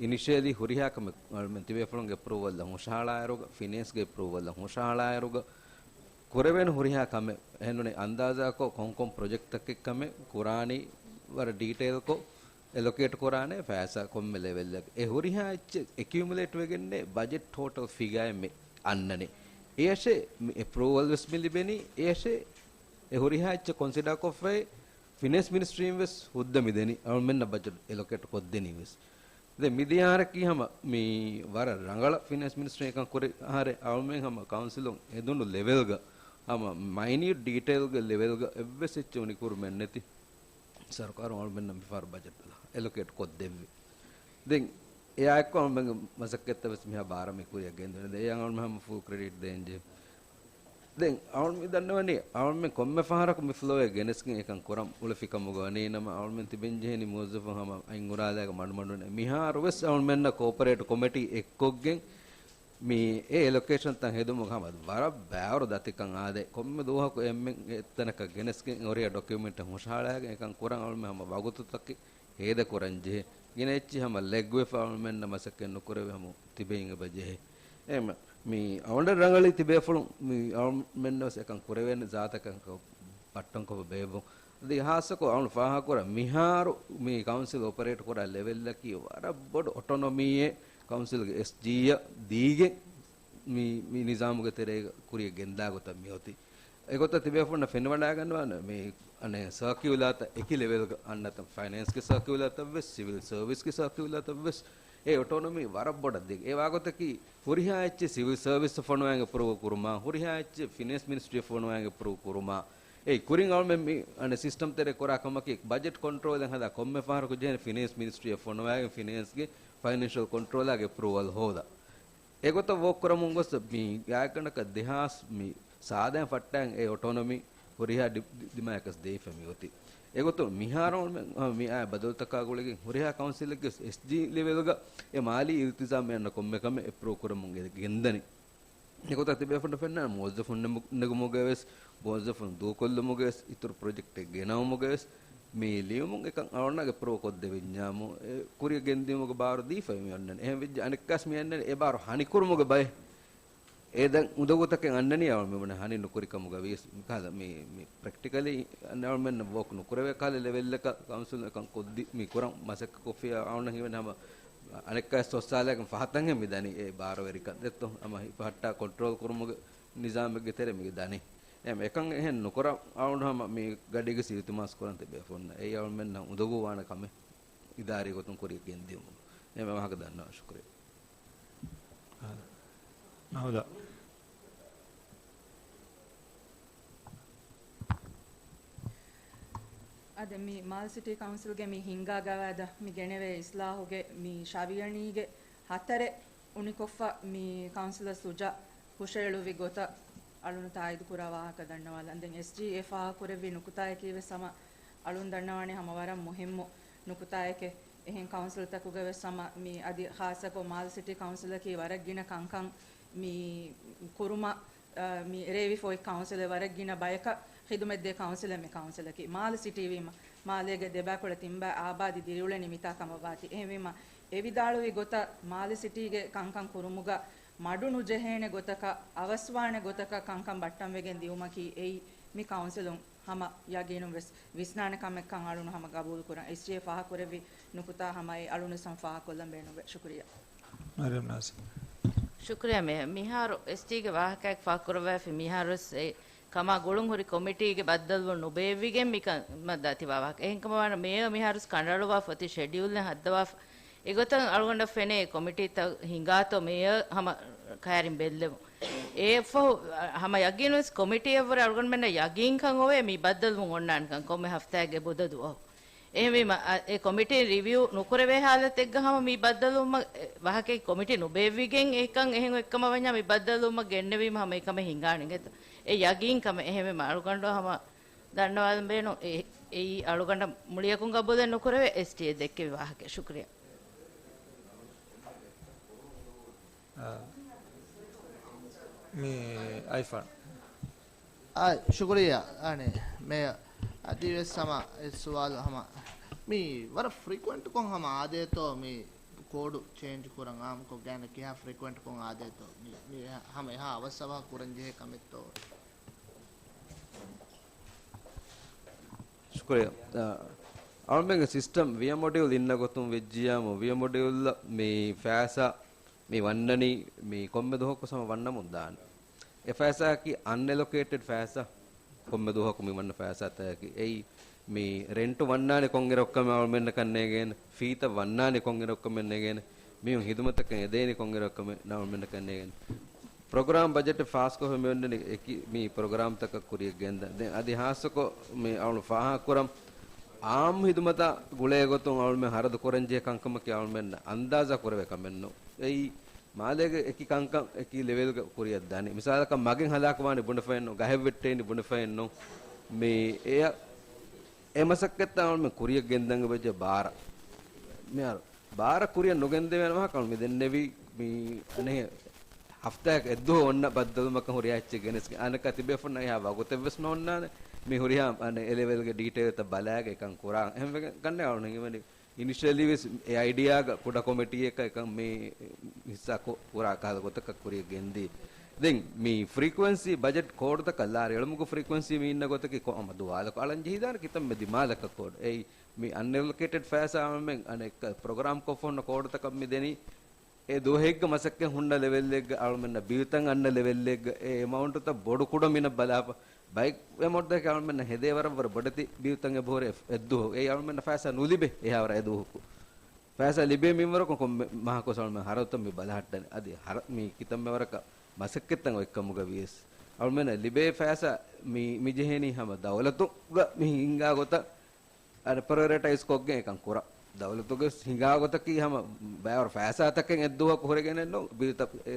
އިނިޝިއަލީ ހުރިހާ ކަމެއް އަޅުމެން ތިބޭފުޅުންގެ އެޕްރޫވަލްއަށް ހުށަހަޅާއިރުގަ، ފިނޭންސްގެ އެޕްރޫވަލްއަށް ހުށަހަޅާއިރުގަ، ކުރެވޭނެ ހުރިހާ ކަމެއް އެހެންނޫނީ އަންދާޒާކޮށް، ކޮންކޮން ޕްރޮޖެކްޓްތަކެއް ކަމެއް ކުރާނީ ވަރަށް ޑީޓެއިލްކޮށް، އެލޮކޭޓް ކުރާނެ ފައިސާ ކޮންމެ ލެވެލްއަކަށް. އެ ހުރިހާ އެއްޗެއް އެކިއުމުލޭޓް ވެގެންނޭ ބަޖެޓް ޓޯޓަލް ފިގާއެއް މި އަންނަނީ. އެޔަށޭ މި އެޕްރޫވަލް ވެސް މި ލިބެނީ. އެޔަށޭ އެ ހުރިހާ އެއްޗެއް ކޮންސިޑާ ކޮށްފައި ފިނޭންސް މިނިސްޓްރީން ވެސް ހުއްދަ މި ދެނީ. އަޅުމެންނަށް ބަޖެޓް އެލޮކޭޓް ކޮށްދެނީ ވެސް. ދެން މިދިޔަ އަހަރަކީ ހަމަ މި ވަރަށް ރަނގަޅަށް ފިނޭންސް މިނިސްޓްރީ އެކަން ކުރި އަހަރެއް. އަޅުމެން ހަމަ ކައުންސިލުން ހެދުނު ލެވެލްގަ، ހަމަ މައިނިއުޓް ޑީޓެއިލްގެ ލެވެލްގަ އެއްވެސް އެއްޗެއް އުނިކުރުމެއް ނެތި. ސަރުކާރުން އަޅުމެންނަށް މިފަހަރު ބަޖެޓް އެލޮކޭޓް ކޮށްދެއްވި. ދެން އެއާއެއްކޮށް އަޅުމެންގެ މަސައްކަތްތައް ވެސް މިހާ ބާރަށް މި ކުރިއަށް ގެންދަވަނީ. ދެން އެއަށް އަޅުމެން ހަމަ ފުލް ކްރެޑިޓް ދޭންޖެހޭ. ދެން އަޅުމެން ދަންނަވަނީ، އަޅުމެން ކޮންމެ ފަހަރަކު މި ފްލޯއެއް ގެނެސްގެން އެކަން ކުރަން އުޅެފިކަމުގަ ވަނީ ނަމަ، އަޅުމެން ތިބެން ޖެހެނީ މުވައްޒަފުން ހަމަ އަތް އުރާލާގެ މަޑުމަޑުން. މިހާރު ވެސް އަޅުމެންނަށް ކޯޕަރޭޓް ކޮމިޓީ އެއްކޮށްގެން، މި އެ އެލޮކޭޝަންތައް ހެދުމުގަ ހަމަ ވަރަށް ބާރު ދަތިކަން އާދޭ. ކޮންމެ ދުވަހަކު އެންމެން އެތަނަކަށް ގެނެސްގެން ހުރިހާ ޑޮކިއުމެންޓެއް ހުށަހަޅާގެން އެކަން ކުރަން އަޅުމެން ހަމަ ވަގުތުތަކެއް ހޭދަކުރަން ޖެހޭ. ގިނަ އެއްޗެއް ހަމަ ލެގްވެފަ އަޅުމެންނަށް މަސައްކަތް ނުކުރެވޭ ހަމަ ތިބެއިން އެބަ ޖެހޭ. އެހެން މި އަވަނޑަށް ރަނގަޅީ ތިބޭފުޅުން މި އަޅުމެންނަށް ވެސް އެކަން ކުރެވޭނެ ޒާތަކަށް ބައްޓަންކޮށް ބޭއްވުން. އަދި ހާއްސަކޮށް އަޅުން ފާހަގަކުރާ މިހާރު މި ކައުންސިލް އޮޕަރޭޓް ކުރާ ލެވެލްއަކީ ވަރަށް ބޮޑު އޮޓޮނޮމީއެއް ކައުންސިލްގެ އެސްޖީއަށް ދީގެން މި، މި ނިޒާމުގެ ތެރޭގަ ކުރިއަށް ގެންދާ ގޮތަށް މިއޮތީ. އެގޮތަށް ތިބޭފުޅުންނަށް ފެނިވަޑައިގަންނަވާނެ މި އަނެއް ސަރކިއުލާތައް އެކި ލެވެލްގަ އަންނަތަން، ފައިނޭންސްގެ ސަރކިއުލާތައް ވެސް، ސިވިލް ސަރވިސްގެ ސަރކިއުލާތައް ވެސް، އެ އޮޓޮނޮމީ ވަރަށް ބޮޑަށް ދިގު. އެ ވާގޮތަކީ ހުރިހާ އެއްޗެއް ސިވިލް ސަރވިސް ފޮނުވާގެން އެޕްރޫވް ކުރުމާ، ހުރިހާ އެއްޗެއް ފިނޭންސް މިނިސްޓްރީ ފޮނުވާގެން އެޕްރޫވް ކުރުމާ. އެ ކުރިން އަޅުމެން މި އަނެއް ސިސްޓަމް ތެރޭ ކުރާ ކަމަކީ ބަޖެޓް ކޮންޓްރޯލެއް ހަދާ ކޮންމެ ފަހަރަކު ޖެހޭނެ ފިނޭންސް މިނިސްޓްރީއަށް ފޮނުވާގެން ފިނޭންސްގެ ފައިނޭންޝަލް ކޮންޓްރޯލާގެ އެޕްރޫވަލް ހޯދާ. އެގޮތަށް ވޯކް ކުރަމުން ގޮސް މި ގާތްގަނޑަކަށް ދެހާސް މި ސާދައިން ފައްޓައިން އެ އޮޓޮނޮމީ ހުރިހާ ޑި-، ޑި-، ޑިމާއަކަސް ދެވިފަ މިއޮތީ. އެގޮތުން މިހާރު މި އާ ބަދަލުތަކާ ގުޅިގެން ހުރިހާ ކައުންސިލެއްގެ އެސްޖީ ލެވެލްގަ އެ މާލީ އިލްތިޒާމް އަންނަ ކޮންމެ ކަމެއް އެޕްރޫވް ކުރަމުން ގެ-، ގެންދަނީ. އެގޮތަށް ތިބޭފުޅުން ފެންނަ މުވައްޒަފުން ނެމު-، ނެގުމުގައި ވެސް، މުވައްޒަފުން ދޫކޮށްލުމުގައި ވެސް، އިތުރު ޕްރޮޖެކްޓެއް ގެނައުމުގައި ވެސް، މި ލިޔުމުން އެކަން އަޅުގަނޑަށް އެޕްރޫވް ކޮށްދެވިންޏާމު، އެ ކުރިއަށް ގެންދިޔުމުގެ ބާރު ދީފައި މި އޮންނަނީ. އެހެން ވެއްޖެ އަނެއްކާސް މި އަންނަނީ އެ ބާރު ހަނިކުރުމުގެ ބައެއް. އެ ދެން އުނދަގޫތަކެއް އަންނަނީ އަޅުގަނޑު މި ހަނި ނުކުރި ކަމުގަ ވިޔަސް، މި ކަހަލަ މި، މި ޕްރެކްޓިކަލީ އަޅުގަނޑުމެންނަށް ވޯކް ނުކުރެވޭ ކަހަލަ ލެވެލްއަކަށް ކައުންސިލުން އެކަން ކޮށްދި-، މި ކުރަން މަސައްކަތް ކޮށްފިއްޔާ އަޅުގަނޑަށް ހީވަނީ ހަމަ އަނެއްކާވެސް ސޮއްސާލައިގެން ފަހަތަށްހެން މި ދަނީ އެ ބާރުވެރިކަން ދެއްތޯ؟ ހަމަ ހިފަހައްޓާ ކޮންޓްރޯލް ކުރުމުގެ ނިޒާމެއްގެ ތެރެ މި ދަނީ. އެހެން އެކަން އެހެން ނުކުރާ އަޅުގަނޑު ހަމަ މި ގަޑީގެ ސި އިލްތިމާސް ކުރަން ތިބޭފުޅުންނަށް. އެއީ އަޅުމެންނަށް އުނދަގޫ ވާނެ ކަމެއް އިދާރީ ގޮތުން ކުރިއަށް ގެންދިޔުމުގަ. އެހެން ވާހަކަ ދަންނަވާ ޝުކުރިއްޔާ. އާ، ނަހުދާ. އަދި މި މާލެ ސިޓީ ކައުންސިލްގެ މި ހިންގާ ގަވާއިދަށް މި ގެނެވޭ އިސްލާހުގެ މި ޝަވިޔަނީގެ ހަތަރެއް އުނިކޮށްފަ މި ކައުންސިލަރ ސުޖާ ހުށައެޅުއްވި ގޮތަށް އަޅުން ތާއީދު ކުރާ ވާހަކަ ދަންނަވާލަން. ދެން އެސްޖީއޭ ފާހަގަކުރެއްވި ނުކުތާއަކީ ވެސް ހަމަ އަޅުން ދަންނަވާނެ ހަމަ ވަރަށް މުހިއްމު ނުކުތާއެކޭ. އެހެން ކައުންސިލްތަކުގަ ވެސް ހަމަ މި އަދި ޚާއްޞަކޮށް މާލެ ސިޓީ ކައުންސިލަކީ ވަރަށް ގިނަ ކަންކަން މި ކުރުމަށް، އަ، މި އެރޭވިފައި ކައުންސިލެއް ވަރަށް ގިނަ ބަޔަކަށް ޚިދުމަތްދޭ ކައުންސިލެއް މި ކައުންސިލަކީ. މާލެ ސިޓީ ވީމަ، މާލޭގެ ދެބައިކުޅަ ތިންބައި އާބާދީ ދިރިއުޅެނީ މިތާ ކަމަށް ވާތީ. އެހެންވީމަ، އެ ވިދާޅުވި ގޮތަށް މާލެ ސިޓީގެ ކަންކަން ކުރުމުގަ މަޑު ނުޖެހޭނެ ގޮތަކަށް، އަވަސްވާނެ ގޮތަކަށް ކަންކަން ބައްޓަންވެގެން ދިއުމަކީ އެއީ މި ކައުންސިލުން ހަމަ ޔަގީނުން ވެސް ވިސްނާނެ ކަމެއްކަން އަޅުން ހަމަ ގަބޫލު ކުރަން. އެސްޖީއޭ ފާހަގަކުރެއްވި ނުކުތާ ހަމަ އެ އަޅުން ވެސް ހަމަ ފާހަގަކޮށްލަން ބޭނުންވޭ. ޝުކުރިއްޔާ. މަރިޔަމް ނާޒިމް. ޝުކުރިއްޔާ މޭޔަރ. މިހާރު އެސްޖީގެ ވާހަކައެއް ފާހަގަކުރައްވައިފި މިހާރު ވެސް އެ ކަމާ ގުޅުން ހުރި ކޮމިޓީގެ ބައްދަލުވުން ނުބޭއްވިގެން މިކަމަށް ދާތިބާ ވާހަކަ. އެހެންކަމަށް ވާނަމަ މޭޔަރ މިހާރު ވެސް ކަނޑައަޅުވާފަ އޮތީ ޝެޑިއުލްއެއް ހައްދަވާފަ. އެގޮތަށް އަޅުގަނޑަށް ފެނޭ ކޮމިޓީތައް ހިނގާތޯ މޭޔަރ ހަމަ ކައިރިން ބެއްލެވުން. އެއަށްފަހު ހަމަ ޔަގީނުވެސް ކޮމިޓީއަށްވުރެ އަޅުގަނޑުމެންނަށް ޔަގީންކަން އޮވޭ މި ބައްދަލުވުން އޮންނާނެކަން ކޮންމެ ހަފްތާއެއްގެ ބުދަ ދުވަހު. އެހެންވީމަ، އަ، އެ ކޮމިޓީން ރިވިއު ނުކުރެވޭ ހާލަތެއްގަ ހަމަ މި ބައްދަލުވުމަށް، އެ، ވާހަކައެއް ކޮމިޓީ ނުބޭއްވިގެން އެކަން އެހެން އެއްކަމަށް ވަންޏާ މި ބައްދަލުވުމަށް ގެންނެވީމަ ހަމަ އެކަމެއް ހިނގާނެ އިނގޭތޯ. އެ ޔަގީންކަމެއް. އެހެންވީމަ އަޅުގަނޑު ހަމަ ދަންނަވާލަން ބޭނުން. އެ، އެއީ އަޅުގަނޑަށް މުޅިއަކުން ގަބޫލެއް ނުކުރެވޭ އެސްޓީއޭ ދެއްކެވި ވާހަކަ. ޝުކުރިއްޔާ. އާ، މި އައިފާން. އާ، ޝުކުރިއްޔާ. އަނެ، މޭޔަރ، އަދިވެސް ހަމަ އެ ސުވާލު ހަމަ މި ވަރަށް ފްރީކުއެންޓްކޮށް ހަމަ އާދޭތޯ މި ކޯޑު ޗޭންޖް ކުރަން އާއްމުކޮށް ގާތްގަނޑަކަށް ކިހާ ފްރީކުއެންޓްކޮށް އާދޭތޯ؟ މި، މި ހަމަ އެހާ އަވަސް އަވަހަށް ކުރަން ޖެހޭ ކަމެއްތޯ؟ ޝުކުރިއްޔާ. އާ، އަޅުމެންގެ ސިސްޓަމް ވިޔަ މޮޑިއުލް އިންނަ ގޮތުން ވެއްޖިއްޔާމު، ވިޔަ މޮޑިއުލްއަށް މި ފައިސާ މި ވަންނަނީ މި ކޮންމެ ދުވަހަކު ހަމަ ވަންނަމުން ދާނެ. އެ ފައިސާއަކީ އަންއެލޮކޭޓެޑް ފައިސާ. ކޮންމެ ދުވަހަކު މި ވަންނަ ފައިސާތަކަކީ އެއީ، މި ރެންޓު ވަންނާނެ ކޮންއިރަކު ކަމެއް އަޅުމެންނަކަށް ނޭނގޭނެ، ފީތައް ވަންނާނެ ކޮންއިރަކު ކަމެއް ނޭނގޭނެ، މީހުން ހިދުމަތަކަށް އެދޭނެ ކޮންއިރަކު ކަމެއް އަޅުމެންނަކަށް ނޭނގޭނެ. ޕްރޮގްރާމް ބަޖެޓެއް ފާސްކޮށްފަ މި އޮންނަނީ އެކި މި ޕްރޮގްރާމްތަކަށް ކުރިއަށް ގެންދަން. ދެން އަދި ހާއްސަކޮށް މި އަޅު ފާހަގަކުރަން، އާއްމު ހިދުމަތާ ގުޅޭ ގޮތުން އަޅުމެން ހަރަދު ކުރަންޖެހޭ ކަންކަމަކީ އަޅުމެންނަށް އަންދާޒާ ކުރެވޭ ކަމެއް ނޫން. އެއީ މާލޭގެ އެކި ކަންކަން އެކި ލެވެލްގަ ކުރިއަށް ދަނީ. މިސާލަކަށް މަގެއް ހަލާކުވާނީ ބުނެފައެއް ނޫން، ގަހެއް ވެއްޓޭނީ ބުނެފައެއް ނޫން. މި އެ، އެ މަސައްކަތްތައް އަޅުމެން ކުރިއަށް ގެންދަން އެބަޖެ ބާރަ. މިހާރު ބާރަ ކުރިއަށް ނުގެންދެވޭނެ ވާހަކަ އަޅު މި ދެންނެވީ މި އަނެއް ހަފްތާއަކަށް އެއްދުވަހު އޮންނަ ބައްދަލުމަކަށް ހުރިހާ އެއްޗެއް ގެނެސްގެން. އަނެއްކާ ތިބޭފުންނަށް އެހާ ވަގުތެއްވެސް ނޯންނާނެ. މި ހުރިހާ އަނެއް އެ ލެވެލްގެ ޑީޓެއިލްތައް ބަލާގެ އެކަން ކުރާ. އެހެންވެގެން ކަންނޭނގެ އަޅުން ހީވަނީ އިނިޝަލީވެސް އެ އައިޑިއާގަ ކުޑަ ކޮމިޓީއަކަށް އެކަން މި ހިއްސާ ކު-، ކުރާ ކަހަލަ ގޮތަކަށް ކުރިއަށް ގެންދީ. ދެން މި ފްރީކުއެންސީ ބަޖެޓް ކޯޑުތަކަށް ލާރި އެޅުމުގެ ފްރީކުއެންސީ މި އިންނަ ގޮތަކީ ކޮ-، ހަމަ ދުވާލަކު އަޅަން ޖެހިދާނެ ކިތަންމެ ދިމާލަކަށް ކޯޑު. އެއީ މި އަންއެލޮކޭޓެޑް ފައިސާ އަޅުމެން އަނެއް ޕްރޮގްރާމް ކޮށްފަ ހުންނަ ކޯޑުތަކަށް މި ދެނީ އެ ދުވަހެއްގަ މަސައްކަތް ހުންނަ ލެވެލްއެއްގަ އަޅުމެންނަށް ބިލްތައް އަންނަ ލެވެލްއެއްގަ އެ އެމައުންޓުތައް ބޮޑު ކުޑަ މިނަށް ބަލާފަ. ބައެއް އެމައުންޓްތަކެއް އަޅުމެންނަށް ހެދޭ ވަރަށް ވަރަށް ބޮޑެތި ބިލްތައް އެބަހުރޭ އެއްދުވަހު. އެއީ އަޅުމެންނަށް ފައިސާ ނުލިބޭ އެހާވަރަށް އެދުވަހަކު. ފައިސާ ލިބޭ މިންވަރަކު ކޮންމެ މަހަކުވެސް އަޅުމެން ހަރަދުތައް މި ބަލަހައްޓަނީ. އަދި ހަރަ-، މި ކިތަންމެ ވަރަކަށް މަސައްކަތްތައް އޮތްކަމުގަ ވިޔަސް އަޅުމެންނަށް ލިބޭ ފައިސާ މި، މި ޖެހޭނީ ހަމަ ދައުލަތުގަ މި ހިނގާ ގޮތަށް އަދި ޕްރައިއޮރިޓައިޒް ކޮށްގެން އެކަން ކުރާ. ދައުލަތުގެ ހިނގާ ގޮތަކީ ހަމަ ބައިވަރު ފައިސާތަކެއް އެއްދުވަހަކު ހުރެގެނެއް ނޫން، ބިލްތައް، އެ،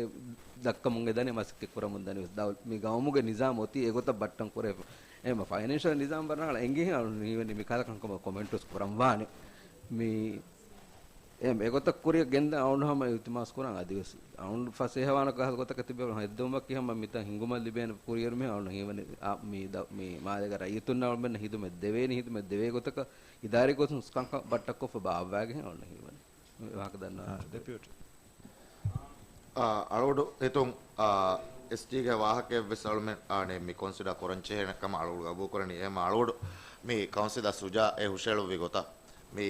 ދައްކަމުން އެދަނީ މަސައްކަތް ކުރަމުން ދަނީ. ދައު-، މި ގައުމުގެ ނިޒާމް އޮތީ އެގޮތަށް ބައްޓަން ކުރެވިފަ. އެހެން ފައިނޭންޝަލް ނިޒާމް ބަނާނަ އެނގިހެން އަޅު ހީވަނީ މި ކަހަލަ ކަންކަމަށް ކޮމެންޓުސް ކުރަން ވާނެ. މި އެ އެގޮތަށް ކުރިއަށް ގެންދަން އަޅުން ހަމަ އިލްތިމާސް ކުރަން އަދިވެސް އަޅުން ފަސޭހަވާނެ ކަހަލަ ގޮތަކަށް ތިބެ ހެއްދެވުމަކީ ހަމަ މިތަން ހިނގުމަށް ލިބޭނެ ކުރިއެރުމެހެން އަޅުން ހީވަނީ އާ، މި ދަ-، މި މާލޭގެ ރައްޔިތުންނަށް އަޅުމެންނަށް ހިދުމަތް ދެވޭނެ ހިދުމަތް ދެވޭ ގޮތަކަށް އިދާރީ ގޮތުން ކަންކަން ބައްޓަކޮށްފަ ބާއްވާގެން އަޅުން ހީވަނީ. މި ވާހަކަ ދަންނަވާ. އާ، ޑެޕިއުޓީ. އާ، އަޅުގަޑު ހިތުން، އާ، އެސްޖީގެ ވާހަކައެއްވެސް އަޅުމެން އާނެ މި ކައުންސިލާ ކުރަން ޖެހޭނެ ކަމަށް އަޅުގަޑު ގަބޫލު ކުރަނީ. އެހެން އަޅުގަޑު މި ކައުންސިލާ ސުޖާ އެ ހުށައެޅުއްވި ގޮތަށް މި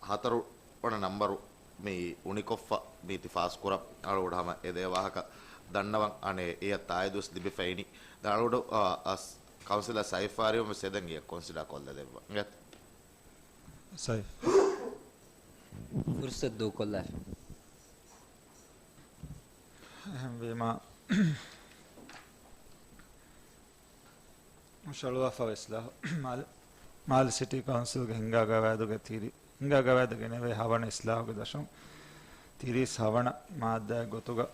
ހަތަރު ވަނަ ނަންބަރު މި އުނިކޮށްފަ މީތި ފާސްކުރަން އަޅުގަޑު ހަމަ އެދޭ ވާހަކަ ދަންނަވަން އަނެއް އެޔަށް ތާއީދުވެސް ލިބިފައިނީ. ދެން އަޅުގަޑު، އާ، އަސް-، ކައުންސިލަރ ސައިފާރިއުމެސް އެދެން އެޔަށް ކޮންސިޑާ ކޮށްލަދެއްވަން. އިނގޭތަ؟ ސައިފް. ފުރުސަތު ދޫކޮށްލާށި. އެހެންވީމާ، ހުށަހަޅުވާފަ އިސްލާހު، މާލެ-، މާލެ ސިޓީ ކައުންސިލްގެ ހިންގާ ގަވާއިދުގެ ތިރި-، ހިންގާ ގަވާއިދު ގެނެވޭ ހަވަނަ އިސްލާހުގެ ދަށުން ތިރީސް ހަވަނަ މާއްދާއެއް ގޮތުގަ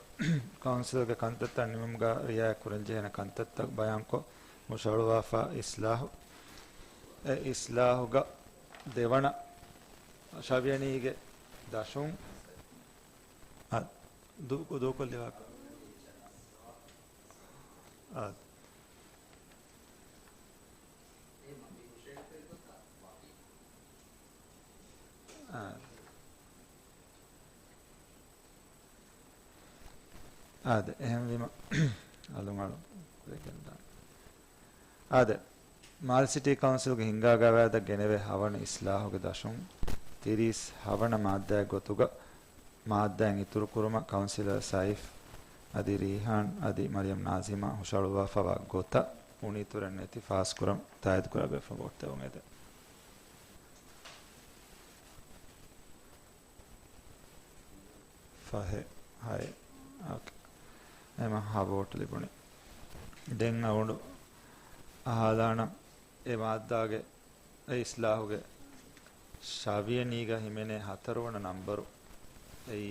ކައުންސިލްގެ ކަންތައްތައް ނިމުމުގަ ރިއާޔަތް ކުރަންޖެހޭނެ ކަންތައްތައް ބަޔާންކޮށް، ހުށަހަޅުވާފަ އިސްލާހު، އެ އިސްލާހުގަ ދެވަނަ ޝަވިޔަނީގެ ދަށުން، އަ، ދޫ-، ދޫކޮށްލި ވާހަކަ. އާ. އާ. އާދެ، އެހެންވީމަ، އަލުން އަޅު ކުރެގެންދާނެ. އާދެ، މާލެ ސިޓީ ކައުންސިލްގެ ހިންގާ ގަވާއިދަށް ގެނެވޭ ހަވަނަ އިސްލާހުގެ ދަށުން ތިރީސް ހަވަނަ މާއްދާއެއް ގޮތުގަ މާއްދާއިން އިތުރުކުރުމަށް ކައުންސިލަރ ސައިފް އަދި ރީހާން އަދި މަރިޔަމް ނާޒިމާ ހުށަހަޅުވާފަވާ ގޮތަށް އުނިތުރެއް ނެތި ފާސްކުރަން ތާއީދުކުރާ ބޭފުޅުން ވޯޓްދެއްވުން އެދެން. ފަހެ، ހައެއް. އޯކޭ. އެމަ ހަ ވޯޓް ލިބުނީ. ދެން އަޅުގަނޑު އަހާލާނަން އެ މާއްދާގެ އެ އިސްލާހުގެ ޝަވިޔަނީގަ ހިމެނޭ ހަތަރުވަނަ ނަންބަރު، އެއީ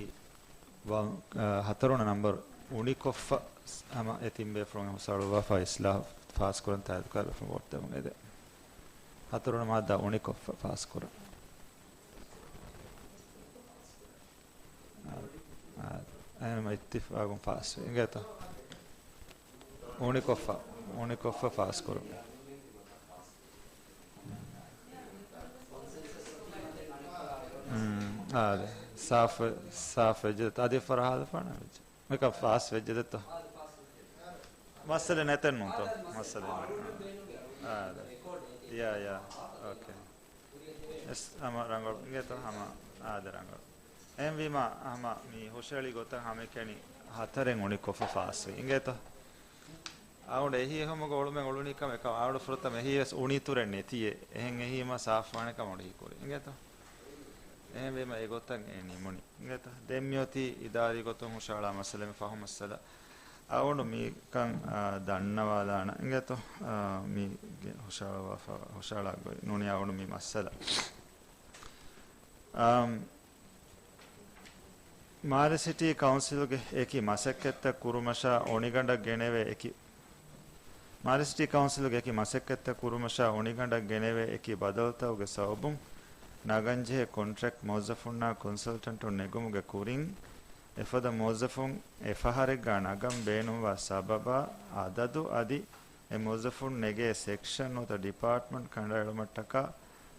ވަ-، އަ، ހަތަރުވަނަ ނަންބަރު އުނިކޮށްފަ ހަމަ އެ ތިން ބޭފުޅުން ހުށަހަޅުވާފަ އިސްލާހު ފާސްކުރަން ތާއީދުކުރާ ބޭފުޅުން ވޯޓް ދެމުން އެދެން. ހަތަރުވަނަ މާއްދާ އުނިކޮށްފަ ފާސްކުރަން. އާ، އާ، އެހެންވީމަ އިއްތިފާގުން ފާސްވި. އިނގޭތަ؟ އުނިކޮށްފަ، އުނިކޮށްފަ ފާސްކުރުން. އާދެ. ސާފު، ސާފު ވެއްޖެ. އަދި ފަރަހާލަ ފާނަ ވެއްޖެ. މިކަ ފާސް ވެއްޖެ ދެއްތޯ؟ މައްސަލަ ނެތެއް ނޫންތޯ؟ މައްސަލަ ނެތް. އާ، އާ. ޔާ، ޔާ. އޯކޭ. އެސް ހަމަ ރަނގަޅު. އިނގޭތޯ ހަމަ އާދެ ރަނގަޅު. އެހެންވީމާ ހަމަ މި ހުށަހެޅި ގޮތަށް ހަމައެކަނި ހަތަރެއް އުނިކޮށްފަ ފާސްވި. އިނގޭތޯ؟ އަޅުގަނޑު އެހީ އެހުމުގަ އުޅުމެއް އުޅުނީ ކަމެއް އަޅުގަނޑު ފުރަތަމަ އެހީވެސް އުނިތުރެއް ނެތިއޭ. އެހެން އެހީމަ ސާފުވާނެ ކަމަށް އޮޑިހި ކުރި. އިނގޭތޯ؟ އެހެންވީމަ އެގޮތަށް އެ ނިމުނީ. އިނގޭތޯ؟ ދެން މިއޮތީ އިދާރީ ގޮތުން ހުށަހަޅާ މައްސަލަ، މި ފަހު މައްސަލަ. އަޅުގަނޑު މިކަން، އާ، ދަންނަވާލާނަން އިނގޭތޯ، އާ، މީގެ ހުށަހަޅުވާފަ-، ހުށަހަޅާ ގޮތް ނޫނީ އަޅުގަނޑު މި މައްސަލަ. އާ، މާލެ ސިޓީ ކައުންސިލްގެ އެކި މަސައްކަތްތައް ކުރުމަށާ އޮނިގަނޑަށް ގެނެވޭ އެކި، މާލެ ސިޓީ ކައުންސިލްގެ އެކި މަސައްކަތްތައް ކުރުމަށާ އޮނިގަނޑަށް ގެނެވޭ އެކި ބަދަލުތަކުގެ ސަބަބުން ނަގަންޖެހޭ ކޮންޓްރެކްޓް މުވައްޒަފުންނާ ކޮންސަލްޓަންޓުން ނެގުމުގެ ކުރިން އެފަދަ މުވައްޒަފުން އެފަހަރެއްގާ ނަގަން ބޭނުންވާ ސަބަބާ އަދަދު އަދި އެ މުވައްޒަފުން ނެގޭ ސެކްޝަން ނުވަތަ ޑިޕާޓްމަންޓް ކަނޑައެޅުމަށްޓަކާ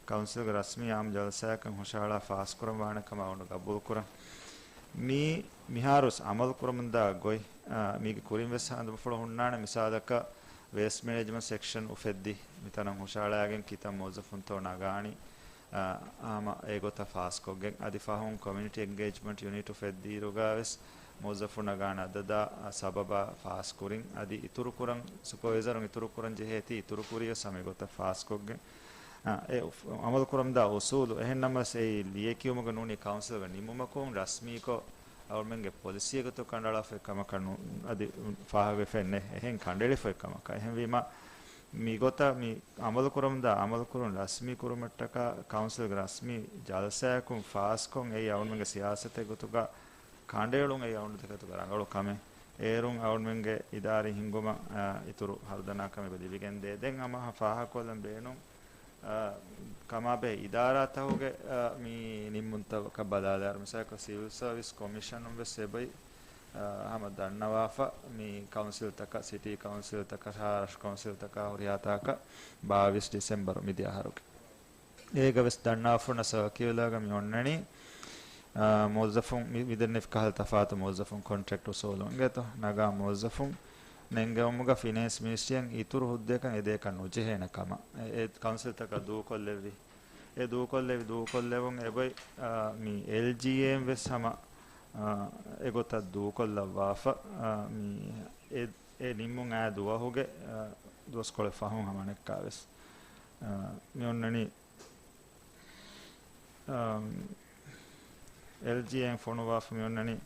ކައުންސިލްގެ ރަސްމީ އާއްމު ޖަލްސާއަކަށް ހުށަހަޅާ ފާސްކުރަން ވާނެ ކަމަށް އަޅުގަނޑު ގަބޫލުކުރަން. މީ މިހާރުވެސް އަމަލު ކުރަމުންދާ ގޮތް، އާ، މީގެ ކުރިން ވެސް އަނދުމަފުޅު ހުންނާނެ. މިސާލަކަށް ވޭސްޓް މެނޭޖްމަންޓް ސެކްޝަން އުފެއްދި މިތަނަށް ހުށަހަޅާގެން ކިތައް މުވައްޒަފުންތޯ ނަގާނީ، އާ، ހަމަ އެގޮތަށް ފާސްކޮށްގެން. އަދި ފަހުން ކޮމިއުނިޓީ އެންގޭޖްމަންޓް ޔުނިޓް އުފެއްދިއިރުގާ ވެސް މުވައްޒަފުން ނަގާނެ އަދަދާ، އާ، ސަބަބާ ފާސްކުރިން. އަދި އިތުރުކުރަން، ސުޕަވައިޒަރުން އިތުރުކުރަން ޖެހޭތީ އިތުރުކުރިޔަސް ހަމަ އެގޮތަށް ފާސްކޮށްގެން. އާ، އެ އުފް-، އަމަލުކުރަމުންދާ އުސޫލު. އެހެންނަމަވެސް އެއީ ލިޔެކިޔުމުގަ ނޫނީ ކައުންސިލްގެ ނިންމުމަކުން ރަސްމީކޮށް އަޅުމެންގެ ޕޮލިސީގެ ގޮތުން ކަނޑައަޅާފައި ކަމަކަށް ނު-، އަދި ފާހަގަވެފައެއް ނެތް. އެހެން ކަނޑައެޅިފައި ކަމަކަށް. އެހެންވީމަ، މިގޮތަށް މި އަމަލުކުރަމުންދާ އަމަލުކުރުން ރަސްމީ ކުރުމަށްޓަކާ ކައުންސިލްގެ ރަސްމީ ޖަލްސާއަކުން ފާސްކޮށް އެއީ އަޅުމެންގެ ސިޔާސަތެއް ގޮތުގަ ކަނޑައެޅުން އެއީ އަޅުގަނޑު ދެކެތުގަ ރަނގަޅު ކަމެއް. އޭރުން އަޅުމެންގެ އިދާރީ ހިންގުމަށް، އާ، އިތުރު ހަރުދަނާ ކަމެއް ލިބިގެންދޭ. ދެން ހަމަ ފާހަގަކޮށްލަން ބޭނުން، އާ، ކަމާބެހޭ އިދާރާތަކުގެ، އާ، މި ނިންމުންތަކަށް ބަލާލާއިރު، މިސާލަކަށް ސިވިލް ސަރވިސް ކޮމިޝަނުން ވެސް އެބައި، އާ، ހަމަ ދަންނަވާފަ މި ކައުންސިލްތަކަށް، ސިޓީ ކައުންސިލްތަކަށާ ރަށު ކައުންސިލްތަކާ ހުރިހާ ތާކަށް ބާވީސް ޑިސެމްބަރު މިދިޔަ އަހަރުގެ. އޭގަ ވެސް ދަންނާފުންނަ ސަރކިއުލާގަ މި އޮންނަނީ، އާ، މުވައްޒަފުން މި، މިދެންނެވި ކަހަލަ ތަފާތު މުވައްޒަފުން ކޮންޓްރެކްޓް އުސޫލުން އިނގޭތޯ ނަގާ މުވައްޒަފުން ނެންގެވުމުގަ ފިނޭންސް މިނިސްޓްރީއަށް އިތުރު ހުއްދައަކަށް އެދޭކަށް ނުޖެހޭނެ ކަމަށް އެ، އެ ކައުންސިލްތަކަށް ދޫކޮށްލެއްވި. އެ ދޫކޮށްލެވި، ދޫކޮށްލެވުން އެބައި، އާ، މި އެލްޖީއޭއިން ވެސް ހަމަ، އާ، އެގޮތަށް ދޫކޮށްލައްވާފަ، އާ، މި އެ، އެ ނިންމުން އައި ދުވަހުގެ، އާ، ދުވަސްކޮޅެއް ފަހުން ހަމަ އަނެއްކާވެސް، އާ، މި އޮންނަނީ އަމް، އެލްޖީއޭއިން ފޮނުވާފަ މި އޮންނަނީ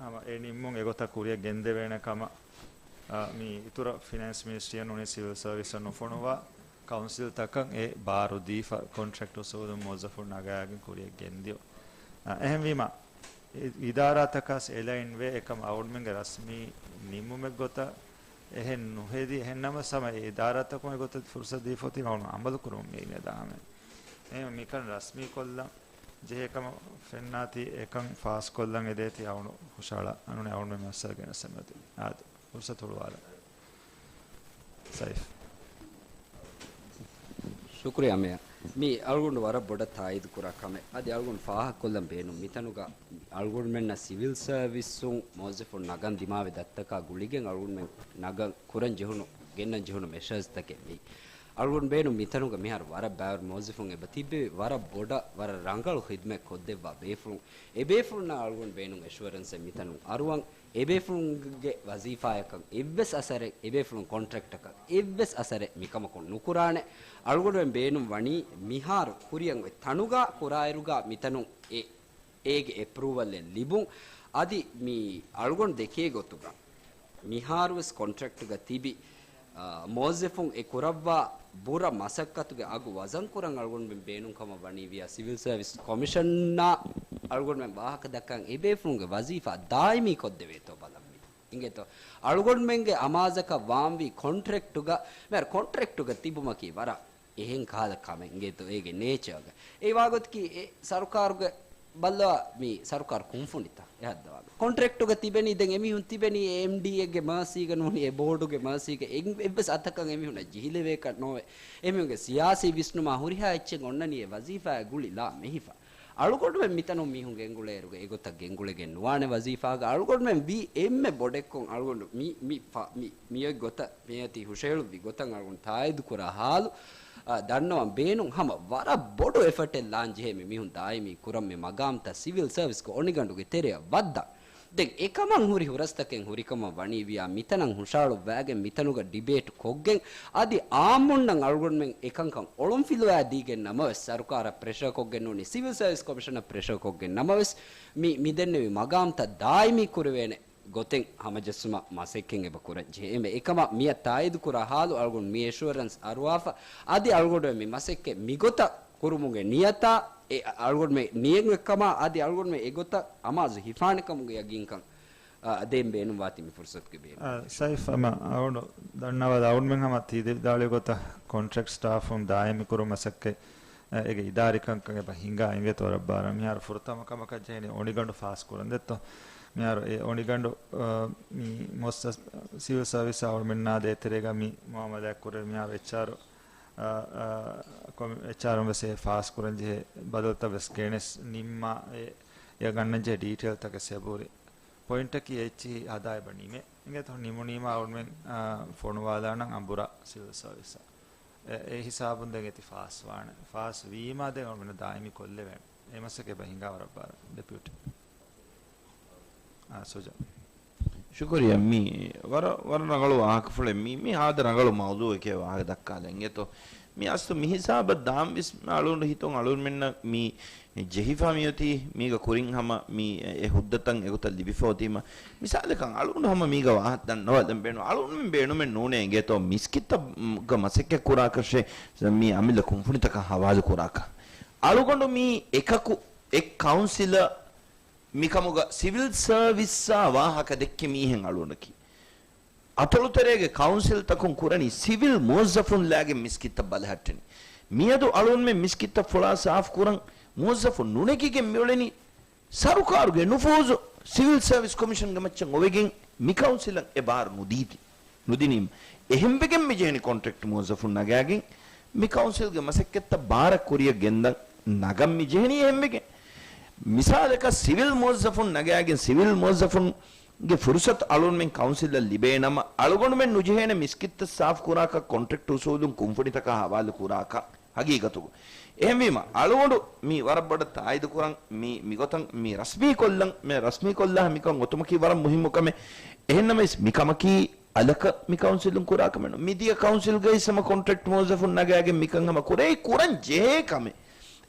ހަމަ އެ ނިންމުން އެގޮތަށް ކުރިއަށް ގެންދެވޭނެ ކަމަށް، އަ، މި އިތުރަށް ފިނޭންސް މިނިސްޓްރީއަށް ނޫނީ ސިވިލް ސަރވިސަށް ނުފޮނުވާ ކައުންސިލްތަކަށް އެ ބާރު ދީފަ ކޮންޓްރެކްޓް އުސޫލުން މުވައްޒަފުން ނަގާގެން ކުރިއަށް ގެންދިޔުން. އަ، އެހެންވީމަ، އި-، އިދާރާތަކާސް އެލައިން ވޭ އެކަމް އަޅުގަނޑުމެންގެ ރަސްމީ ނިންމުމެއްގޮތަށް އެހެން ނުހެދި، އެހެން ނަމަވެސް ހަމަ އެ އިދާރާތަކުން އެގޮތަށް ފުރުސަތު ދީފަ އޮތީ އަޅުގަނޑު އަމަލު ކުރަމުން މި އިން އެދާ ހަމަ. އެހެން މިކަން ރަސްމީ ކޮށްލަން ޖެހޭ ކަމަށް ފެންނާތީ އެކަން ފާސް ކޮށްލަން އެދޭތީ އަޅުގަނޑު ހުށަހަޅާ ނޫނީ އަޅުގަނޑު މި މައްސަލަ ގެނެސް މިއޮތީ. އާދެ، ފުރުސަތު ހުޅުވާލަން. ސައިފް. ޝުކުރިއްޔާ މޭޔަރ. މީ އަޅުގަނޑު ވަރަށް ބޮޑަށް ތާއީދު ކުރާ ކަމެއް. އަދި އަޅުގަނޑު ފާހަގަކޮށްލަން ބޭނުން މިތަނުގަ އަޅުގަނޑުމެންނަށް ސިވިލް ސަރވިސުން މުވައްޒަފުން ނަގަން ދިމާވި ދަތިތަކާ ގުޅިގެން އަޅުގަނޑުމެން ނަގަން ކުރަން ޖެހުނު، ގެންނަން ޖެހުނު މެޝަރސްތަކެއް މީ. އަޅުގަނޑު ބޭނުން މިތަނުގަ މިހާރު ވަރަށް ބައިވަރު މުވައްޒަފުން އެބަ ތިއްބެވި ވަރަށް ބޮޑަށް ވަރަށް ރަނގަޅު ޚިދްމަތް ކޮށްދެއްވާ ބޭފުޅުން. އެ ބޭފުޅުންނަށް އަޅުގަނޑު ބޭނުން އެޝުއަރެންސެއް މިތަނުން އަރުވަން. އެބޭފުޅުންގެ ވަޒީފާއަކަށް އެއްވެސް އަސަރެއް، އެބޭފުޅުން ކޮންޓްރެކްޓަކަށް އެއްވެސް އަސަރެއް މިކަމަކުން ނުކުރާނެ. އަޅުގަނޑުމެން ބޭނުން ވަނީ މިހާރު ކުރިއަށް އޮތް ތަނުގަ ކުރާއިރުގަ މިތަނުން އެ، އޭގެ އެޕްރޫވަލްއެއް ލިބުން. އަދި މި އަޅުގަނޑު ދެކޭ ގޮތުގަ މިހާރުވެސް ކޮންޓްރެކްޓުގަ ތިބި، އާ، މުވައްޒަފުން އެ ކުރައްވާ ބުރަ މަސައްކަތުގެ އަގު ވަޒަންކުރަން އަޅުގަނޑުމެން ބޭނުންކަމަށް ވަނީ ވިޔާ ސިވިލް ސަރވިސް ކޮމިޝަނާ އަޅުގަނޑުމެން ވާހަކަ ދައްކަން އެބޭފުޅުންގެ ވަޒީފާ ދާއިމީ ކޮށްދެވޭތޯ ބަލަން މި. އިނގޭތޯ؟ އަޅުގަނޑުމެންގެ އަމާޒަކަށް ވާންވީ ކޮންޓްރެކްޓުގަ، މޭރ ކޮންޓްރެކްޓުގަ ތިބުމަކީ ވަރަށް އެހެން ކަހަލަ ކަމެއް އިނގޭތޯ އޭގެ ނޭޗާގަ. އެ ވާގޮތަކީ އެ ސަރުކާރުގެ ބައްލަވާ މި ސަރުކާރު ކުންފުނިތައް އެ ހައްދަވާ. ކޮންޓްރެކްޓުގަ ތިބެނީ ދެން އެމީހުން ތިބެނީ އެ އެމްޑީއޭގެ މާސީގަ ނޫނީ އެ ބޯޑުގެ މާސީގަ އެ-، އެއްވެސް އަތަކަށް އެމީހުންނަށް ޖެހިލެވޭކަށް ނޯވެ. އެމީހުންގެ ސިޔާސީ ވިސްނުމާ ހުރިހާ އެއްޗެއް އޮންނަނީ އެ ވަޒީފާއާ ގުޅި ލާ މެހިފަ. އަޅުގަނޑުމެން މިތަނުން މީހުން ގެންގުޅޭއިރުގަ އެގޮތަށް ގެންގުޅެގެން ނުވާނެ ވަޒީފާގަ. އަޅުގަނޑުމެން ވީ އެންމެ ބޮޑެއްކޮށް އަޅުގަނޑު މި، މި ފަ-، މި، މި އޮތް ގޮތަށް މިއޮތީ ހުށަހެޅުއްވި ގޮތަށް އަޅުގަނޑު ތާއީދު ކުރާ ހާލު، އާ، ދަންނަވަން ބޭނުން. ހަމަ ވަރަށް ބޮޑު އެފަޓެއް ލާން ޖެހޭ މި މީހުން ދާއިމީ ކުރަން މި މަގާމްތައް ސިވިލް ސަރވިސްގެ އޮނިގަނޑުގެ ތެރެއަށް ވައްދަން. ދެން އެކަމަށް ހުރި ހުރަސްތަކެއް ހުރިކަމަށް ވަނީ ވިޔާ މިތަނަށް ހުށަހަޅުއްވާގެން މިތަނުގަ ޑިބޭޓް ކޮށްގެން އަދި އާއްމުންނަށް އަޅުގަނޑުމެން އެކަންކަން އޮޅުންފިލުވާ ދީގެން ނަމަވެސް، ސަރުކާރަށް ޕްރެޝަރ ކޮށްގެން ނޫނީ ސިވިލް ސަރވިސް ކޮމިޝަނަށް ޕްރެޝަރ ކޮށްގެން ނަމަވެސް، މި، މި ދެންނެވި މަގާމްތައް ދާއިމީ ކުރެވޭނެ. ގޮތެއް ހަމަޖެއްސުމަށް މަސައްކަތް އެބަ ކުރަން ޖެހޭ. އެ އެކަމަށް މިއަށް ތާއީދު ކުރާ ހާލު އަޅުގަނޑު މި އެޝުއަރެންސް އަރުވާފަ، އަދި އަޅުގަނޑު މި މަސައްކަތް މިގޮތަށް ކުރުމުގެ ނިޔަތާ، އެ އަޅުގަނޑުމެ ނިޔަތް އެއްކަމާ، އަދި އަޅުގަނޑުމެ އެގޮތަށް އަމާޒު ހިފާނެ ކަމުގެ ޔަގީންކަން އާ، ދޭން ބޭނުންވާތީ މި ފުރުސަތުގެ ބޭނުން. އާ، ސައިފް އަމަ އަޅުގަނޑު ދަންނަވާލާ އަޅުގަނޑުމެން ހަމަ ތި ދެ ވިދާޅުވި ގޮތަށް ކޮންޓްރެކްޓް ސްޓާފުން ދާއިމީ ކުރުމަށް މަސައްކަތް، އެ، އޭގެ އިދާރީކަންކަން އެބަ ހިނގާ އިނގޭތޯ ވަރަށް ބާރަށް. މިހާރު ފުރަތަމަ ކަމަކަށް ޖެހެނީ އޮނިގަނޑު ފާސް ކުރަން ދެއްތޯ. މިހާރު އެ އޮނިގަނޑު، އާ، މި މުއައްސަސް، ސިވިލް ސަރވިސް އަޅުގަނޑުމެންނާ ދޭތެރޭގަ މި މުއާމަލާތް ކުރޭ. މިހާރު އެޗްއާރް، އާ، އާ، ކޮމި-، އެޗްއާރުން ވެސް އެ ފާސް ކުރަން ޖެހޭ ބަދަލުތައް ވެސް ގެނެސް ނިންމާ އެ، އެ ގަންނަން ޖެހޭ ޑީޓެއިލްތަކެއް ސެބުރި. ޕޮއިންޓަކީ އެއްޗިހި ހަދާ އެބަ ނިމޭ. އިނގޭތޯ ނިމުނީމާ އަޅުގަނޑުމެން، އާ، ފޮނުވާލާނަން އަނބުރާ ސިވިލް ސަރވިސްއަށް. އެ، އެ ހިސާބުން ދެން އެތި ފާސް ވާނެ. ފާސް ވީމާ ދެން އަޅުގަނޑު ދާއިމީ ކޮށްލެވޭނެ. އެ މަސައްކަތް އެބަ ހިނގާ ވަރަށް ބާރަށް. ޑެޕިއުޓީ. އާ، ސުޖާ. ޝުކުރިއްޔާ. މީ ވަރަށް، ވަރަށް ރަނގަޅު ވާހަކަފުޅެއް. މީ، މީ ހާދަ ރަނގަޅު މައުޟޫއެކޭ ވާހަކަ ދައްކާލަން. އިނގޭތޯ މި އަސްލު މި ހިސާބަށް ދާން ވެސް އަޅުގަނޑު ހިތުން އަޅުގަނޑުމެންނަށް މި ޖެހިފަ މިއޮތީ މީގަ ކުރިން ހަމަ މި އެ ހުއްދަތައް އެގޮތަށް ލިބިފަ އޮތީމަ، މިސާލަކަށް އަޅުގަނޑު ހަމަ މީގަ ވާހަކަ ދަންނަވާލަން ބޭނުން. އަޅުގަނޑުމެން ބޭނުމެއް ނޫނޭ އިނގޭތޯ މިސްކިތްތައްގަ މަސައްކަތް ކުރާކަށެއް މި އަމިއްލަ ކުންފުނިތަކަށް ހަވާލު ކުރާކަށް. އަޅުގަނޑު މީ އެކަކު އެއް ކައުންސިލަށް މިކަމުގަ ސިވިލް ސަރވިސްއާ ވާހަކަ ދެއްކި މީހެއް އަޅުގަނޑަކީ. އަތޮޅުތެރޭގެ ކައުންސިލްތަކުން ކުރަނީ ސިވިލް މުވައްޒަފުން ލާގެން މިސްކިތްތައް ބަލަހައްޓަނީ. މިއަދު އަޅުގަނޑުމެން މިސްކިތްތައް ފުޅާ ސާފު ކުރަން މުވައްޒަފުން ނުނެގިގެން މިއުޅެނީ ސަރުކާރުގެ ނުފޫޒު ސިވިލް ސަރވިސް ކޮމިޝަންގެ މައްޗަށް އޮވެގެން މި ކައުންސިލަށް އެ ބާރު ނުދީތީ. ނުދިނީމަ. އެހެންވެގެން މި ޖެހެނީ ކޮންޓްރެކްޓް މުވައްޒަފުން ނަގާގެން މި ކައުންސިލްގެ މަސައްކަތްތައް ބާރަށް ކުރިއަށް ގެންދަން ނަގަން މި ޖެހެނީ އެހެންވެގެން. މިސާލަކަށް ސިވިލް މުވައްޒަފުން ނަގާގެން ސިވިލް މުވައްޒަފުންގެ ފުރުސަތު އަޅުގަނޑުމެން ކައުންސިލަށް ލިބޭނަމަ، އަޅުގަނޑުމެން ނުޖެހޭނެ މިސްކިތްތައް ސާފު ކުރާކަށް ކޮންޓްރެކްޓް އުސޫލުން ކުންފުނިތަކާ ހަވާލު ކުރާކަށް ހަގީގަތުގަ. އެހެންވީމަ، އަޅުގަނޑު މި ވަރަށް ބޮޑަށް ތާއީދު ކުރަން، މި، މިގޮތަށް މި ރަސްމީ ކޮށްލަން، މި ރަސްމީ ކޮށްލާ މިކަން އޮތުމަކީ ވަރަށް މުހިއްމު ކަމެއް. އެހެންނަމަވެސް، މި ކަމަކީ އަލަކަށް މި ކައުންސިލުން ކުރާ ކަމެއް ނޫން. މިދިޔަ ކައުންސިލްގައި ހަމަ ކޮންޓްރެކްޓް މުވައްޒަފުން ނަގާގެން މިކަން ހަމަ ކުރޭ، ކުރަން ޖެހޭ ކަމެއް.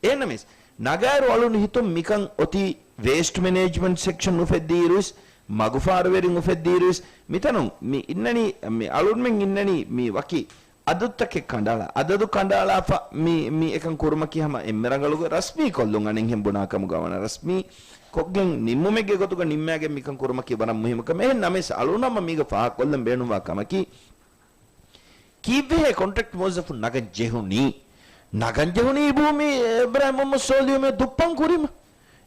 އެހެންނަމަވެސް، ނަގާއިރު އަޅުން ހިތުން މިކަން އޮތީ ވޭސްޓް މެނޭޖްމަންޓް ސެކްޝަން އުފެއްދިއިރުވެސް، މަގުފާރުވެރިން އުފެއްދިއިރުވެސް، މިތަނުން މި އިންނަނީ، މި އަޅުންމެން އިންނަނީ މި ވަކި އަދަދުތަކެއް ކަނޑާލާ، އަދަދު ކަނޑާލާފަ މި، މި އެކަން ކުރުމަކީ ހަމަ އެންމެ ރަނގަޅުގެ ރަސްމީ ކޮށްލުން އަނެއްހެން ބުނާ ކަމުގަ ވަނަ ރަސްމީ ކޮށްގެން ނިންމުމެއްގެ ގޮތުގަ ނިންމާގެން މިކަން ކުރުމަކީ ވަރަށް މުހިއްމު ކަމެއް. އެހެން ނަމަވެސް އަޅުން ހަމަ މީގަ ފާހަގަކޮށްލަން ބޭނުންވާ ކަމަކީ، ކީއްވެހޭ ކޮންޓްރެކްޓް މުވައްޒަފުން ނަގަން ޖެހުނީ؟ ނަގަން ޖެހުނީ އިބު މި އިބްރާހިމް މުހައްމަދު ސޯލިހު މި ދުއްޕަން ކުރީމަ.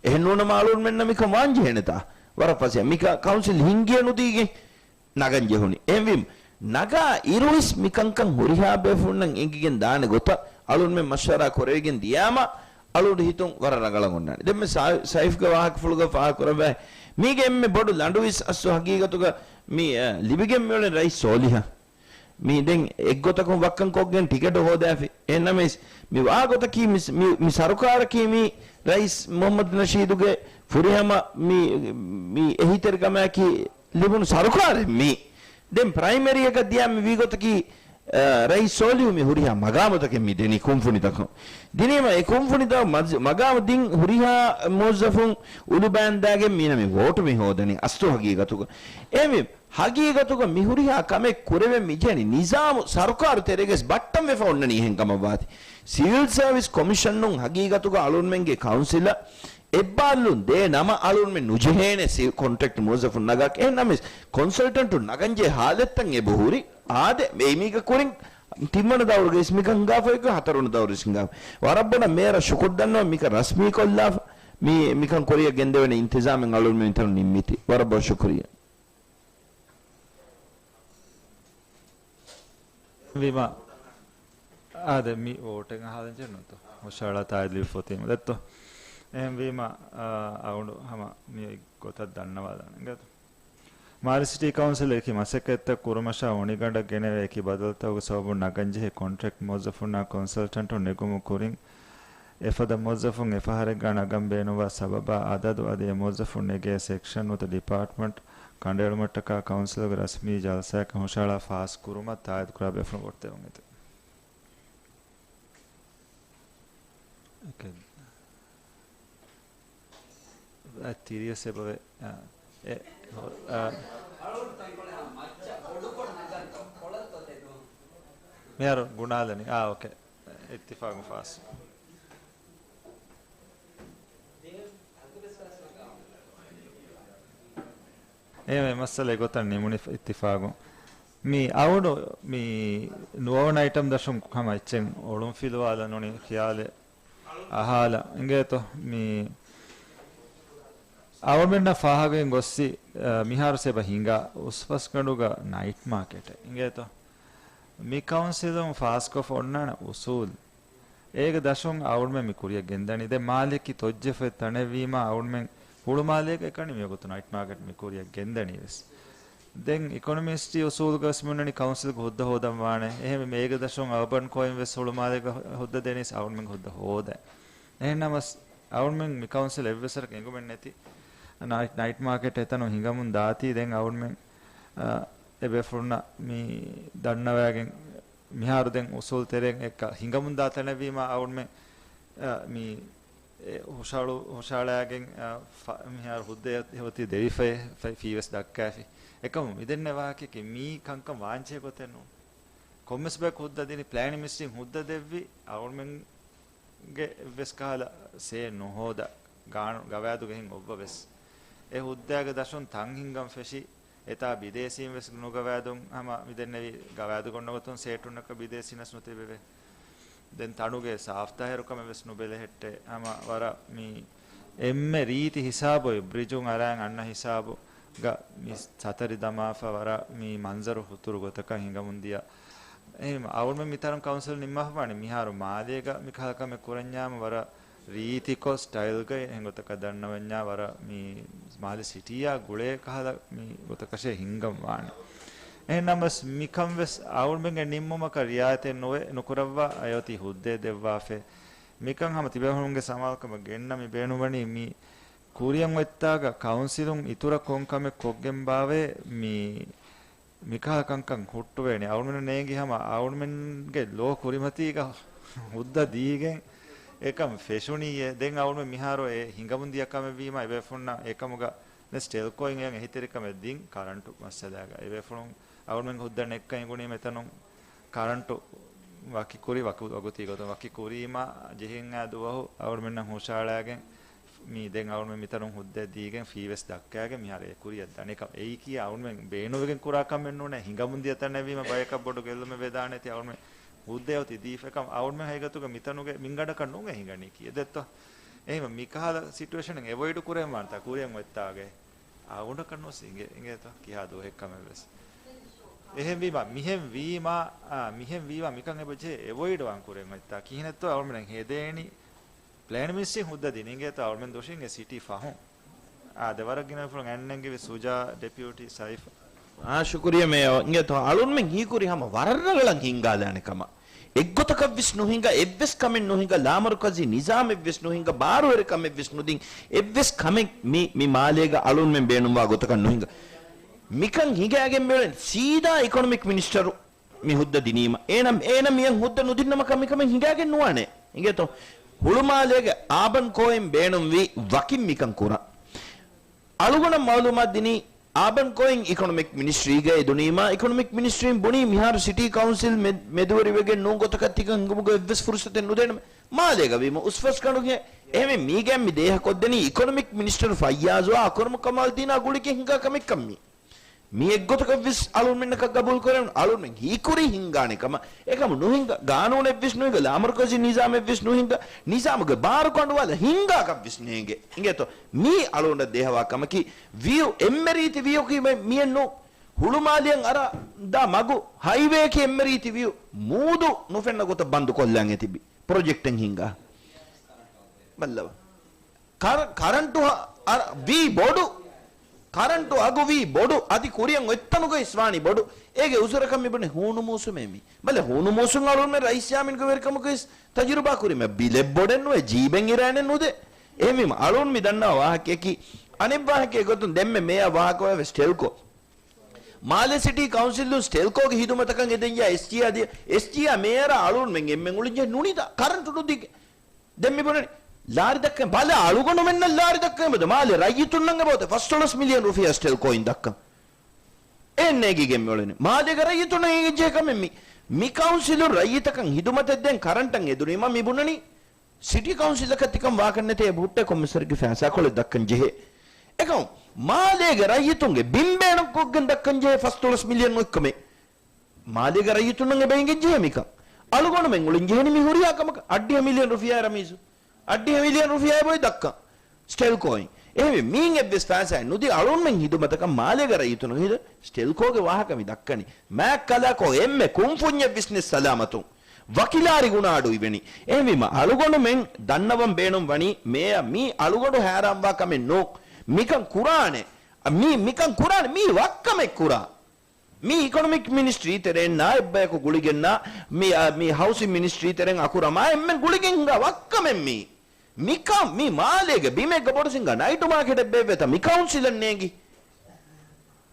އެހެން ނޫނަމަ އަޅުންމެންނަށް މިކަން ވާން ޖެހޭނެތާ؟ ވަރަށް ފަސޭހަ. މި ކަ-، ކައުންސިލް ހިންގިޔަ ނުދީގެން ނަގަން ޖެހުނީ. އެހެންވީމަ، ނަގާ އިރުވެސް މިކަންކަން ހުރިހާ ބޭފުޅުންނަށް އެނގިގެން ދާނެ ގޮތަށް އަޅުންމެން މަޝްވަރާ ކުރެވިގެން ދިޔާމަ، އަޅުގަނޑު ހިތުން ވަރަށް ރަނގަޅަށް އޮންނާނެ. ދެންމެ ސާ-، ސައިފްގެ ވާހަކަފުޅުގަ ފާހަގަކުރައްވާ، މީގެ އެންމެ ބޮޑު ލަނޑުވެސް އަސްލު ހަގީގަތުގަ މި، އަ، ލިބިގެން މިއުޅެނީ ރައީސް ސޯލިހަށް. މި ދެން އެއްގޮތަކުން ވައްކަން ކޮށްގެން ޓިކެޓު ހޯދާފި. އެހެންނަމަވެސް، މި ވާގޮތަކީ މި، މި، މި ސަރުކާރަކީ މި ރައީސް މުހައްމަދު ނަޝީދުގެ ފުރިހަމަ މި، މި އެހީތެރިކަމާއެކީ ލިބުނު ސަރުކާރެއް މީ. ދެން ޕްރައިމަރީއަކަށް ދިޔާ މި ވީގޮތަކީ، އަ، ރައީސް ސޯލިހު މި ހުރިހާ މަގާމުތަކެއް މި ދެނީ ކުންފުނިތަކުން. ދިނީމަ އެ ކުންފުނިތައް މަޖި-، މަގާމު ދިން ހުރިހާ މުވައްޒަފުން އުލުބައިންދާގެން މީނަ މި ވޯޓު މި ހޯދަނީ އަސްލު ހަގީގަތުގަ. އެހެންވީމަ، ހަގީގަތުގަ މި ހުރިހާ ކަމެއް ކުރެވެން މިޖެހެނީ ނިޒާމު ސަރުކާރު ތެރޭގަސް ބައްޓަން ވެފަ އޮންނަނީ އެހެން ކަމަށް ވާތީ. ސިވިލް ސަރވިސް ކޮމިޝަނުން ހަގީގަތުގަ އަޅުންމެންގެ ކައުންސިލަށް އެއްބާލުން ދޭ ނަމަ އަޅުންމެން ނުޖެހޭނެ ސި-، ކޮންޓްރެކްޓް މުވައްޒަފުން ނަގާކަށް. އެހެން ނަމަވެސް، ކޮންސަލްޓަންޓުން ނަގަންޖެހޭ ހާލަތްތައް އެބަހުރި. އާދެ، އެ މީގަ ކުރިން ތިންވަނަ ދައުރުގައިސް މިކަން ހިނގާފައި ހަތަރުވަނަ ދައުރުވެސް ހިނގާފަ. ވަރަށް ބޮޑަށް މޭޔަރަށް ޝުކުރު ދަންނަވަން މިކަން ރަސްމީ ކޮށްލާފަ. މި، މިކަން ކުރިއަށް ގެންދެވޭނެ އިންތިޒާމެއް އަޅުންމެން މިތަނުން ނިންމީތީ. ވަރަށް ބޮޑަށް ޝުކުރިއްޔާ. ވީމާ، އާދެ، މި ވޯޓެއް އަހާލަން ޖެހެން ނޫންތޯ؟ ހުށަހަޅާ ތާއީދު ލިބިފަ އޮތީމަ ދެއްތޯ؟ އެހެންވީމާ، އާ، އަޅުގަނޑު ހަމަ މި ގޮތަށް ދަންނަވާލާނެ އިނގޭތޯ. މާލެ ސިޓީ ކައުންސިލް އެކި މަސައްކަތްތައް ކުރުމަށާ އޮނިގަނޑަށް ގެނެވޭ އެކި ބަދަލުތަކުގެ ސަބަބުން ނަގަންޖެހޭ ކޮންޓްރެކްޓް މުވައްޒަފުންނާ ކޮންސަލްޓަންޓުން ނެގުމުގެ ކުރިން، އެފަދަ މުވައްޒަފުން އެފަހަރެއްގާ ނަގަން ބޭނުންވާ ސަބަބާ އަދަދު އަދި އެ މުވައްޒަފުން ނެގޭ ސެކްޝަން ނުވަތަ ޑިޕާޓްމަންޓް ކަނޑައެޅުމަށްޓަކާ ކައުންސިލުގެ ރަސްމީ ޖަލްސާއަކަށް ހުށަހަޅާ ފާސް ކުރުމަށް ތާއީދުކުރާ ބޭފުޅުން ވޯޓުދެއްވަމުން އެދެން. އެކެއް. އަ، ތިރީސް އެބަވޭ. އަ، އެ، އާ. މިހާރު ގުނާލަނީ. އާ، އޯކޭ. އިއްތިފާގުން ފާސް. އެ، މި މައްސަލަ އެގޮތަށް ނިމުނީ އިއްތިފާގުން. މި އަޅުގަނޑު މި ނުވަވަނަ އައިޓަމް ދަށުން ހަމަ އެއްޗެއް އޮޅުންފިލުވާލަން ނޫނީ ޚިޔާލެއް އަހާލަ އިނގޭތޯ. މި އަޅުމެންނަށް ފާހަގަވެގެން ގޮއްސި، އަ، މިހާރު ސޭބަ ހިނގާ އުސްފަސްގަނޑުގަ ނައިޓް މާކެޓެއް އިނގޭތޯ. މި ކައުންސިލުން ފާސްކޮށްފަ އޮންނާނެ އުސޫލް. އޭގެ ދަށުން އަޅުމެން މި ކުރިއަށް ގެންދަނީ. ދެން މާލެއަކީ ތޮއްޖެފައި ތަނެއްވީމާ އަޅުމެން ހުޅުމާލޭގަ އެކަނި މިވަގުތު ނައިޓް މާކެޓް މި ކުރިއަށް ގެންދަނީ ވެސް. ދެން އިކޮނޮމިސްޓް އުސޫލުގަ ވެސް މިއޮންނަނީ ކައުންސިލްގެ ހުއްދަ ހޯދަން ވާނެ. އެހެންވެ މޭގެ ދަށުން އަރބަން ކޯއިން ވެސް ހުޅުމާލޭގަ ހުއްދަ ދެނީސް އަޅުމެން ހުއްދަ ހޯދަން. އެހެންނަމަސް އަޅުމެން މި ކައުންސިލް އެއްވެސް ވަރަކަށް އެނގުމެއް ނެތި ނައިޓް، ނައިޓް މާކެޓް އެތަނުން ހިނގަމުން ދާތީ ދެން އަޅުމެން، އަ، އެބޭފުޅުންނަށް މި ދަންނަވައިގެން މިހާރު ދެން އުސޫލް ތެރެއިން އެއްކަ ހިނގަމުން ދާ ތަނެއްވީމާ އަޅުމެން، އަ، މި އެ ހުށައަޅު-، ހުށައަޅާގެން، އަ، ފަ-، މިހާރު ހުއްދަ އެ-، އެއޮތީ ދެވިފައި ފަ-، ފީވެސް ދައްކާފި. އެކަމު މިދެންނެވާކެކެ މީ ކަންކަން ވާންޖެހޭ ގޮތެއް ނޫން. ކޮންމެސް ބަޔަކު ހުއްދަ ދިނީ ޕްލޭނިން މިނިސްޓްރީން ހުއްދަ ދެއްވި އަޅުމެންގެ އެއްވެސް ކަހަލަ ސޭ ނުހޯދަ ގާނޫ-، ގަވާއިދުގެ ހިން އޮއްވަ ވެސް. އެ ހުއްދައިގެ ދަށުން ތަން ހިންގަން ފެށި އެތާ ބިދޭސީން ވެސް ނުގަވާއިދުން ހަމަ މިދެންނެވި ގަވާއިދުގަ އޮންނަ ގޮތުން ސޭޓުންނަކަށް ބިދޭސީން ވެސް ނުތިބެވޭ. ދެން ތަނުގެ ސާފްތާހިރުކަމެއް ވެސް ނުބެލެހެއްޓޭ. ހަމަ ވަރަށް މި އެންމެ ރީތި ހިސާބު ބްރިޖުން އަރާން އަންނަ ހިސާބުގަ މި ސަތަރި ދަމާފަ ވަރަށް މި މަންޒަރު ހުތުރު ގޮތަކަށް ހިނގަމުން ދިޔަ. އެހެން އަޅުމެން މިތަނުން ކައުންސިލް ނިންމާފަވާނެ މިހާރު މާލޭގަ މި ކަހަލަ ކަމެއް ކުރަންޏާމު ވަރަށް ރީތިކޮށް ސްޓައިލްގައި އެހެން ގޮތަކަށް ދަންނަވަންޏާ ވަރަށް މި މާލެ ސިޓީއާ ގުޅޭ ކަހަލަ މި ގޮތަކަށޭ ހިންގަން ވާނެ. އެހެންނަމަސް މިކަން ވެސް އަޅުމެންގެ ނިންމުމަކަށް ރިއާޔަތެއް ނުވެ، ނުކުރައްވާ އެއޮތީ ހުއްދައެއް ދެއްވާފައި. މިކަން ހަމަ ތިބޭފުޅުންގެ ސަމާލުކަމަށް ގެންނަ މި ބޭނުންވަނީ މި ކުރިއަށް އޮތްތާގަ ކައުންސިލުން އިތުރަށް ކޮން ކަމެއް ކޮށްގެންބާވޭ މި މިކަހަލަ ކަންކަން ހުއްޓުވޭނެ. އަޅުމެންނަށް ނޭނގި ހަމަ އަޅުމެންގެ ލޯ ކުރިމަތީގަ ހުއްދަ ދީގެން އެކަން ފެށުނީއޭ. ދެން އަޅުމެން މިހާރު އެ ހިނގަމުން ދިޔަ ކަމެއްވީމަ އެބޭފުންނަށް އެކަމުގަ ނެސް ޓެލްކޯއިން އެހެން އެހީތެރިކަމެއް ދިން ކަރަންޓު މައްސަލާގަ. އެބޭފުޅުން އަޅުމެން ހުއްދަ ނެއްކަ އިނގުނީމަ އެތަނުން ކަރަންޓު ވަކި ކުރި ވަކި ވަގުތީ ގޮތުން ވަކި ކުރީމަ ޖެހެން އާ ދުވަހު އަޅުމެންނަށް ހުށައަޅާގެން މީ ދެން އަޅުމެން މިތަނުން ހުއްދަ ދީގެން ފީވެސް ދައްކާގެން މިހާރު އެ ކުރިއަށް ދަނެކަމް. އެއީކީ އަޅުމެން ބޭނުންވެގެން ކުރާ ކަމެއް ނޫނޭ. ހިނގަމުން ދިޔަ ތަނެއްވީމަ ބަޔަކަށް ބޮޑު ގެއްލުމެއް ވެދާނެތީ އަޅުމެން ހުއްދައެއް އޮތީ ދީފަ. އެކަމް އަޅުމެން ހަގީގަތުގަ މިތަނުގެ މިންގަނޑަކަށް ނޫނޭ ހިނގަނީކީ. އެ ދެއްތޯ؟ އެހެންވެ މިކަހަލަ ސިޓުއޭޝަނެއް އެވޮއިޑް ކުރެވެން ވާނެތާ ކުރިއަށް އޮތްތާގައި އަޅުގަނޑަކަށް ނުވެސް އިނގޭ، އިނގޭތޯ ކިހާ ދުވަހެއް ކަމެއް ވެސް. އެހެންވީމަ، މިހެން ވީމަ، އާ، މިހެން ވީމަ މިކަން އެބަޖެހޭ އެވޮއިޑް ވާން ކުރެވެން އޮތްތާ ކިހިނެއްތޯ އަޅުމެން ހެދޭނީ ޕްލޭން މިނިސްޓްރީން ހުއްދަ ދިނީ އިނގޭތޯ އަޅުމެން ދޮށީ އިނގޭ ސިޓީ ފަހުން. އާ، ދެ ވަރަށް ގިނަ ފުޅުން އަންނަންގެވި ސުޖާ ޑެޕިއުޓީ ސައިފް. އާ، ޝުކުރިއްޔާ މޭޔަރ. އިނގޭތޯ އަޅުންމެން ހީކުރި ހަމަ ވަރަށް ރަނގަޅަށް ހިންގާލާނެ ކަމަށް. އެއްގޮތަކަށްވެސް ނުހިނގާ، އެއްވެސް ކަމެއް ނުހިނގާ، ލާމަރުކަޒީ ނިޒާމެއްވެސް ނުހިނގާ، ބާރުވެރިކަމެއްވެސް ނުދިން، އެއްވެސް ކަމެއް މި، މި މާލޭގަ އަޅުންމެން ބޭނުންވާ ގޮތަކަށް ނުހިނގާ. މިކަން ހިނގާގެން މިއުޅެން ސީދާ އިކޮނޮމިކް މިނިސްޓަރު މި ހުއްދަ ދިނީމަ، އޭނަ، އޭނަ މިއަށް ހުއްދަ ނުދިންނަމަކަށް މިކަމެއް ހިނގާގެން ނުވާނެ. އިނގޭތޯ؟ ހުޅުމާލޭގެ އާބަން ކޯއިން ބޭނުންވީ ވަކިން މިކަން ކުރަން. އަޅުގަނޑަށް މައުލޫމާތު ދިނީ، އާބަން ކޯއިން އިކޮނޮމިކް މިނިސްޓްރީގައި ދުނީމާ، އިކޮނޮމިކް މިނިސްޓްރީން ބުނީ މިހާރު ސިޓީ ކައުންސިލް މެ-، މެދުވެރިވެގެން ނޫން ގޮތަކަށް ތިކަން ހިނގުމުގައި އެއްވެސް ފުރުސަތެއް ނުދޭނަމޭ. މާލޭގަ ވީމަ އުސްފަސްގަނޑުގެ އެހެންވެ މީގައި މި ދޭހަކޮށްދެނީ އިކޮނޮމިކް މިނިސްޓަރު ފައްޔާޒުއާ އަކްރަމު ކަމާލްދީނާ ގުޅިގެން ހިނގާ ކަމެއްކަން މީ. މި އެއްގޮތަކަށްވެސް އަޅުންމެންނަކަށް ގަބޫލުކުރެވުނު. އަޅުންމެން ހީކުރީ ހިންގާނެ ކަމަށް. އެކަމު ނުހިނގާ، ގާނޫނެއްވެސް ނުހިނގާ، ލާމަރުކަޒީ ނިޒާމެއްވެސް ނުހިނގާ، ނިޒާމުގެ ބާރު ކަނޑުވާލަ ހިނގާކަށްވެސް ނޭނގެ. އިނގޭތޯ؟ މީ އަޅުގަނޑަށް ދޭހަވާ ކަމަކީ. ވިއު އެންމެ ރީތި ވިއުކީ މެ-، މިއެއްނު. ހުޅުމާލިއަށް އަރާ ދާ މަގު ހައިވޭއަކީ އެންމެ ރީތި ވިއު. މޫދު ނުފެންނަ ގޮތަށް ބަންދު ކޮށްލާން އެތިބި ޕްރޮޖެކްޓެއް ހިނގާ. ބައްލަވަ. ކަރ-، ކަރަންޓު ހަ-، އަރަ-، ވީ ބޮޑު، ކަރަންޓު އަގު ވީ ބޮޑު، އަދި ކުރިއަށް އޮތްތަނުގައި ވާނީ ބޮޑު. އޭގެ އުސުރަކަށް މިބުނެ ހޫނު މޫސުމޭ މީ. ބަލަ، ހޫނު މޫސުން އަޅުންމެ ރައީސް ޔާމީންގެ ވެރިކަމުގައި ތަޖުރިބާ ކުރީމެ. ބިލެއް ބޮޑެއް ނުވޭ، ޖީބެއް އިރާނެއް ނުދޭ. އެހެންވީމަ އަޅުން މި ދަންނަވާ ވާހަކަޔަކީ، އަނެއް ވާހަކައެއް ގޮތުން ދެންމެ މޭޔާ ވާހަކަވެވެސް ޓެލްކޯ. މާލެ ސިޓީ ކައުންސިލުން ޓެލްކޯގެ ހިދުމަތަކަށް އެދެންޏާ އެސްޖީއާ ދިޔަ، އެސްޖީއާ މޭޔަރާ އަޅުންމެން އެންމެން އުޅެންޖެހޭ ނުނިދާ، ކަރަންޓު ނުދީގެ. ދެން މި ބުނަނީ، ލާރި ދައްކަން ބަލަ، އަޅުގަނޑުމެންނަށް ލާރި ދައްކަން ބަލަ، މާލެ ރައްޔިތުންނަށް އެބައޮތެ ފަސްދޮޅަސް މިލިއަން ރުފިޔާ ސްޓެލްކޯއިން ދައްކަން. އެ ނޭގިގެން މިއުޅެނީ. މާލޭގެ ރައްޔިތުންނަށް އެނގެންޖެހޭ ކަމެއް މީ. މި ކައުންސިލުން ރައްޔިތަކަށް ހިދުމަތެއް ދޭން ކަރަންޓަށް އެދުނީމަ މި ބުނަނީ. ސިޓީ ކައުންސިލަކަށް ތިކަން ވާކަށް ނެތޭ އެބަ ހުއްޓޭ ކޮންމެސްވަރެއްގެ ފައިސާކޮޅެއް ދައްކަން ޖެހޭ. އެކަމު މާލޭގެ ރައްޔިތުންގެ ބިން ބޭނުންކޮށްގެން ދައްކަން ޖެހޭ ފަސްދޮޅަސް މިލިއަން އޮތްކަމެއް. މާލޭގެ ރައްޔިތުންނަށް އެބަ އެނގެން ޖެހޭ މިކަން. އަޅުގަނޑުމެން އުޅެން ޖެހެނީ މި ހުރިހާ ކަމަކަށް. އައްޑިހަ މިލިއަން ރުފިޔާ ރަމީޒު. އައްޑިހަ މިލިއަން ރުފިޔާ އެބައޮތް ދައްކަން. ސްޓެލްކޯއިން. އެހެންވެ، މީން އެއްވެސް ފައިސާއެއް ނުދީ އަޅުންމެން ހިދުމަތަކަށް މާލޭގެ ރައްޔިތުން ހިދަ ސްޓެލްކޯގެ ވާހަކަ މި ދައްކަނީ. މާތް ކަލާކޯ އެންމެ ކުންފުންޏެއް ވިސްނެސް ސަލާމަތުން. ވަކިލާރި ގުނަ އަޑު އިވެނީ. އެހެންވީމަ، އަޅުގަނޑުމެން ދަންނަވަން ބޭނުން ވަނީ، މޭޔަ މީ އަޅުގަނޑު ހައިރާންވާ ކަމެއް ނޫން. މިކަން ކުރާނެ. މީ، މިކަން ކުރާނެ. މީ ވައްކަމެއް ކުރާ. މީ އިކޮނޮމިކް މިނިސްޓްރީ ތެރެއިން ނާއިބްބަޔަކު ގުޅިގެންނާ، މި، އަ، މި ހައުސިން މިނިސްޓްރީ ތެރެއިން އަކުރަމާ އެންމެން ގުޅިގެން ހިނގާ ވައްކަމެއް މީ. މިކަން މި މާލޭގެ ބިމެއްގަ ބޮޑު ސިނގާ ނައިޓު މާކެޓެއް ބޭއްވޭތަ މި ކައުންސިލަށް ނޭނގި؟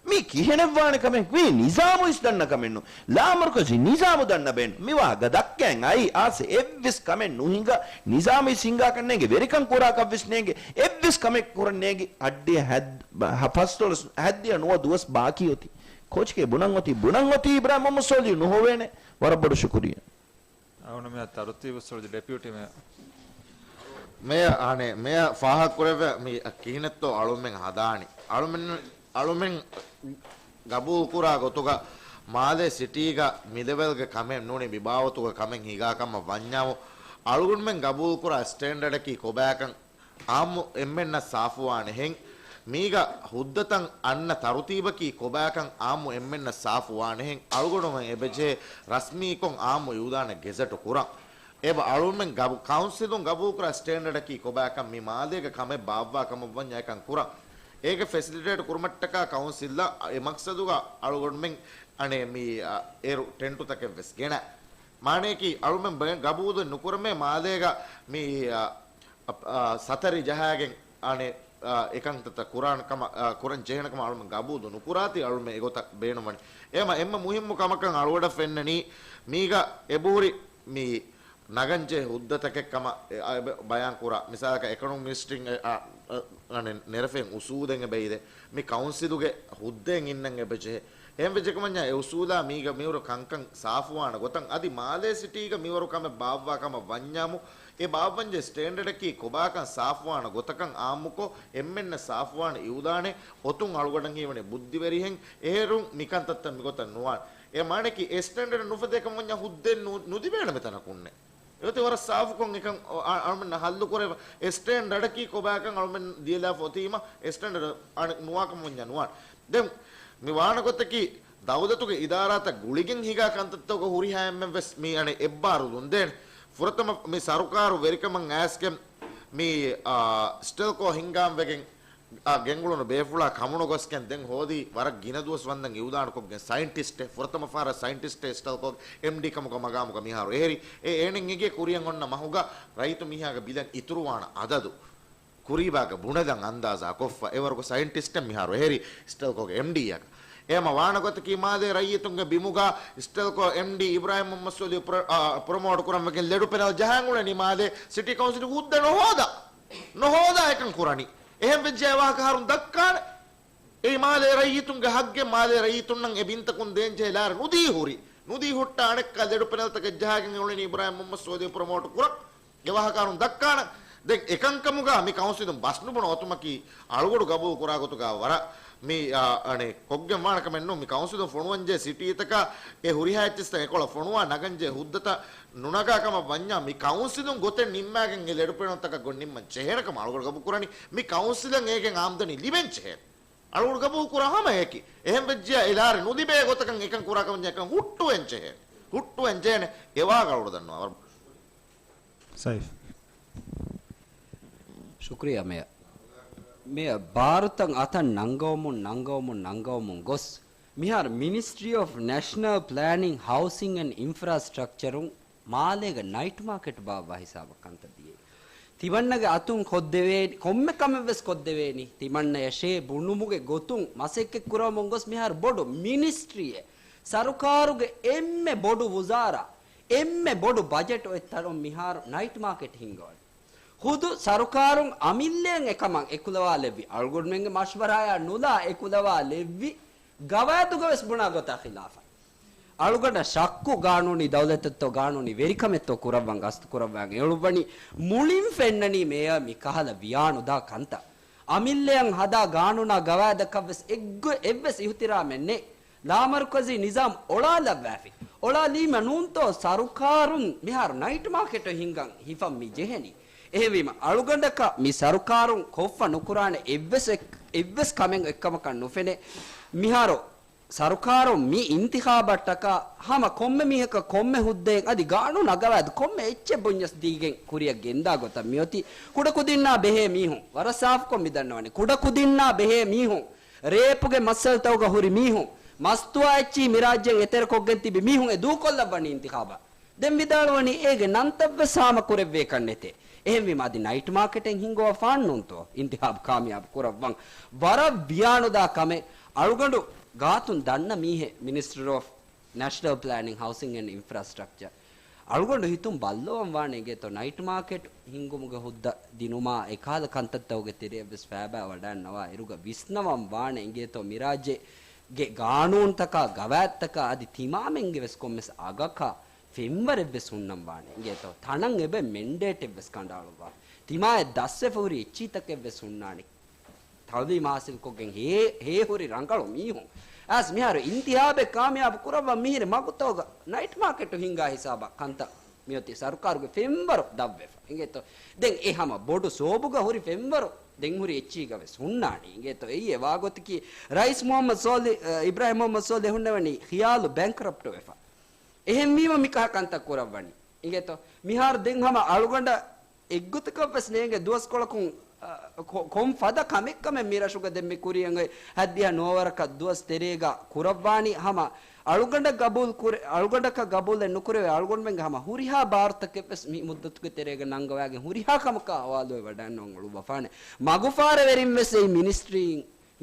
މީ ކިހިނެއްވާނެ ކަމެއް؟ މީ ނިޒާމު އިސް ދަންނަ ކަމެއް ނޫން. ލާމަރުކަޒީ ނިޒާމު ދަންނަ ބޭނުން. މި ވާހަކަ ދައްކައިން އައި އާސެ އެއްވެސް ކަމެއް ނުހިނގާ، ނިޒާމު އިސް ހިނގާކަށް ނޭނގެ، ވެރިކަން ކުރާކަށްވެސް ނޭނގެ، އެއްވެސް ކަމެއް ކުރަން ނޭނގި، އައްޑިހަ ހަތް، ހަ، ފަސްދޮޅަސް، ހަތްދިހަ ނުވަ ދުވަސް ބާކީ އޮތީ. ކޯޗެކޭ ބުނަން އޮތީ، ބުނަން އޮތީ އިބްރާހިމް މުހައްމަދު ސޯލިހު ނުހޮވޭނެ. ވަރަށް ބޮޑު ޝުކުރިއްޔާ. އަޅުގަނޑު މިހާ ތަރުތީބު ސޮޅި ޑެޕިއުޓީ މޭޔަރ. މޭޔަރ، އަނެއް މޭޔަރ ފާހަގަކުރެއްވި މި ކިހިނެއްތޯ އަޅުމެން ހަދާނީ. އަޅުމެން، އަޅުމެން ގަބޫލުކުރާ ގޮތުގަ މާލޭ ސިޓީގަ މި ލެވެލްގެ ކަމެއް ނޫނީ މި ބާވަތުގަ ކަމެއް ހިނގާ ކަމަށް ވަންޏާމު، އަޅުގަނޑުމެން ގަބޫލުކުރާ ސްޓޭންޑަޑަކީ ކޮބާކަން އާއްމު އެންމެންނަށް ސާފުވާނެހެން، މީގަ ހުއްދަތައް އަންނަ ތަރުތީބަކީ ކޮބާކަން އާއްމު އެންމެންނަށް ސާފުވާނެހެން، އަޅުގަނޑުމެން އެބަޖެހޭ ރަސްމީކޮށް އާއްމު އިއުލާނެއް ގެޒެޓު ކުރަން. އެބަ އަޅުމެން ގަބު-، ކައުންސިލުން ގަބޫލުކުރާ ސްޓޭންޑަޑަކީ ކޮބާކަން މި މާލޭގަ ކަމެއް ބާއްވާ ކަމަށް ވަންޏާ އެކަން ކުރަން. އޭގެ ފެސިލިޓޭޓް ކުރުމަށްޓަކާ ކައުންސިލްއަށް އެ މަޤްޞަދުގަ އަޅުގަނޑުމެން އަނެއް މި، އަ، އޭރު ޓެންޓުތަކެއްވެސް ގެނަ. މާނަޔަކީ އަޅުމެން ބެ-، ގަބޫލެއް ނުކުރަމޭ މާލޭގަ މި، އަ، އަ، އަ، ސަތަރި ޖަހާގެން އަނެއް، އަ، އެކަންތައްތައް ކުރާން ކަމަށް، އަ، ކުރަން ޖެހޭނެ ކަމަށް އަޅުމެން ގަބޫލު ނުކުރާތީ އަޅުމެން އެގޮތަށް ބޭނުންވަނީ. އެހެމަ އެންމެ މުހިއްމު ކަމަކަށް އަޅުގަޑަށް ފެންނަނީ މީގަ އެބަހުރި މި ނަގަންޖެހޭ ހުއްދަތަކެއް ކަމަށް އެ، އަ، އެބަ ބަޔާން ކުރާ. މިސާލަކަށް އެކޮނޮމިކް މިނިސްޓްރީން އެ، އަ، އަ، އަނެއް ނެރެފައިން އުސޫލެއް އެބައިދޭ. މި ކައުންސިލުގެ ހުއްދައިން އިންނަން އެބަޖެހޭ. އެހެންވެއްޖެކަމަންޏާ އެ އުސޫލާ މީގަ މިހުރި ކަންކަން ސާފުވާނެ ގޮތަށް އަދި މާލޭ ސިޓީގަ މިވަރު ކަމެއް ބާއްވާ ކަމަށް ވަންޏާމު، އެ ބާއްވަންޖެހޭ ސްޓޭންޑަޑަކީ ކޮބާކަން ސާފުވާނެ ގޮތަކަށް އާއްމުކޮށް، އެންމެންނަށް ސާފުވާނެ އިއުލާނެއް އޮތުން އަޅުގަޑަށް ހީވަނީ ބުއްދިވެރިހެން. އެހެރުން މިކަންތައްތައް މިގޮތަށް ނުވާނެ. އެ މާނައަކީ އެ ސްޓޭންޑަޑެއް ނުފަދޭކަމަށްވަންޏާ ހުއްދައެއް ނު-، ނުލިބޭނެ މިތަނަކުންނެއް. އެގޮތަށް ވަރަށް ސާފުކޮށް އެކަން އަ-، އަ-، އަޅުމެންނަށް ހައްލުކުރެވޭ. އެ ސްޓޭންޑަޑަކީ ކޮބާކަން އަޅުމެން ދިޔަލާފަ އޮތީމަ އެ ސްޓޭންޑަޑް އަނެއް ނުވާކަމަށްވަންޏާ ނުވާނެ. ދެން މި ވާނެ ގޮތަކީ ދައުލަތުގެ އިދާރާތައް ގުޅިގެން ހިނގާ ކަންތައްތަކުގަ ހުރިހާ އެންމެން ވެސް މި އަނެއް އެއްބާރުލުން ދޭނެ. ފުރަތަމަ މި ސަރުކާރު ވެރިކަމަށް އައިސްގެން މި، އާ، ސްޓެލްކޯ ހިންގާން ވެގެން، އާ، ގެންގުޅުނު ބޭފުޅާ ކަމުނު ގޮސްގެން ދެން ހޯދީ ވަރަށް ގިނަ ދުވަސް ވަންދެން އިއުލާނުކޮށްގެން ސައިންޓިސްޓެއް، ފުރަތަމަ ފަހަރަށް ސައިންޓިސްޓެއް ސްޓެލްކޯގެ އެމްޑީ ކަމުގަ މަގާމުގަ މިހާރު އެހެރީ. އެ އޭނެން އެނގޭ ކުރިއަށް އޮންނަ މަހުގަ ރައްޔިތު މީހާގެ ބިލެއް އިތުރުވާނެ އަދަދު. ކުރީބާގަ ބުނެލަން އަންދާޒާ ކޮށްފަ އެވަރުގެ ސައިންޓިސްޓެއް މިހާރު އެހެރީ ސްޓެލްކޯގެ އެމްޑީއަކަށް. އެހެމަ ވާނެ ގޮތަކީ މާލޭ ރައްޔިތުންގެ ބިމުގަ ސްޓެލްކޯ އެމްޑީ އިބްރާހިމް މުހައްމަދު ސޯލިހު ޕްރޮ-، އާ، ޕްރޮމޯޓް ކުރަން ވެގެން ލެޑު ޕެނަލް ޖަހާން އުޅެނީ މާލޭ ސިޓީ ކައުންސިލު ހުއްދަ ނުހޯދާ. ނުހޯދާ އެކަން ކުރަނީ. އެހެން ވެއްޖެ އެ ވާހަކަ ހަރުން ދައްކާނެ. އެއީ މާލޭ ރައްޔިތުންގެ ހައްގެއް މާލޭ ރައްޔިތުންނަށް އެ ބިންތަކުން ދޭންޖެހޭ ލާރި ނުދީ ހުރި. ނުދީ ހުއްޓާ އަނެއްކާ ލެޑު ޕެނަލްތަކެއް ޖަހާގެން އުޅެނީ އިބްރާހިމް މުހައްމަދު ސޯލިހު ޕްރޮމޯޓް ކުރަން. އެ ވާހަކަ ހަރުން ދައްކާނަން. ދެން އެކަންކަމުގަ މި ކައުންސިލުން ބަސް ނުބުނަ އޮތުމަކީ އަޅުގަޑު ގަބޫލު ކުރާ ގޮތުގަ ވަރަށް މި، އާ، އަނެއް ކޮށްގެން ވާނެ ކަމެއް ނޫން. މި ކައުންސިލުން ފޮނުވަންޖެހޭ ސިޓީތަކަށް އެ ހުރިހާ އެއްޗިއްސަށް އެކޮޅަށް ފޮނުވާ ނަގަންޖެހޭ ހުއްދަތައް ނުނަގާ ކަމަށް ވަންޏާ މި ކައުންސިލުން ގޮތެއް ނިންމާގެން އެ ލެޑު ޕެނަލްތަކަށް ގޮތް ނިންމަން ޖެހޭނެ ކަމަށް އަޅުގަޑު ގަބޫލު ކުރަނީ. މި ކައުންސިލަށް އޭގެން އާމްދަނީ ލިބެން ޖެހޭ. އަޅުގަޑު ގަބޫލު ކުރާ ހަމަ އެކި. އެހެން ވެއްޖިޔާ އެ ލާރި ނުލިބޭ ގޮތަކަށް އެކަން ކުރާ ކަމަށް އެކަން ހުއްޓުވެން ޖެހޭ. ހުއްޓުވެން ޖެހޭނެ. އެ ވާހަކަ އަޅުގަޑު ދަންނަވާ. ސައިފް. ޝުކުރިއްޔާ މޭޔަރ. މޭޔަރ، ބާރުތައް އަތަށް ނަންގަވަމުން، ނަންގަވަމުން، ނަންގަވަމުން ގޮސް، މިހާރު މިނިސްޓްރީ އޮފް ނޭޝަނަލް ޕްލޭނިން، ހައުސިން އެންޑް އިންފްރާސްޓްރަކްޗަރުން މާލޭގަ ނައިޓް މާކެޓް ބާއްވާ ހިސާބަށް ކަންތައް ދިޔައީ. ތިމަންނަގެ އަތުން ކޮށްދެވޭނީ، ކޮންމެ ކަމެއް ވެސް ކޮށްދެވޭނީ. ތިމަންނަޔަށޭ ބުނުމުގެ ގޮތުން މަސައްކަތް ކުރަމުން ގޮސް މިހާރު ބޮޑު މިނިސްޓްރީއެއް، ސަރުކާރުގެ އެންމެ ބޮޑު ވުޒާރާ، އެންމެ ބޮޑު ބަޖެޓް އޮތް ތަނުން މިހާރު ނައިޓް މާކެޓް ހިންގަވަނީ. ޚުދު ސަރުކާރުން އަމިއްލައަށް އެކަމަށް އެކުލަވާލެއްވި، އަޅުގަނޑުމެންގެ މަޝްވަރާއާ ނުލާ އެކުލަވާލެއްވި ގަވާއިދުގަވެސް ބުނާ ގޮތާ ޚިލާފަށް. އަޅުގަނޑަށް ޝައްކު ގާނޫނީ ދައުލަތެއްތޯ ގާނޫނީ ވެރިކަމެއްތޯ ކުރައްވަން ގަސްތު ކުރައްވާން އެޅުއްވަނީ މުޅިން ފެންނަނީ މޭޔަރ މިކަހަލަ ވިޔާނުދާ ކަންތައް. އަމިއްލައަށް ހަދާ ގާނޫނާ ގަވާއިދަކަށްވެސް އެއްގޮ-، އެއްވެސް އިހުތިރާމެއް ނެތް. ލާމަރުކަޒީ ނިޒާމް އޮޅާލައްވާފި. އޮޅާލީމަ ނޫންތޯ ސަރުކާރުން މިހާރު ނައިޓް މާކެޓު ހިންގަން ހިފަން މި ޖެހެނީ. އެހެންވީމަ، އަޅުގަނޑަކަށް މި ސަރުކާރުން ކޮށްފަ ނުކުރާނެ އެއްވެސް އެއް-، އެއްވެސް ކަމެއް އެއްކަމަކަށް ނުފެނޭ. މިހާރު ސަރުކާރުން މި އިންތިޚާބަށްޓަކާ ހަމަ ކޮންމެ މީހަކަށް ކޮންމެ ހުއްދައެއް އަދި ގާނޫނާ ގަވާއިދު ކޮންމެ އެއްޗެއް ބުންޏަސް ދީގެން ކުރިއަށް ގެންދާ ގޮތަށް މިއޮތީ. ކުޑަކުދިންނާ ބެހޭ މީހުން، ވަރަށް ސާފުކޮށް މި ދަންނަވަނީ، ކުޑަކުދިންނާ ބެހޭ މީހުން، ރޭޕުގެ މައްސަލަތަކުގަ ހުރި މީހުން، މަސްތުވާ އެއްޗިހި މި ރާއްޖޭން އެތެރެކޮށްގެން ތިބި މީހުން އެ ދޫކޮށްލައްވަނީ އިންތިޚާބަށް. ދެން ވިދާޅުވަނީ އޭގެ ނަންތައްވެސް ހާމަ ކުރެއްވޭކަށް ނެތޭ. އެހެންވީމަ އަދި ނައިޓް މާކެޓެއް ހިންގުވާ ފާން ނޫންތޯ އިންތިޚާބު ކާމިޔާބު ކުރައްވަން؟ ވަރަށް ވިޔާނުދާ ކަމެއް. އަޅުގަނޑު ގާތުން ދަންނަ މީހެއް، މިނިސްޓްރީ އޮފް ނޭޝަނަލް ޕްލޭނިން، ހައުސިން އެންޑް އިންފްރާސްޓްރަކްޗަރ. އަޅުގަނޑު ހިތުން ބައްލަވަން ވާނެ އިނގޭތޯ ނައިޓް މާކެޓް ހިންގުމުގެ ހުއްދަ ދިނުމާ އެކަހަލަ ކަންތައްތަކުގެ ތެރެއަށްވެސް ފައިބާ ވަޑައިގަންނަވާ އިރުގަ ވިސްނަވަން ވާނެ އިނގޭތޯ މިރާއްޖޭގެ ގާނޫނުތަކާ، ގަވާއިދުތަކާ އަދި ތިމާމެންގެ ވެސް ކޮންމެސް އަގަކާ ފެންވަރެއްވެސް ހުންނަން ވާނެ އިނގޭތޯ. ތަނަށް އެބަ މެންޑޭޓެއްވެސް ކަނޑައަޅުއްވާ. ތިމާއަށް ދަސްވެފަ ހުރި އެއްޗިތަކެއްވެސް ހުންނާނެ. ތައުލީމް ހާސިލްކޮށްގެން ހޭ، ހޭ ހުރި ރަނގަޅު މީހުން. އަސް މިހާރު އިންތިހާބެއް ކާމިޔާބު ކުރައްވަން މިހިރި މަގުތަކުގަ ނައިޓް މާކެޓު ހިންގާ ހިސާބަށް ކަންތައް މިއޮތީ ސަރުކާރުގެ ފެންވަރު ދަށްވެފަ އިނގޭތޯ. ދެން އެ ހަމަ ބޮޑު ސޯބުގަ ހުރި ފެންވަރު ދެން ހުރި އެއްޗީގަ ވެސް ހުންނާނީ އިނގޭތޯ. އެއީ އެ ވާގޮތަކީ ރައީސް މުހައްމަދު ސޯލި، އަ، އިބްރާހިމް މުހައްމަދު ސޯލިހު ހުންނެވަނީ ޚިޔާލު ބެންކްރަޕްޓް ވެފަ. އެހެންވީމަ މިކަހަލަ ކަންތައް ކުރައްވަނީ އިނގޭތޯ. މިހާރު ދެން ހަމަ އަޅުގަނޑަށް އެއްގޮތަކަށްވެސް ނޭނގެ ދުވަސްކޮޅަކުން، އަ، ކޮ-، ކޮން ފަދަ ކަމެއްކަމެއް މި ރަށުގަ ދެން މި ކުރިއަށް އޮތް ހަތްދިހަ ނުވަވަރަކަށް ދުވަސް ތެރޭގަ ކުރައްވާނީ ހަމަ އަޅުގަނޑަށް ގަބޫލު ކުރެ-، އަޅުގަނޑަކަށް ގަބޫލެއް ނުކުރެވޭ އަޅުގަނޑުމެންގެ ހަމަ ހުރިހާ ބާރުތަކެއްވެސް މި މުއްދަތުގެ ތެރޭގަ ނަންގަވާގެން ހުރިހާ ކަމަކާ ހަވާލުވެ ވަޑައިގަންނަވަން އުޅުއްވާފާނެ. މަގުފާރަވެރިންވެސް އެއީ މިނިސްޓްރީ،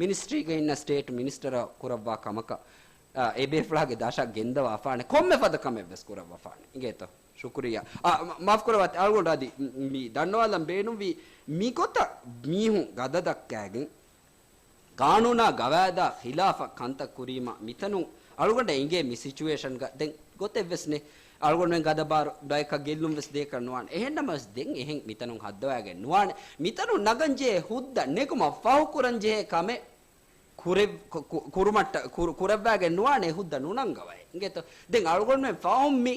މިނިސްޓްރީގަ އިންނަ ސްޓޭޓް މިނިސްޓަރ ކުރައްވާ ކަމަކަށް، އާ، އެބޭފުޅާގެ ދަށަށް ގެންދަވާފާނެ. ކޮންމެ ފަދަ ކަމެއްވެސް ކުރައްވާފާނެ އިނގޭތޯ. ޝުކުރިއްޔާ. އާ، މަ-، މާފް ކުރައްވާތި އަޅުގަނޑު އަދި މި ދަންނަވާލަން ބޭނުންވީ މިގޮތަށް މީހުން ގަދަ ދައްކައިގެން ގާނޫނާ ގަވާއިދާ ޚިލާފަށް ކަންތައް ކުރީމަ މިތަނުން އަޅުގަނޑަށް އެނގޭ މި ސިޗުއޭޝަންގަ ދެން ގޮތެއްވެސް ނެތް. އަޅުގަނޑުމެން ގަދަ ބާރު ބަޔަކަށް ގެއްލުން ވެސް ދޭކަށް ނުވާނެ. އެހެންނަމަވެސް ދެން އެހެން މިތަނުން ހައްދަވާގެން ނުވާނެ. މިތަނުން ނަގަން ޖެހޭ ހުއްދަ ނެގުމަށް ފަހު ކުރަން ޖެހޭ ކަމެއް ކުރެ-، ކު-، ކު-، ކުރުމަށްޓަ-، ކުރު-، ކުރައްވާގެން ނުވާނެ ހުއްދަ ނުނަންގަވައި. އިނގޭތޯ؟ ދެން އަޅުގަނޑުމެން ފަހުން މި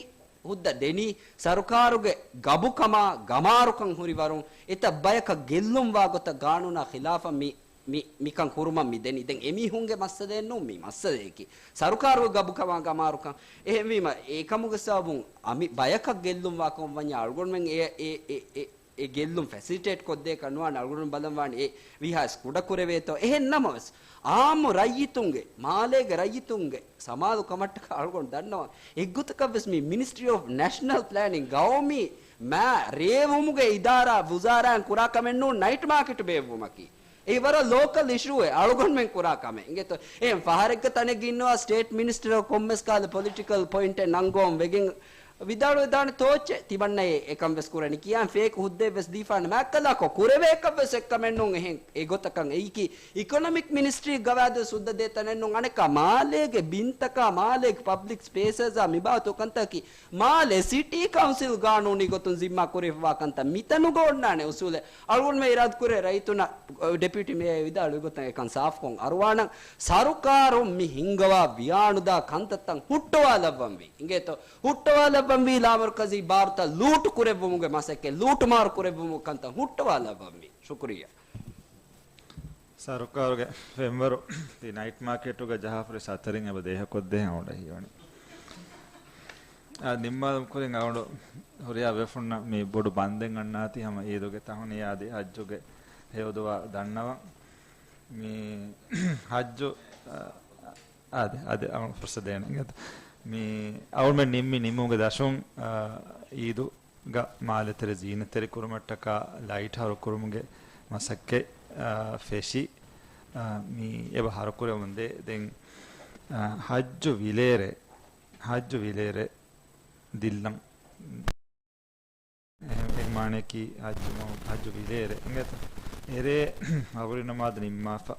ހުއްދަ ދެނީ ސަރުކާރުގެ ގަބުކަމާ ގަމާރުކަން ހުރި ވަރުން އެތައް ބަޔަކަށް ގެއްލުންވާ ގޮތަށް ގާނޫނާ ޚިލާފަށް މި، މި، މިކަން ކުރުމަށް މި ދެނީ. ދެން އެމީހުންގެ މައްސަލައެއް ނޫން މި މައްސަލަޔަކީ. ސަރުކާރުގެ ގަބުކަމާ ގަމާރުކަން. އެހެންވީމަ އެކަމުގެ ސަބަބުން އަމި ބަޔަކަށް ގެއްލުންވާކަމަށް ވަންޏާ އަޅުގަނޑުމެން އެ، އެ، އެ، އެ، އެ ގެއްލުން ފެސިލިޓޭޓް ކޮށްދޭކަށް ނުވާނެ. އަޅުގަނޑު ބަލަން ވާނެ އެ ވީހާވެސް ކުޑަ ކުރެވޭތޯ. އެހެން ނަމަވެސް، އާއްމު ރައްޔިތުންގެ، މާލޭގެ ރައްޔިތުންގެ ސަމާލު ކަމަށްޓަކާ އަޅުގަނޑު ދަންނަވަން އެއްގޮތަކަށްވެސް މި މިނިސްޓްރީ އޮފް ނޭޝަނަލް ޕްލޭނިން ގައުމީ މާ ރޭވުމުގެ އިދާރާ ވުޒާރާއިން ކުރާ ކަމެއް ނޫން ނައިޓް މާކެޓު ބޭއްވުމަކީ. އެއީ ވަރަށް ލޯކަލް އިޝޫއެއް އަޅުގަނޑުމެން ކުރާ ކަމެއް. އިނގޭތޯ؟ އެހެން ފަހަރެއްގެ ތަނެއްގަ އިންނަވާ ސްޓޭޓް މިނިސްޓަރ ކޮންމެސް ކަހަލަ ޕޮލިޓިކަލް ޕޮއިންޓެއް ނަންގަވަން ވެގެން ވިދާޅުވެދާނެ ތޯއްޗެއް ތިމަންނައޭ އެކަން ވެސް ކުރަނީ ކިޔާން ފޭކް ހުއްދައެއް ވެސް ދީފާނެ މާތްކަލާކޯ ކުރެވޭކަށް ވެސް އެއްކަމެއް ނޫން އެހެން އެގޮތަކަށް އެއީކީ އިކޮނޮމިކް މިނިސްޓްރީ ގަވާއިދު ސުއްދަ ދޭ ތަނެއް ނޫން އަނެއްކާ މާލޭގެ ބިންތަކާ މާލޭގެ ޕަބްލިކް ސްޕޭސަސްއާ މިބާތޯ ކަންތަކީ މާލޭ ސިޓީ ކައުންސިލް ގާނޫނީ ގޮތުން ޒިންމާ ކުރެވިފައިވާ ކަންތައް މިތަނުގަ އޮންނާނެ އުސޫލެއް. އަޅުގަނޑުމެން އިރާދަކުރޭ ރައްޔިތުންނަށް، ޑެޕިއުޓީ މޭޔަރ ވިދާޅުވި ގޮތަށް އެކަން ސާފުކޮށް އަރުވާނަން. ސަރުކާރުން މި ހިންގަވާ ވިޔާނުދާ ކަންތައްތައް ހުއްޓަވާލައްވަންވީ. އިނގޭތޯ؟ ހުއްޓަވާލައްވަންވީ ލާމަރުކަޒީ ބާރުތައް ލޫޓު ކުރެއްވުމުގެ މަސައްކަތް، ލޫޓު މާރު ކުރެއްވުމުގެ ކަންތައް ހުއްޓަވާލައްވަންވީ. ޝުކުރިއްޔާ. ސަރުކާރުގެ ފެންވަރު ތި ނައިޓް މާކެޓުގަ ޖަހާފަރި ސަތަރިން އެބަ ދޭހަކޮށްދޭހެން އަޅުގަނޑަށް ހީވަނީ. އާ، ނިންމާލުމުކުރިން އަޅުގަނޑު ހުރިހާ ބޭފުންނަށް މި ބޮޑު ބަންދެއް އަންނާތީ ހަމަ އީދުގެ ތަހުނިޔާ އަދި ހައްޖުގެ ހެޔޮދުޢާ ދަންނަވަން. މި ހައްޖު، އާ، އާދެ، އާދެ، އަޅުގަނޑު ފުރުސަތު ދޭނެ އިނގޭތަ؟ މި އަޅުގަނޑުމެން ނިންމި ނިންމުމުގެ ދަށުން، އާ، އީދު ގަ މާލެތެރެ ޒީނަތްތެރި ކުރުމަށްޓަކާ ލައިޓް ހަރުކުރުމުގެ މަސައްކަތް، އާ، ފެށި، އާ، މި އެބަ ހަރުކުރެވުންދޭ. ދެން، އާ، ހައްޖު ވިލޭރޭ، ހައްޖު ވިލޭރޭ ދިއްލަން. އެ-، އެ-، މާނައަކީ ޙައްޖު މަހު، ޙައްޖު ވިލޭ އެރޭ. އިނގޭތަ؟ އެރޭ މަޣްރިބް ނަމާދު ނިންމާފަ،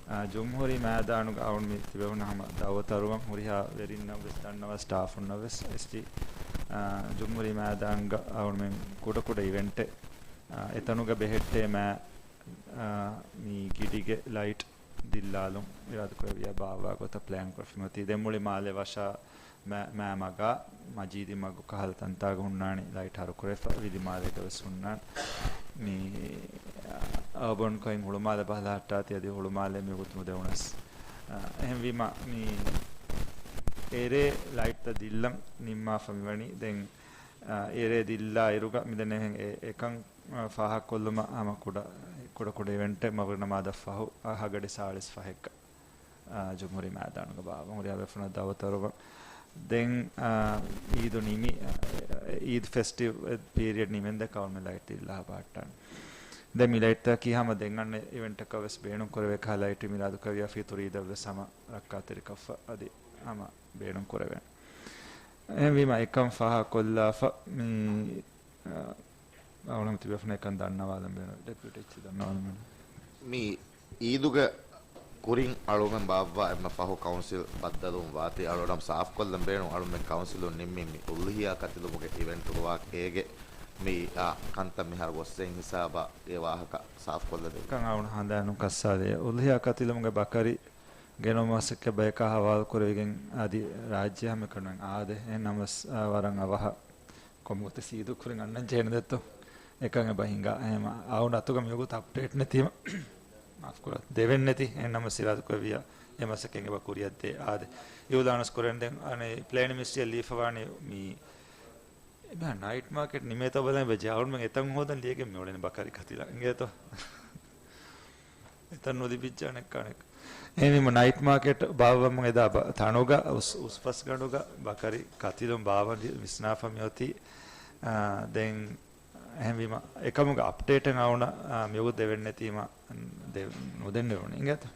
އާ، ޖުމްހޫރީ މައިދާނުގަ އަޅުން މި ތިބެވުނު ހަމަ ދަޢުވަތު އަރުވަން، ހުރިހާ ވެރިންނަށް ވެސް ދަންނަވާ، ސްޓާފުންނަށް ވެސް އެސްޖީ، އާ، ޖުމްހޫރީ މައިދާނުގަ އަޅުމެން ކުޑަކުޑަ އިވެންޓެއް، އާ، އެތަނުގަ ބެހެއްޓޭ މާ، އާ، މި ގިޑިގެ ލައިޓް ދިއްލާލުން އިރާދަކުރެއްވިޔާ ބާއްވާ ގޮތަށް ޕްލޭން ކޮށްފިމަތީ. ދެން މުޅި މާލެ ވަށާ މަ-، މާ މަގާ މަޖީދީ މަގު ކަހަލަ ތަންތާގަ ހުންނާނީ ލައިޓް ހަރުކުރެފަ، ވިލިމާލޭގަ ވެސް ހުންނާނެ. މި، އާ، އާބަން ކޮއިން ހުޅުމާލެ ބަހަލަ ހައްޓާތީ އަދި ހުޅުމާލެ މި ގޮތު ނުދެވުނަސް. އާ، އެހެންވީމަ މި އެރޭ ލައިޓްތައް ދިއްލަން ނިންމާފަ މިވަނީ. ދެން، އާ، އެރޭ ދިއްލާ އިރުގަ މިދެންނެވިހެން އެ-، އެކަން ފާހަގަކޮށްލުމަށް ހަމަ ކުޑަ، ކުޑަކުޑަ އިވެންޓެއް މަޣްރިބް ނަމާދަށް ފަހު، އަ، ހަގަޑި ސާޅީސް ފަހެއްގަ، އަ، ޖުމްހޫރީ މައިދާނުގަ ބާއްވަން ހުރިހާ ބޭފުޅުންނަށް ދަޢުވަތު އަރުވަން. ދެން، އަ، އީދު ނިމި، އަ، އީދު ފެސްޓިވް ޕީރިއަޑް ނިމެންދެ ކައުމެ ލައިޓް ދިއްލާ ބަހައްޓާނެ. ދެން މި ލައިޓްތަކީ ހަމަ ދެން އަންނަ އިވެންޓަކަށް ވެސް ބޭނުން ކުރެވޭ ކަހަލަ ލައިޓް މިރާދު ކުރެއްވިޔާ ފިތުރު އީދަށް ވެސް ހަމަ ރައްކާތެރިކޮށްފަ އަދި ހަމަ ބޭނުން ކުރެވޭނެ. އެހެންވީމަ އެކަން ފާހަގަކޮށްލާފަ މި އަ، އަޅުގަނޑު ތިބޭފުޅުންނަށް އެކަން ދަންނަވާލަން ބޭނުން، ޑެޕިއުޓީ އެޗްސީ ދަންނަވާލަން ބޭނުން. މި އީދުގެ ކުރިން އަޅުމެން ބާއްވާ އެންމެ ފަހު ކައުންސިލް ބައްދަލުވުން ވާތީ އަޅުގަނޑު ސާފްކޮށްލަން ބޭނުން. އަޅުމެން ކައުންސިލުން ނިންމީ މި އުޟްޙިޔާ ކަތިލުމުގެ އިވެންޓުގަ ވާ އޭގެ މި އާ ކަންތައް މިހާރު ގޮއްސެއް ހިސާބަށް އެ ވާހަކަ ސާފްކޮށްލަދޭ. ކަން އަޅުގަނޑު ހަނދާނުން ކައްސާލޭ. އުޟްޙިޔާ ކަތިލުމުގެ ބަކަރި ގެނައުމަށް މަސައްކަތް ބަޔަކާ ހަވާލު ކުރެވިގެން އަދި ރާއްޖެ ހަމައެކަނި އާދެ. އެހެން ނަމަވެސް، އާ، ވަރަށް އަވަހަށް ކޮންމެ ގޮތެއް އީދު ކުރިން އަންނަން ޖެހޭނެ ދެއްތޯ؟ އެކަން އެބަ ހިނގާ. އެހެން އަޅުގަނޑު އަތުގަ މިވަގުތު އަޕްޑޭޓް ނެތީމަ، މާފް ކުރާ، ދެވެން ނެތި. އެހެން ނަމަވެސް އިރާދަ ކުރެއްވިޔާ އެ މަސައްކަތް އެބަ ކުރިއަށް ދޭ. އާދެ، އިއުލާނުސް ކުރޭނެ. ދެން އަނެއް ޕްލޭނިން މިނިސްޓްރީއަށް ލީފަވާނީ މި އެބަ ނައިޓް މާކެޓް ނިމޭތޯ ބަލަން އެބަ ޖެހޭ. އަޅުމެން އެތަން ހޯދަން ލިޔެގެން މިއުޅެނީ ބަކަރި ކަތިލަށް އިނގޭތޯ؟ އެތަން ނުލިބިއްޖާނެ ކާނެކަ. އެހެންވީމަ ނައިޓް މާކެޓް ބާއްވަމުން އެދާ ބަ-، ތަނުގަ އުސް-، އުސްފަސްގަނޑުގަ ބަކަރި ކަތިލުން ބާއްވަން ވިސްނާފަ މިއޮތީ. އާ، ދެން އެހެންވީމަ އެކަމުގެ އަޕްޑޭޓެއް އަޅުގަނޑަށް، އާ، މިވަގުތު ދެވެން ނެތީމަ، ދެ-، ނުދެންނެވުނީ އިނގޭތަ؟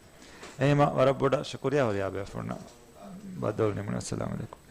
އެހެންވީމަ ވަރަށް ބޮޑަށް ޝުކުރިޔާ ހުރިހާ ބޭފުޅުންނަށް. ބައްދަލު ނިމުނީ. އައްސަލާމު ޢަލައިކުމް.